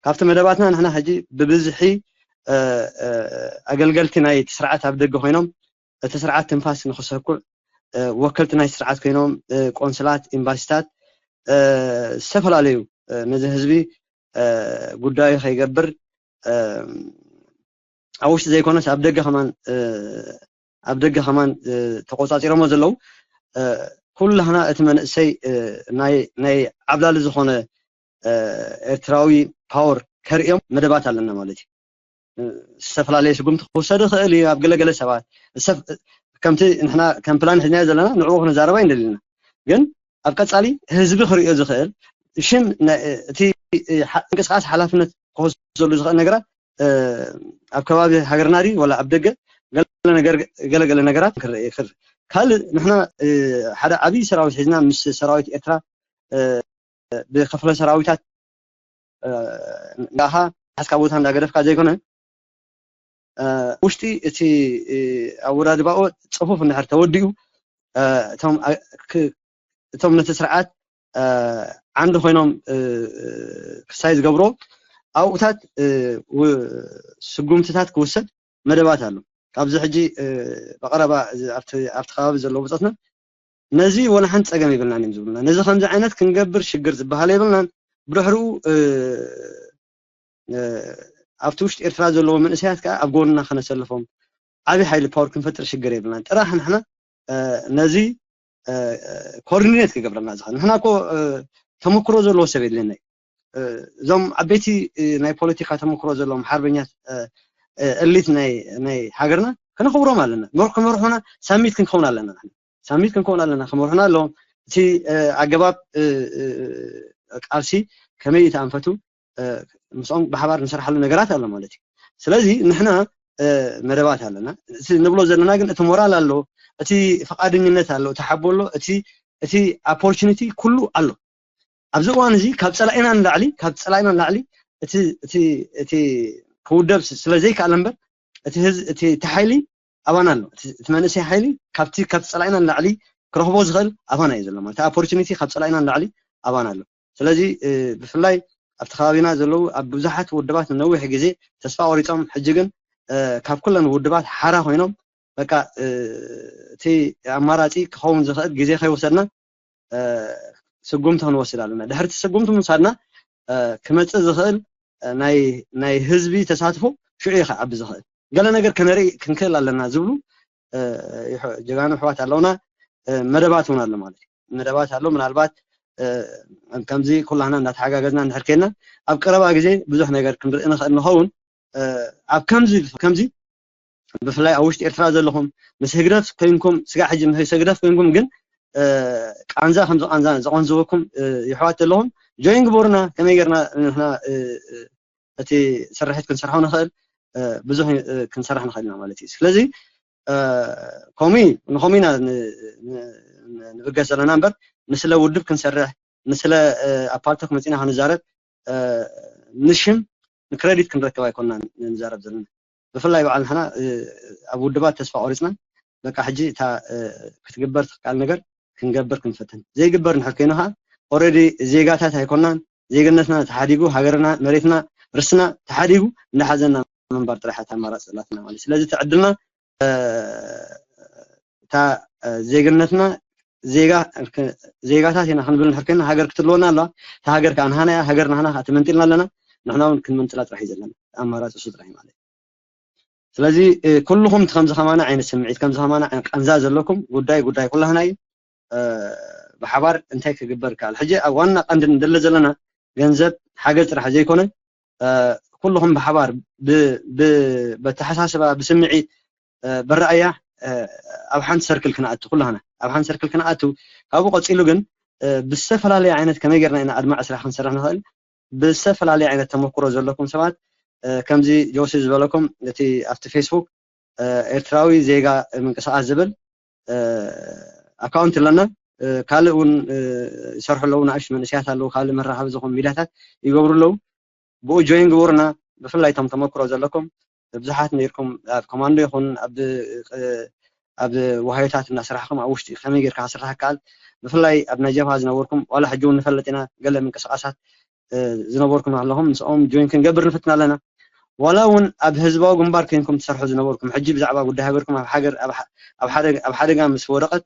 ካብቲ መደባትና ንሕና ሕጂ ብብዝሒ ኣገልገልቲ ናይ ስርዓት ኣብ ደገ ኮይኖም እቲ ስርዓት ትንፋስ ንክሰኩዕ ወከልቲ ናይ ስርዓት ኮይኖም ቆንስላት፣ ኤምባሲታት፣ ዝተፈላለዩ ነዚ ህዝቢ ጉዳዩ ከይገብር ኣብ ውሽጢ ዘይኮነስ ኣብ ደገ ከማን ኣብ ደገ ከማን ተቆፃፂሮሞ ዘለዉ ኩላህና እቲ መንእሰይ ናይ ዓብላሊ ዝኾነ ኤርትራዊ ፓወር ከርእዮም መደባት ኣለና ማለት እዩ። ዝተፈላለየ ስጉምቲ ክውሰድ ይኽእል እዩ። ኣብ ገለገለ ሰባት ከምቲ ንሕና ከም ፕላን ሒዝናዮ ዘለና ንዕኡ ክንዛረባ ኣይንደሊ ኢና። ግን ኣብ ቀፃሊ ህዝቢ ክርእዮ ዝኽእል ሽም እቲ ምንቅስቃስ ሓላፍነት ክወስደሉ ዝኽእል ነገራት ኣብ ከባቢ ሃገርና ድዩ ወላ ኣብ ደገ ገለገለ ነገራት ክረአ ይኽእል። ካልእ ንሕና ሓደ ዓብዪ ሰራዊት ሒዝና ምስ ሰራዊት ኤርትራ ብክፍለ ሰራዊታት እንዳኻ ሓዝካ ቦታ እንዳገደፍካ ዘይኮነ ውሽጢ እቲ ኣወዳድባኡ ፅፉፍ እንድሕር ተወዲኡ እቶም ነቲ ስርዓት ዓንዲ ኮይኖም ክሳይ ዝገብሮ ኣብኡታት ስጉምትታት ክውሰድ መደባት ኣሎ። ካብዚ ሕጂ ብቐረባ ኣብቲ ከባቢ ዘለዉ ብፆትና ነዚ ወላ ሓንቲ ፀገም የብልናን እዮም ዝብሉና። ነዚ ከምዚ ዓይነት ክንገብር ሽግር ዝበሃል የብልናን። ብድሕሪኡ ኣብቲ ውሽጢ ኤርትራ ዘለዎ መንእሰያት ከዓ ኣብ ጎንና ከነሰልፎም ዓብዪ ሓይሊ ፓወር ክንፈጥር ሽግር የብልናን። ጥራሕ ንሕና ነዚ ኮኦርዲኔት ክገብረና ዝኽእል ንሕና እኮ ተመክሮ ዘለዎ ሰብ የድልየና እዩ። እዞም ዓበይቲ ናይ ፖለቲካ ተመክሮ ዘለዎም ሓርበኛት እሊት ናይ ሃገርና ከነኽብሮም ኣለና። ክመርሑና ሳሚት ክንከውን ኣለና። ሳሚት ክንከውን ኣለና። ክመርሑና ኣለዎም። እቲ ኣገባብ ቃልሲ ከመይ እቲ ኣንፈቱ ምስኦም ብሓባር ንሰርሓሉ ነገራት ኣሎ ማለት እዩ። ስለዚ ንሕና መደባት ኣለና። እቲ ንብሎ ዘለና ግን እቲ ሞራል ኣሎ፣ እቲ ፈቃደኝነት ኣሎ፣ እቲ ሓቦ ኣሎ፣ እቲ እቲ ኦፖርቹኒቲ ኩሉ ኣሎ። ኣብዚ እዋን እዚ ካብ ፀላኢና ንላዕሊ ካብ ፀላኢና ንላዕሊ እቲ እቲ እቲ ክውደብ ስለ ዘይከኣለ እምበር እቲ ህዝ እቲ እቲ ሓይሊ ኣባና ኣሎ። እቲ መንእሰይ ሓይሊ ካብቲ ካብ ፀላኢና ንላዕሊ ክረኽቦ ዝኽእል ኣባና እዩ ዘሎ ማለት ኦፖርቹኒቲ ካብ ፀላኢና ንላዕሊ ኣባና ኣሎ። ስለዚ ብፍላይ ኣብቲ ከባቢና ዘለዉ ኣብ ብዙሓት ውድባት ንነዊሕ ግዜ ተስፋ ቆሪፆም ሕጂ ግን ካብ ኩለን ውድባት ሓራ ኮይኖም በቃ እቲ ኣማራፂ ክኸውን ዝኽእል ግዜ ከይወሰድና ስጉምቲ ክንወስድ ኣለና። ድሕሪ እቲ ስጉምቲ ምውሳድና ክመፅእ ዝኽእል ናይ ህዝቢ ተሳትፎ ሽዑ እዩ ክዓቢ ዝኽእል። ገለ ነገር ከነርኢ ክንክእል ኣለና ዝብሉ ጀጋኑ ኣሕዋት ኣለውና። መደባት እውን ኣሎ ማለት እዩ። መደባት ኣሎ። ምናልባት ከምዚ ኩላህና እንዳተሓጋገዝና እንድሕር ከይድና ኣብ ቀረባ ግዜ ብዙሕ ነገር ክንርኢ ንኽእል ንኸውን። ኣብ ከምዚ ከምዚ ብፍላይ ኣብ ውሽጢ ኤርትራ ዘለኹም ምስ ህግደፍ ኮይንኩም ስጋዕ ሕጂ ምስ ህግደፍ ኮይንኩም ግን ቃንዛ ከምዚ ቃንዛ ዘቐንዝወኩም ይሕዋት ዘለኹም ጆይን ግበሩና። ከመይ ጌርና ንሕና እቲ ስርሒት ክንሰርሖ ንኽእል ብዙሕ ክንሰርሕ ንኽእል ኢና ማለት እዩ። ስለዚ ከምኡ ንኸምኡ ኢና ንብገስ ዘለና እምበር ንስለ ውድብ ክንሰርሕ ንስለ ኣብ ፓልቶክ መፂና ክንዛረብ ንሽም ንክረዲት ክንረክብ ኣይኮንና ንዛረብ ዘለና። ብፍላይ በዓል ንሕና ኣብ ውድባት ተስፋ ቆሪፅና በቃ ሕጂ እታ ክትግበር ትኽኣል ነገር ክንገብር ክንፈትን ዘይግበር እንድሕር ኮይኑ ከዓ ኦረዲ ዜጋታት ኣይኮናን። ዜግነትና ተሓዲጉ ሃገርና መሬትና ርስና ተሓዲጉ እንዳሓዘና ምንባር ጥራሕ እታ ኣማራፂ ዘላትና ማለት ስለዚ ተዕድልና እታ ዜግነትና ዜጋ ዜጋታት ኢና ክንብል ንሕር ኮይና ሃገር ክትልወና ኣለዋ። እታ ሃገር ከዓ ንሃና እያ። ሃገር ንሃና ከዓ ትመንጢልና ኣለና። ንሕና እውን ክንመንጥላ ጥራሕ እዩ ዘለና። ኣማራፂ እሱ ጥራሕ እዩ ማለት እዩ። ስለዚ ኩልኹም ከምዚ ከማና ዓይነት ስምዒት ከምዚ ከማና ዓይነት ቃንዛ ዘለኩም ጉዳይ ጉዳይ ኩላህና እዩ። ብሓባር እንታይ ክግበር ይከኣል? ሕጂ ኣብ ዋና ቀንዲ ንደለ ዘለና ገንዘብ ሓገዝ ጥራሕ ዘይኮነ ኩልኹም ብሓባር በተሓሳስባ ብስምዒት ብረኣያ ኣብ ሓንቲ ሰርክል ክንኣቱ ኩላህና ኣብ ሓንቲ ሰርክል ክንኣቱ ካብኡ ቀፂሉ ግን ብዝተፈላለየ ዓይነት ከመይ ጌርና ኢና ኣድማዕ ስራሕ ክንሰርሕ ንኽእል ብዝተፈላለየ ዓይነት ተመክሮ ዘለኩም ሰባት ከምዚ ጆሲ ዝበለኩም እቲ ኣብቲ ፌስቡክ ኤርትራዊ ዜጋ ምንቅስቃስ ዝብል ኣካውንት ኣለና። ካልእ እውን ይሰርሑ ኣለዉ፣ ንኣሽቱ መንእሰያት ኣለዉ፣ ካልእ መራኸቢ ዝኾኑ ሚድያታት ይገብሩ ኣለዉ። ብኡ ጆይን ግበሩና። ብፍላይ እቶም ተመክሮ ዘለኩም ብዙሓት ነርኩም ኣብ ኮማንዶ ይኹን ኣብ ዋሃዮታት እናሰራሕኩም ኣብ ውሽጢ ከመይ ጌርካ ክስራሕ ይከኣል፣ ብፍላይ ኣብ ናይ ጀብሃ ዝነበርኩም ዋላ ሕጂ እውን ንፈልጥ ኢና፣ ገለ ምንቅስቃሳት ዝነበርኩም ኣለኹም፣ ምስኦም ጆይን ክንገብር ንፍትን ኣለና። ዋላ እውን ኣብ ህዝባዊ ግንባር ኮይንኩም ትሰርሑ ዝነበርኩም፣ ሕጂ ብዛዕባ ጉዳይ ሃገርኩም ኣብ ሓደጋ ምስ ወደቀት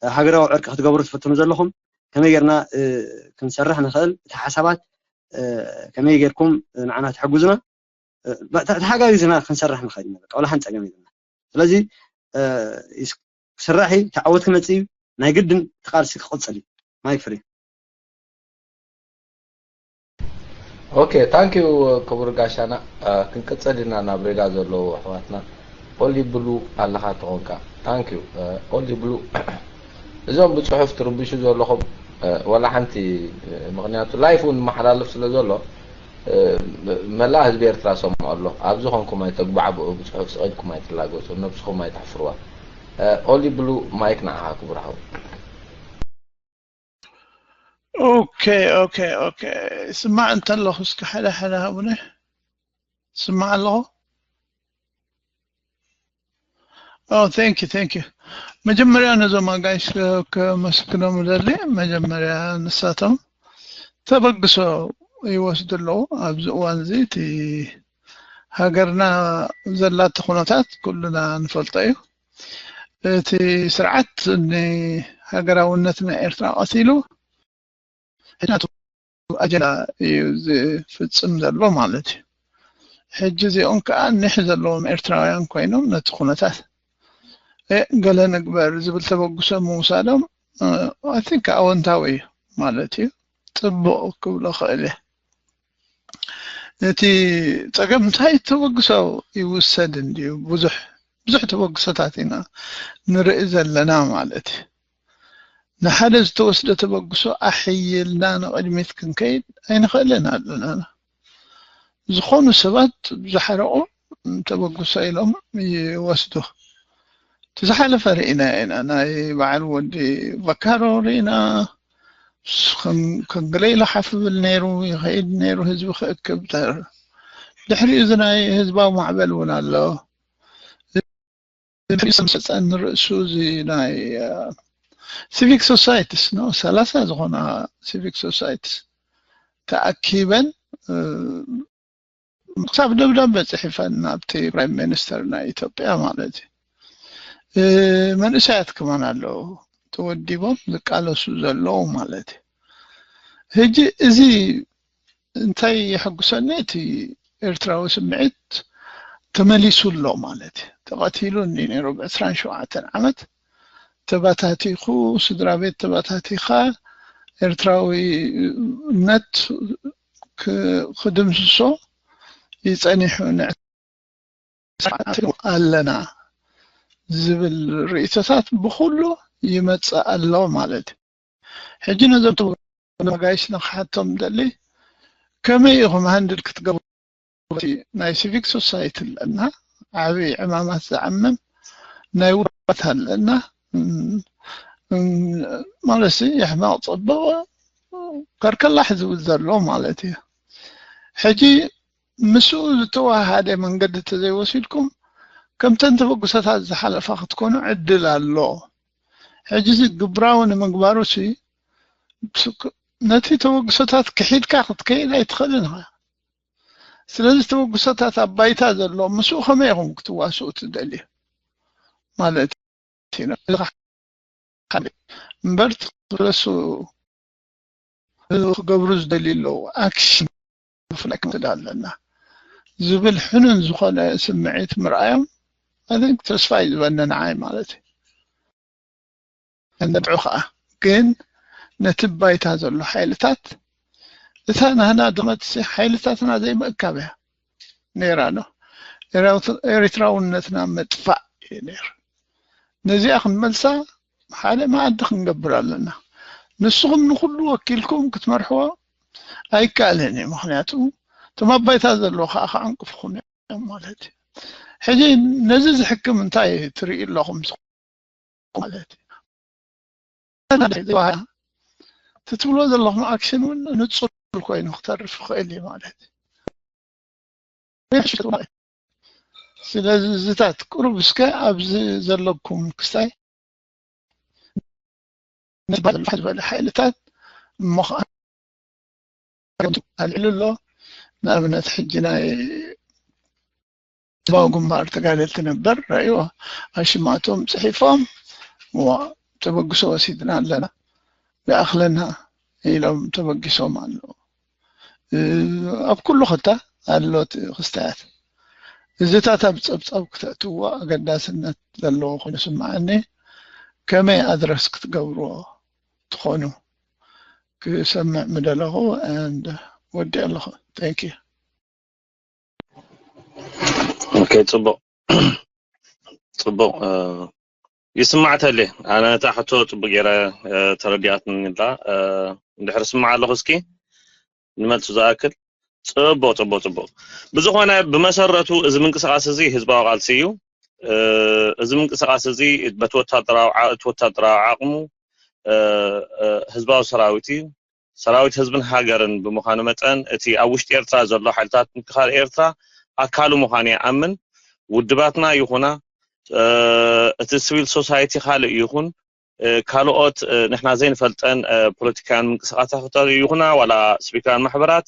ሃገራዊ ዕርቂ ክትገብሩ ትፍትኑ ዘለኹም፣ ከመይ ጌርና ክንሰርሕ ንኽእል፣ እቲ ሓሳባት ከመይ ጌርኩም ንዓና ትሕግዙና፣ ተሓጋጊዝና ክንሰርሕ ንኽእል ኢና። ዋላ ሓንቲ ፀገም የለና። ስለዚ ክስራሕ እዩ፣ ተዓወት ክመፅእ እዩ፣ ናይ ግድን እቲ ቃልሲ ክቕፅል እዩ። ማይክ ፍሪ። ኦኬ፣ ታንኪዩ ክቡር ጋሻና። ክንቅፅል ኢና ናብ ሬጋ ዘለዉ ኣሕዋትና። ኦሊ ብሉ ኣለኻ ተኾንካ። ታንኪዩ ኦሊ ብሉ። እዞም ብፅሑፍ ትርብሹ ዘለኹም ወላ ሓንቲ፣ ምኽንያቱ ላይፍ እውን መሓላልፍ ስለ ዘሎ መላእ ህዝቢ ኤርትራ ሰምዖ ኣሎ። ኣብዚ ኾንኩም ኣይተግባዕብኡ፣ ብፅሑፍ ስቕ ኢልኩም ኣይትላገፁ፣ ነብስኹም ኣይተሕፍርዋ። ኦሊ ብሉ ማይክ ንዓኻ ክቡር ሓው። ኦኬ ኦኬ ኦኬ፣ ስማዕ እንተለኹ እስከ ሓደ ሓደ ሃቡኒ። ስማዕ ኣለኹ። Oh, thank you, thank you. መጀመርያ ነዞም ኣጋይሽ ከመስግኖም ደሊ። መጀመርያ ንሳቶም ተበግሶ ይወስዱ ኣለዉ። ኣብዚ እዋን እዚ እቲ ሃገርና ዘላቶ ኩነታት ኩልና ንፈልጦ እዩ። እቲ ስርዓት ንሃገራውነትና ኤርትራ ቀቲሉ ናቱ ኣጀንዳ እዩ ዝፍጽም ዘሎ ማለት እዩ። ሕጂ እዚኦም ከዓ ኒሕ ዘለዎም ኤርትራውያን ኮይኖም ነቲ ኩነታት ገለ ንግበር ዝብል ተበግሶ ምውሳዶም I think ኣወንታዊ እዩ ማለት እዩ። ፅቡቕ ክብሎ ክእል እየ። እቲ ፀገም እንታይ ተበግሶ ይውሰድ እንድዩ? ብዙሕ ብዙሕ ተበግሶታት ኢና ንርኢ ዘለና ማለት እዩ። ንሓደ ዝተወስደ ተበግሶ ኣሕይልና ንቕድሚት ክንከይድ ኣይንኽእልን ኣለና። ዝኾኑ ሰባት ዝሓረቑ ተበግሶ ኢሎም ይወስዱ። እቲ ዝሓለፈ ርኢና ኢና። ናይ በዓል ወዲ ቫካሮ ርኢና። ከም ገለ ኢሉ ሓፍ ብል ነይሩ፣ ይኸይድ ነይሩ፣ ህዝቢ ክእክብ። ድሕሪኡ እዚ ናይ ህዝባዊ ማዕበል እውን ኣሎ። ድሕሪኡ ዝመፀን ርእሱ እዚ ናይ ሲቪክ ሶሳይቲስ ነው፣ ሰላሳ ዝኾና ሲቪክ ሶሳይቲስ ተኣኪበን ክሳብ ደብዳበ ፅሒፈን ናብቲ ፕራይም ሚኒስተር ናይ ኢትዮጵያ ማለት እዩ። መንእሰያት ከማን ኣለዉ ተወዲቦም ዝቃለሱ ዘለዉ ማለት እዩ። ሕጂ እዚ እንታይ የሐጉሰኒ፣ እቲ ኤርትራዊ ስምዒት ተመሊሱ ኣሎ ማለት እዩ። ተቐቲሉ እንዲ ነይሩ ብዕስራን ሸውዓተን ዓመት ተባታቲኹ፣ ስድራ ቤት ተባታቲኻ ኤርትራዊነት ክድምስሶ ይጸኒሑ ንዕ ኣለና ዝብል ርእይቶታት ብኹሉ ይመጽእ ኣሎ ማለት እዩ። ሕጂ ነዞም ኣጋይሽ ንክሓቶም ደሊ ከመይ ኢኹም ሃንድል ክትገብሩ? ናይ ሲቪክ ሶሳይቲ ኣለና፣ ዓብዪ ዕማማት ዝዓምም ናይ ውድባት ኣለና ማለት የሕማቕ ጸበቐ ከርከላሕ ዝብል ዘሎ ማለት እዩ። ሕጂ ምስኡ ዝተዋሃደ መንገዲ ተዘይወሲድኩም ከምተን ተበግሶታት ዝሓለፋ ክትኮኑ ዕድል ኣሎ። ሕጂ እዚ ግብራዊ ንምግባሩ ሲ ነቲ ተበግሶታት ክሒድካ ክትከይድ ኣይትኽእልን ኢኻ። ስለዚ ተበግሶታት ኣብ ባይታ ዘሎ ምስኡ ከመይ ኢኹም ክትዋስኡ ትደልዩ ማለት እዩ። እምበር ትክለሱ ክገብሩ ዝደልዩ ኣለዉ ኣክሽን ብፍላይ ክንዳ ኣለና ዝብል ሕኑን ዝኾነ ስምዒት ምርኣዮም ተስፋ እዩ ዝበነ ንዓይ ማለት እዩ። ነጥዑ ከዓ ግን ነቲ ባይታ ዘሎ ሓይልታት እታ ናህና ድመትሲ ሓይልታትና ዘይምእካብ እያ ነይራ ዶ ኤርትራውነትና ምጥፋእ እዩ ነይሩ። ነዚኣ ክንመልሳ ሓደ መኣዲ ክንገብር ኣለና። ንስኹም ንኹሉ ወኪልኩም ክትመርሕዎ ኣይከኣልን እዩ። ምኽንያቱ እቶም ኣብ ባይታ ዘለዉ ከዓ ክዕንቅፉኹም እዮም ማለት እዩ። ሕጂ ነዚ ዝሕክም እንታይ ትርእዩ ኣለኹም ማለት እዩ። እቲ ትብሎ ዘለኹም ኣክሽን እውን ንፁር ኮይኑ ክተርፍ ይኽእል እዩ ማለት እዩ። ስለዚ እዚታት ቁሩብ እስከ ኣብዚ ዘለኩም ክስታይ ዝበለ ሓይልታት እሞ ከዓ ኣልዕሉ ኣሎ። ንኣብነት ሕጂ ናይ ህዝባዊ ግንባር ተጋደልቲ ነበር ረእይዎ ኣሽማቶም ፅሒፎም ተበግሶ ወሲድና ኣለና ይኣኽለና ኢሎም ተበጊሶም ኣለዉ። ኣብ ኩሉ ኸታ ኣሎ ክስታያት እዚታት ኣብ ፀብፃብ ክተእትዎ ኣገዳስነት ዘለዎ ኮይኑ ስምዓኒ። ከመይ ኣድረስ ክትገብርዎ ትኾኑ ክሰምዕ ምደለኹ። ወዲ ኣለኹ። Thank you። ኦኬ፣ ፅቡቕ ፅቡቕ ይስማዕ ተሌ። ኣነ እታ ሕቶ ፅቡቕ ገይረ ተረዲኣትኒ ኣላ። እንድሕር ስማዕ ኣለኹ እስኪ ንመልሱ ዝኣክል። ፅቡቕ ፅቡቕ ፅቡቕ። ብዝኾነ ብመሰረቱ እዚ ምንቅስቃስ እዚ ህዝባዊ ቃልሲ እዩ። እዚ ምንቅስቃስ እዚ በቲ ወታደራዊ ዓቕሙ ህዝባዊ ሰራዊት እዩ። ሰራዊት ህዝብን ሃገርን ብምዃኑ መጠን እቲ ኣብ ውሽጢ ኤርትራ ዘሎ ሓይልታት ምክልኻል ኤርትራ ኣካሉ ምዃኑ ይኣምን። ውድባትና ይኹና እቲ ሲቪል ሶሳይቲ ካልእ ይኹን ካልኦት ንሕና ዘይንፈልጠን ፖለቲካውያን ምንቅስቃሳት ይኹና ዋላ ስቪካውያን ማሕበራት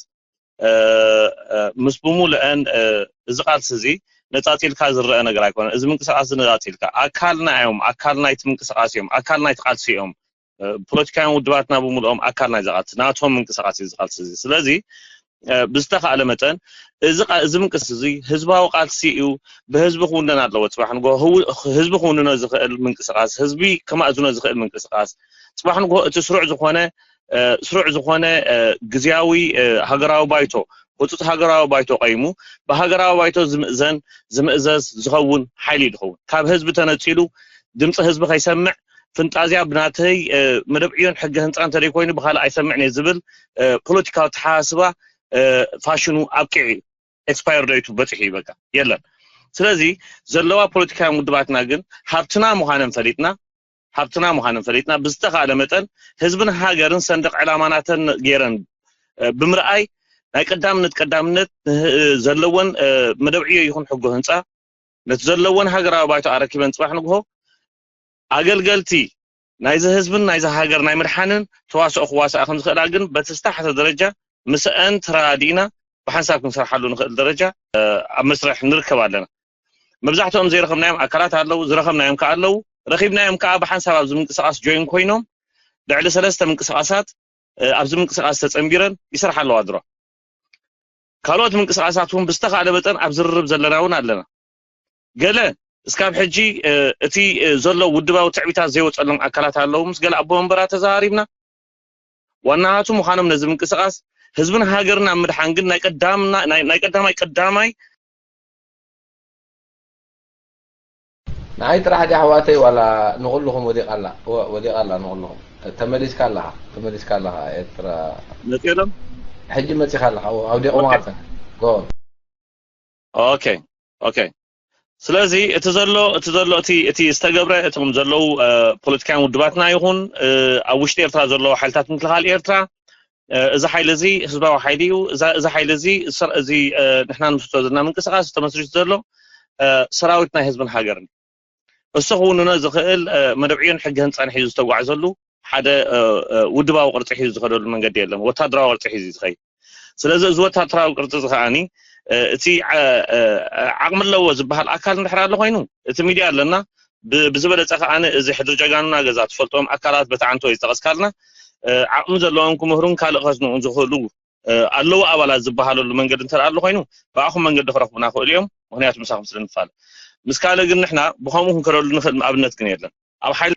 ምስ ብምሉአን እዚ ቃልሲ እዚ ነፃፂልካ ዝረአ ነገር ኣይኮነን። እዚ ምንቅስቃስ እዚ ነፃፂልካ ኣካልና እዮም፣ ኣካል ናይቲ ምንቅስቃስ እዮም፣ ኣካል ናይቲ ቃልሲ እዮም። ፖለቲካውያን ውድባትና ብምልኦም ኣካል ናይዚ ቃልሲ ናቶም ምንቅስቃስ እዩ እዚ ቃልሲ እዚ። ስለዚ ብዝተኻእለ መጠን እዚ ምንቅስቃስ እዚ ህዝባዊ ቃልሲ እዩ። ብህዝቢ ክውነን ኣለዎ። ፅባሕ ንጎ ህዝቢ ክውንኖ ዝኽእል ምንቅስቃስ፣ ህዝቢ ከማእዝኖ ዝኽእል ምንቅስቃስ፣ ፅባሕ ንጎ እቲ ስሩዕ ዝኾነ ስሩዕ ዝኾነ ግዝያዊ ሃገራዊ ባይቶ፣ ህፁፅ ሃገራዊ ባይቶ ቀይሙ ብሃገራዊ ባይቶ ዝምእዘን ዝምእዘዝ ዝኸውን ሓይሊ እዩ ዝኸውን። ካብ ህዝቢ ተነፂሉ ድምፂ ህዝቢ ከይሰምዕ ፍንጣዝያ ብናተይ መደብ ዕዮን ሕገ ህንፃ እንተደይኮይኑ ብካልእ ኣይሰምዕን እየ ዝብል ፖለቲካዊ ኣተሓሳስባ ፋሽኑ ኣብቂዑ እዩ። ኤክስፓየር ደይቱ በፂሑ እዩ በቃ የለን። ስለዚ ዘለዋ ፖለቲካውያን ውድባትና ግን ሃብትና ምዃነን ፈሊጥና ሃብትና ምዃነን ፈሊጥና ብዝተኻእለ መጠን ህዝብን ሃገርን ሰንደቕ ዕላማናተን ገይረን ብምርኣይ ናይ ቀዳምነት ቀዳምነት ዘለወን መደብ ዕዮ ይኹን ሕጎ ህንፃ ነቲ ዘለወን ሃገራዊ ባይቶ ኣረኪበን ፅባሕ ንግሆ ኣገልገልቲ ናይዚ ህዝብን ናይዚ ሃገር ናይ ምድሓንን ተዋስኦ ክዋስኣ ከም ዝኽእላ ግን በቲ ዝተሓተ ደረጃ ምስአን ተረዳዲእና ብሓንሳብ ክንሰርሓሉ ንኽእል ደረጃ ኣብ መስርሕ ንርከብ ኣለና። መብዛሕትኦም ዘይረኸብናዮም ኣካላት ኣለዉ፣ ዝረኸብናዮም ከዓ ኣለዉ። ረኺብናዮም ከዓ ብሓንሳብ ኣብዚ ምንቅስቃስ ጆይን ኮይኖም ልዕሊ ሰለስተ ምንቅስቃሳት ኣብዚ ምንቅስቃስ ተፀንቢረን ይሰርሓ ኣለዋ ድሮ። ካልኦት ምንቅስቃሳት እውን ብዝተኻእለ መጠን ኣብ ዝርርብ ዘለና እውን ኣለና። ገለ እስካብ ሕጂ እቲ ዘሎ ውድባዊ ትዕቢታት ዘይወፀሎም ኣካላት ኣለዉ። ምስ ገለ ኣቦ መንበራት ተዘራሪብና ዋናሃቱ ምዃኖም ነዚ ምንቅስቃስ ህዝብን ሃገርን ኣብ ምድሓን ግን ናይ ቀዳምና ናይ ናይ ቀዳማይ ቀዳማይ ንዓይ ጥራሕ ድያ ኣሕዋተይ ዋላ ንኹልኹም ወዲቓ ኣላ ወ- ወዲቓ ኣላ ንኹልኹም ተመሊስካ ኣለኻ ተመሊስካ ኣለኻ ኤርትራ መፂኦም ሕጂ መፂኻ ኣለኻ ኣው- ኣውዲቕሞ ኦኬ። ኣልካ ጎ ኦኬ ኦኬ ስለዚ እቲ ዘሎ እቲ ዘሎ እቲ እቲ ዝተገብረ እቶም ዘለዉ ፖለቲካውያን ውድባትና ይኹን ኣብ ውሽጢ ኤርትራ ዘለዉ ሓይልታት ምክልኻል ኤርትራ እዚ ሓይሊ እዚ ህዝባዊ ሓይሊ እዩ። እዚ ሓይሊ እዚ እዚ ንሕና ንምስቶ ዘለና ምንቅስቃስ ተመስሪቱ ዘሎ ሰራዊት ናይ ህዝብን ሃገርን እሱ ክውንኖ ዝኽእል መደብ ዕዮን ሕጊ ህንፃን ሒዙ ዝተጓዕዘሉ ሓደ ውድባዊ ቅርፂ ሒዙ ዝኸደሉ መንገዲ የለን። ወታደራዊ ቅርፂ ሒዙ ዝኸይድ ስለዚ እዚ ወታደራዊ ቅርፂ እዚ ከዓኒ እቲ ዓቕሚ ኣለዎ ዝበሃል ኣካል እንድሕር ኣሎ ኮይኑ እቲ ሚድያ ኣለና ብዝበለፀ ከዓኒ እዚ ሕድሪ ጀጋኑና ገዛ ትፈልጦም ኣካላት በቲ ዓንቶ ዝጠቐስካልና ዓቕሚ ዘለዎም ክምህሩን ካልእ ከስንቑን ዝኽእሉ ኣለዉ ኣባላት ዝበሃለሉ መንገዲ እንተ ኣሎ ኮይኑ ብኣኹም መንገዲ ክረኽቡና ክእሉ እዮም። ምክንያቱ ምሳኹም ስለ ንፋለ ምስ ካልእ ግን ንሕና ብኸምኡ ክንከደሉ ንኽእል ኣብነት ግን የለን። ኣብ ሓይሊ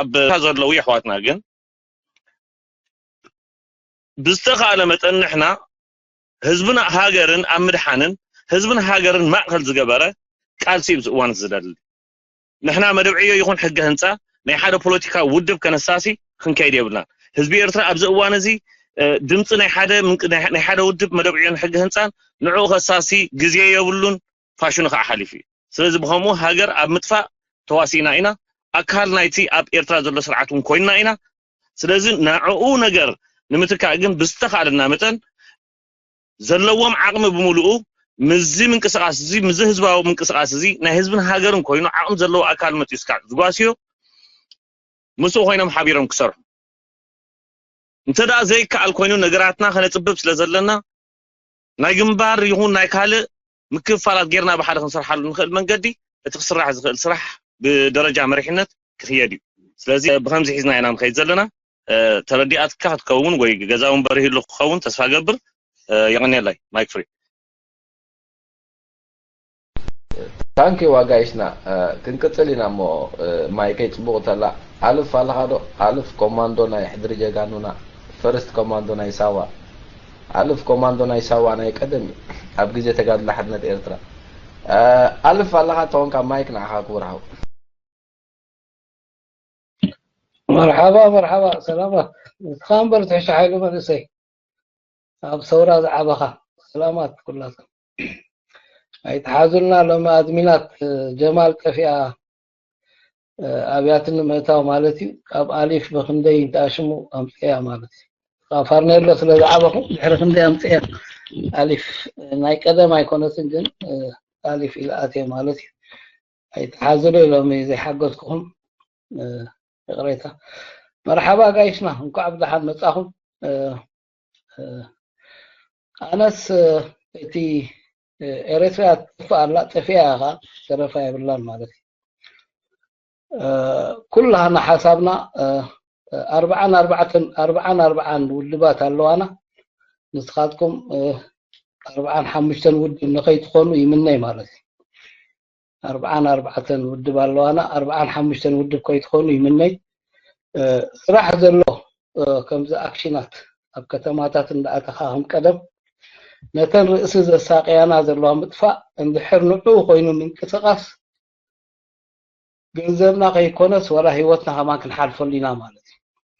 ኣብ ዘለዉ የሕዋትና ግን ብዝተኻእለ መጠን ንሕና ህዝብን ሃገርን ኣብ ምድሓንን ህዝብን ሃገርን ማእኸል ዝገበረ ቃልሲ እዩ ኣብዚ እዋን ዝደሊ። ንሕና መደብ ዕዮ ይኹን ሕገ ህንፃ ናይ ሓደ ፖለቲካ ውድብ ከነሳሲ ክንከይድ የብልናን። ህዝቢ ኤርትራ ኣብዚ እዋን እዚ ድምፂ ናይ ሓደ ናይ ሓደ ውድብ መደብ ዕዮን ሕጊ ህንፃን ንዕኡ ከሳሲ ግዜ የብሉን፣ ፋሽኑ ከዓ ሓሊፉ እዩ። ስለዚ ብከምኡ ሃገር ኣብ ምጥፋእ ተዋሲእና ኢና። ኣካል ናይቲ ኣብ ኤርትራ ዘሎ ስርዓት እውን ኮይንና ኢና። ስለዚ ንዕኡ ነገር ንምትካእ ግን ብዝተኻለና መጠን ዘለዎም ዓቕሚ ብምሉኡ ምስዚ ምንቅስቃስ እዚ ምስዚ ህዝባዊ ምንቅስቃስ እዚ ናይ ህዝብን ሃገርን ኮይኑ ዓቕሚ ዘለዎ ኣካል መፅዩ እስካዕ ዝጓስዮ ምስኡ ኮይኖም ሓቢሮም ክሰርሑ እንተ ደኣ ዘይከኣል ኮይኑ ነገራትና ከነፅብብ ስለ ዘለና ናይ ግንባር ይኹን ናይ ካልእ ምክፍፋላት ጌርና ብሓደ ክንሰርሓሉ ንኽእል መንገዲ እቲ ክስራሕ ዝኽእል ስራሕ ብደረጃ መሪሕነት ክኽየድ እዩ። ስለዚ ብከምዚ ሒዝና ኢና ንኸይድ ዘለና። ተረዲኣትካ ክትከውን ወይ ገዛ እውን በሪህሉ ክኸውን ተስፋ ገብር። የቐንየላይ። ማይክ ፍሪ። ታንኪ ዋጋይሽና። ክንቅፅል ኢና እሞ ማይከይ ፅቡቕ ተላ። ኣልፍ ኣለኻ ዶ? ኣልፍ ኮማንዶ ናይ ሕድሪ ጀጋኑና፣ ፈርስት ኮማንዶ ናይ ሳዋ። ኣልፍ ኮማንዶ ናይ ሳዋ ናይ ቀደም እዩ፣ ኣብ ግዜ ተጋድሎ ሓርነት ኤርትራ። ኣልፍ ኣለኻ ተኾንካ ማይክ ንዓኻ ክቡር ሓው። መርሓባ መርሓባ፣ ሰላማት። ንስኻ እምበር ትሕሾ ሓይሉ መንእሰይ፣ ኣብ ሰውራ ዝዓበኻ። ሰላማት ኩላትኩም። ኣይትሓዙልና። ሎሚ ኣድሚናት ጀማል ጠፊኣ ኣብያትን ንምእታው ማለት እዩ። ካብ ኣሊፍ ብክንደይ እንተኣሽሙ ኣምፅያ ማለት እዩ። ካብ ፋርኔሎ ስለ ዝዓበኹ ድሕሪ ክንደይ ኣምፅያ ኣሊፍ ናይ ቀደም ኣይኮነትን፣ ግን ኣሊፍ ኢለ ኣትየ ማለት እዩ። ኣይትሓዙለይ ሎሚ ዘይሓገዝኩኹም፣ ይቕሬታ። መርሓባ ጋይስና፣ እንኳዕ ብደሓን መጻኹም። ኣነስ እቲ ኤረትርያ ትጠፍእ ኣላ፣ ጠፊኣ እያ ኸዓ፣ ተረፋ የብላን ማለት እዩ። ኩላህና ሓሳብና ኣርብዓን ኣርባዕተን ኣርብዓን ኣርብዓን ውድባት ኣለዋና። ንስኻትኩም ኣርብዓን ሓሙሽተን ውድብ ንኸይትኾኑ ይምነይ ማለት እዩ። ኣርብዓን ኣርባዕተን ውድብ ኣለዋና፣ ኣርብዓን ሓሙሽተን ውድብ ከይትኾኑ ይምነይ። ስራሕ ዘሎ ከምዚ ኣክሽናት ኣብ ከተማታት እንዳኣተኻ ከም ቀደም ነተን ርእሲ ዘሳቀያና ዘለዋ ምጥፋእ እንድሕር ንዑ ኮይኑ ምንቅስቃስ ገንዘብና ከይኮነስ ዋላ ሂወትና ከማን ክንሓልፈሉ ኢና ማለት እዩ።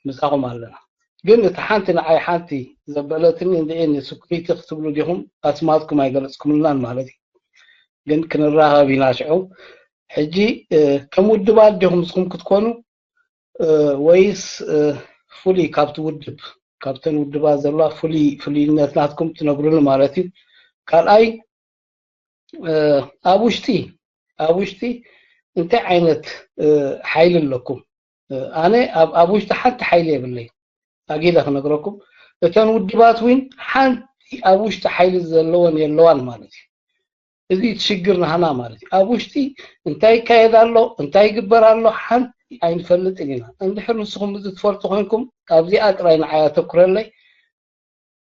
ምሳኹም ኣለና። ግን እቲ ሓንቲ ንዓይ ሓንቲ ዘበለትኒ እንድዒ ንስኩሪቲ ክትብሉ ዲኹም ኣስማትኩም ኣይገለፅኩምልናን ማለት እዩ። ግን ክንራኸብ ኢና ሽዑ። ሕጂ ከም ውድባት ዲኹም ንስኹም ክትኮኑ ወይስ ፍሉይ ካብቲ ውድብ ካብተን ውድባት ዘለዋ ፍሉይ ፍሉይነት ናትኩም ትነግሩኒ ማለት እዩ። ካልኣይ ኣብ ውሽጢ ኣብ ውሽጢ እንታይ ዓይነት ሓይሊ ኣለኩም? ኣነ ኣብ ውሽጢ ሓንቲ ሓይሊ የብለይ ኣጊለ ክነግረኩም። እተን ውድባት እውን ሓንቲ ኣብ ውሽጢ ሓይሊ ዘለወን የለዋን ማለት እዩ። እዚ እቲ ሽግር ናህና ማለት እዩ። ኣብ ውሽጢ እንታይ ይካየድ ኣሎ እንታይ ይግበር ኣሎ ሓንቲ ኣይንፈልጥን ኢና። እንድሕር ንስኹም እዚ ትፈልጡ ኮይንኩም ኣብዚኣ ጥራይ ንዓይ ኣተኩረለይ።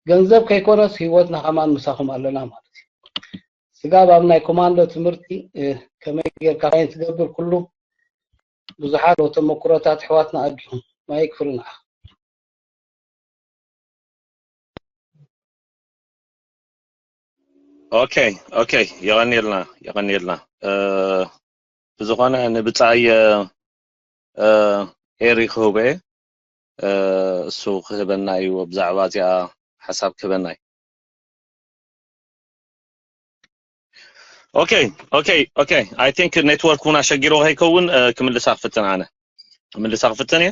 ገንዘብ ከይኮነስ ህይወትና ከማን ምሳኹም ኣለና ማለት እዩ። ስጋብ ኣብ ናይ ኮማንዶ ትምህርቲ ከመይ ጌርካ ፋይን ትገብር ኩሉ ብዙሓት ተመኩሮታት ኣሕዋትና ኣዲኹም ማይክ ፍሪ ንዓኻ። ኦኬ ኦኬ የቐንየልና የቐንየልና። ብዝኾነ ንብጻይ ኤሪ ክህቦ እየ። እሱ ክህበና እዩ ብዛዕባ እዚኣ ሓሳብ ክህበና እዩ። ኦኬ ኦኬ ኦኬ I think network እውን ኣሸጊሮ ከይከውን ክምልሳ ክፍትን ኣነ ክምልሳ ክፍትን እየ።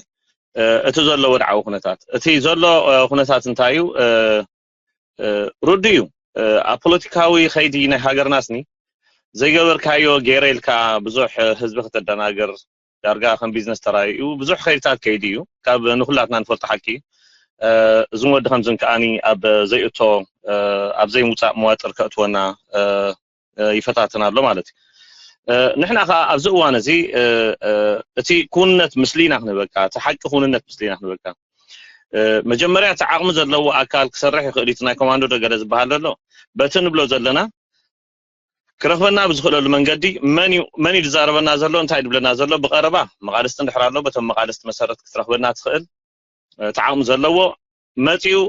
እቲ ዘሎ ወድዓዊ ኩነታት እቲ ዘሎ ኩነታት እንታይ እዩ? ርዱ እዩ። ኣብ ፖለቲካዊ ከይዲ ናይ ሃገርናስኒ ዘይገበርካዮ ገይረ ኢልካ ብዙሕ ህዝቢ ከተደናግር ዳርጋ ከም ቢዝነስ ተራእዩ ብዙሕ ከይድታት ከይዲ እዩ። ካብ ንኩላትና ንፈልጦ ሓቂ እዩ። እዝን ወዲ ከምዝን ከዓኒ ኣብ ዘይእቶ ኣብ ዘይምውፃእ መዋጥር ከእትወና ይፈታተን ኣሎ ማለት እዩ። ንሕና ከዓ ኣብዚ እዋን እዚ እቲ ክውንነት ምስሊና ክንበካ እቲ ሓቂ ክውንነት ምስሊና ክንበካ መጀመርያ እቲ ዓቕሚ ዘለዎ ኣካል ክሰርሕ ይኽእል እዩ። ናይ ኮማንዶ ዶ ገለ ዝበሃል ዘሎ በቲ ንብሎ ዘለና ክረኽበና ብዝኽእለሉ መንገዲ መን እዩ መን እዩ ዝዛረበና ዘሎ እንታይ ድብለና ዘሎ ብቐረባ መቓልስቲ እንድሕር ኣሎ በቶም መቓልስቲ መሰረት ክትረኽበና ትኽእል እቲ ዓቕሚ ዘለዎ መፂኡ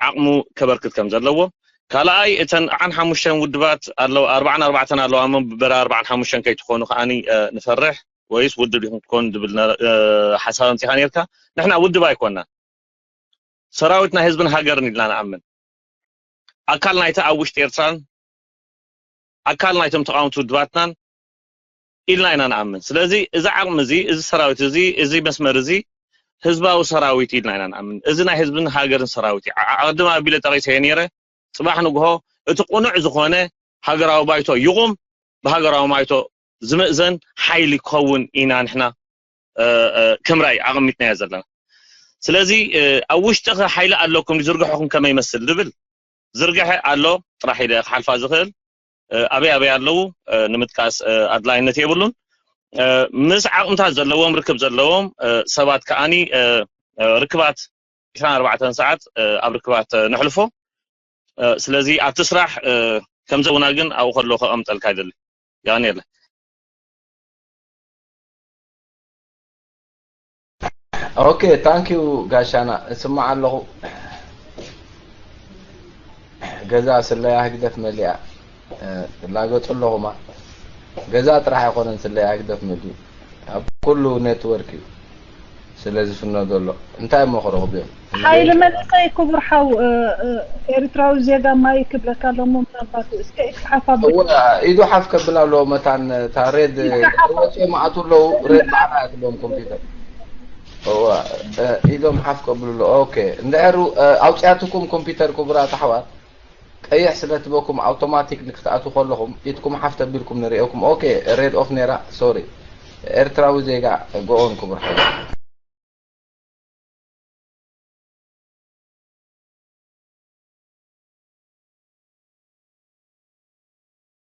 ዓቕሙ ከበርክት ከም ዘለዎ ካልኣይ እተን ኣርባዓን ሓሙሽተን ውድባት ኣለዋ ኣርባዓን ኣርባዕተን ኣለዋ እሞ ብበራ ኣርባዓን ሓሙሽተን ከይትኾኑ ከዓኒ ንፈርሕ ወይስ ውድብ ኢኹም ክትኮኑ ዝብል ሓሳብ ኣምፂኻ ነርካ ንሕና ውድብ ኣይኮንናን ሰራዊት ናይ ህዝብን ሃገርን ኢልና ንኣምን። ኣካል ናይቲ ኣብ ውሽጢ ኤርትራን ኣካል ናይቶም ተቓወምቲ ውድባትናን ኢልና ኢና ንኣምን። ስለዚ እዚ ዓቕሚ እዚ፣ እዚ ሰራዊት እዚ፣ እዚ መስመር እዚ ህዝባዊ ሰራዊት ኢልና ኢና ንኣምን። እዚ ናይ ህዝብን ሃገርን ሰራዊት እዩ። ዓ- ኣቕድም ኣቢለ ጠቒሰዮ ነይረ። ጽባሕ ንግሆ እቲ ቅኑዕ ዝኾነ ሃገራዊ ባይቶ ይቑም፣ ብሃገራዊ ባይቶ ዝምእዘን ሓይሊ ክኸውን ኢና ንሕና እ፣ እ፣ ከም ራእይ ኣቐሚጥናዮ ዘለና። ስለዚ እ፣ ኣብ ውሽጢ ሓይሊ ኣለኩም ዝርግሐኹም ከመይ ይመስል ዝብል ዝርግሐ ኣሎ ጥራሕ ኢለ ክሓልፋ ዝኽእል እ፣ ኣበይ ኣበይ ኣለዉ እ፣ ንምጥቃስ እ፣ ኣድላይነት የብሉን። እ፣ ምስ ዓቕምታት ዘለዎም ርክብ ዘለዎም እ፣ ሰባት ከኣኒ እ፣ እ፣ ርክባት ዕስራን ኣርባዕተን ሰዓት እ፣ ኣብ ርክባት እ፣ ነሕልፎ። እ፣ ስለዚ ኣብቲ ስራሕ እ፣ ከም ዘውና ግን ኣብኡ ከለኹ ከቐምጠልካ ይደሊ። ያኔለ ኦኬ ታንኪዩ ጋሻና እስማዕ ኣለኹ። ገዛ ስለያ ህግደፍ መሊኣ እ፣ ላገጹ ኣለኹማ። ገዛ ጥራሕ ኣይኮነን ስለያ ህግደፍ መሊኡ ኣብ ኩሉ ኔትወርክ እዩ። ስለ ዝፍኖ ዘሎ እንታይ እሞ ክረኽቡ እዮም? ሓይሊ መንእሰይ ክቡር ሓው እ፣ እ፣ ኤርትራዊ ዜጋ ማይ ክብለካ ኣለሞ ምናልባት እስከ ኢድካ ሓፍ ኣብል። እወ ኢዱ ሓፍ ከብል ኣለዎ መታን እታ ሬድ ኢድካ ሓፍ ወፂኦም ኣቱ ኣለዉ ሬድ ባዕላ እያ ትብሎም ኮምፒውተር እወ እ፣ ኢዶም ሓፍ ከብሉ ኣለዎ ኦኬ እንድሕር እ፣ ኣውፅያትኩም ኮምፒውተር ክቡራት ኣሕዋት ቀይሕ ስለ ትበኩም ኣውቶማቲክ ክትኣትዉ ከለኹም ኢድኩም ሓፍ ተቢልኩም ንርእየኩም ኦኬ ሬድ ኦፍ ነይራ ሶሪ ኤርትራዊ ዜጋ ጎኦን ክቡር ሓው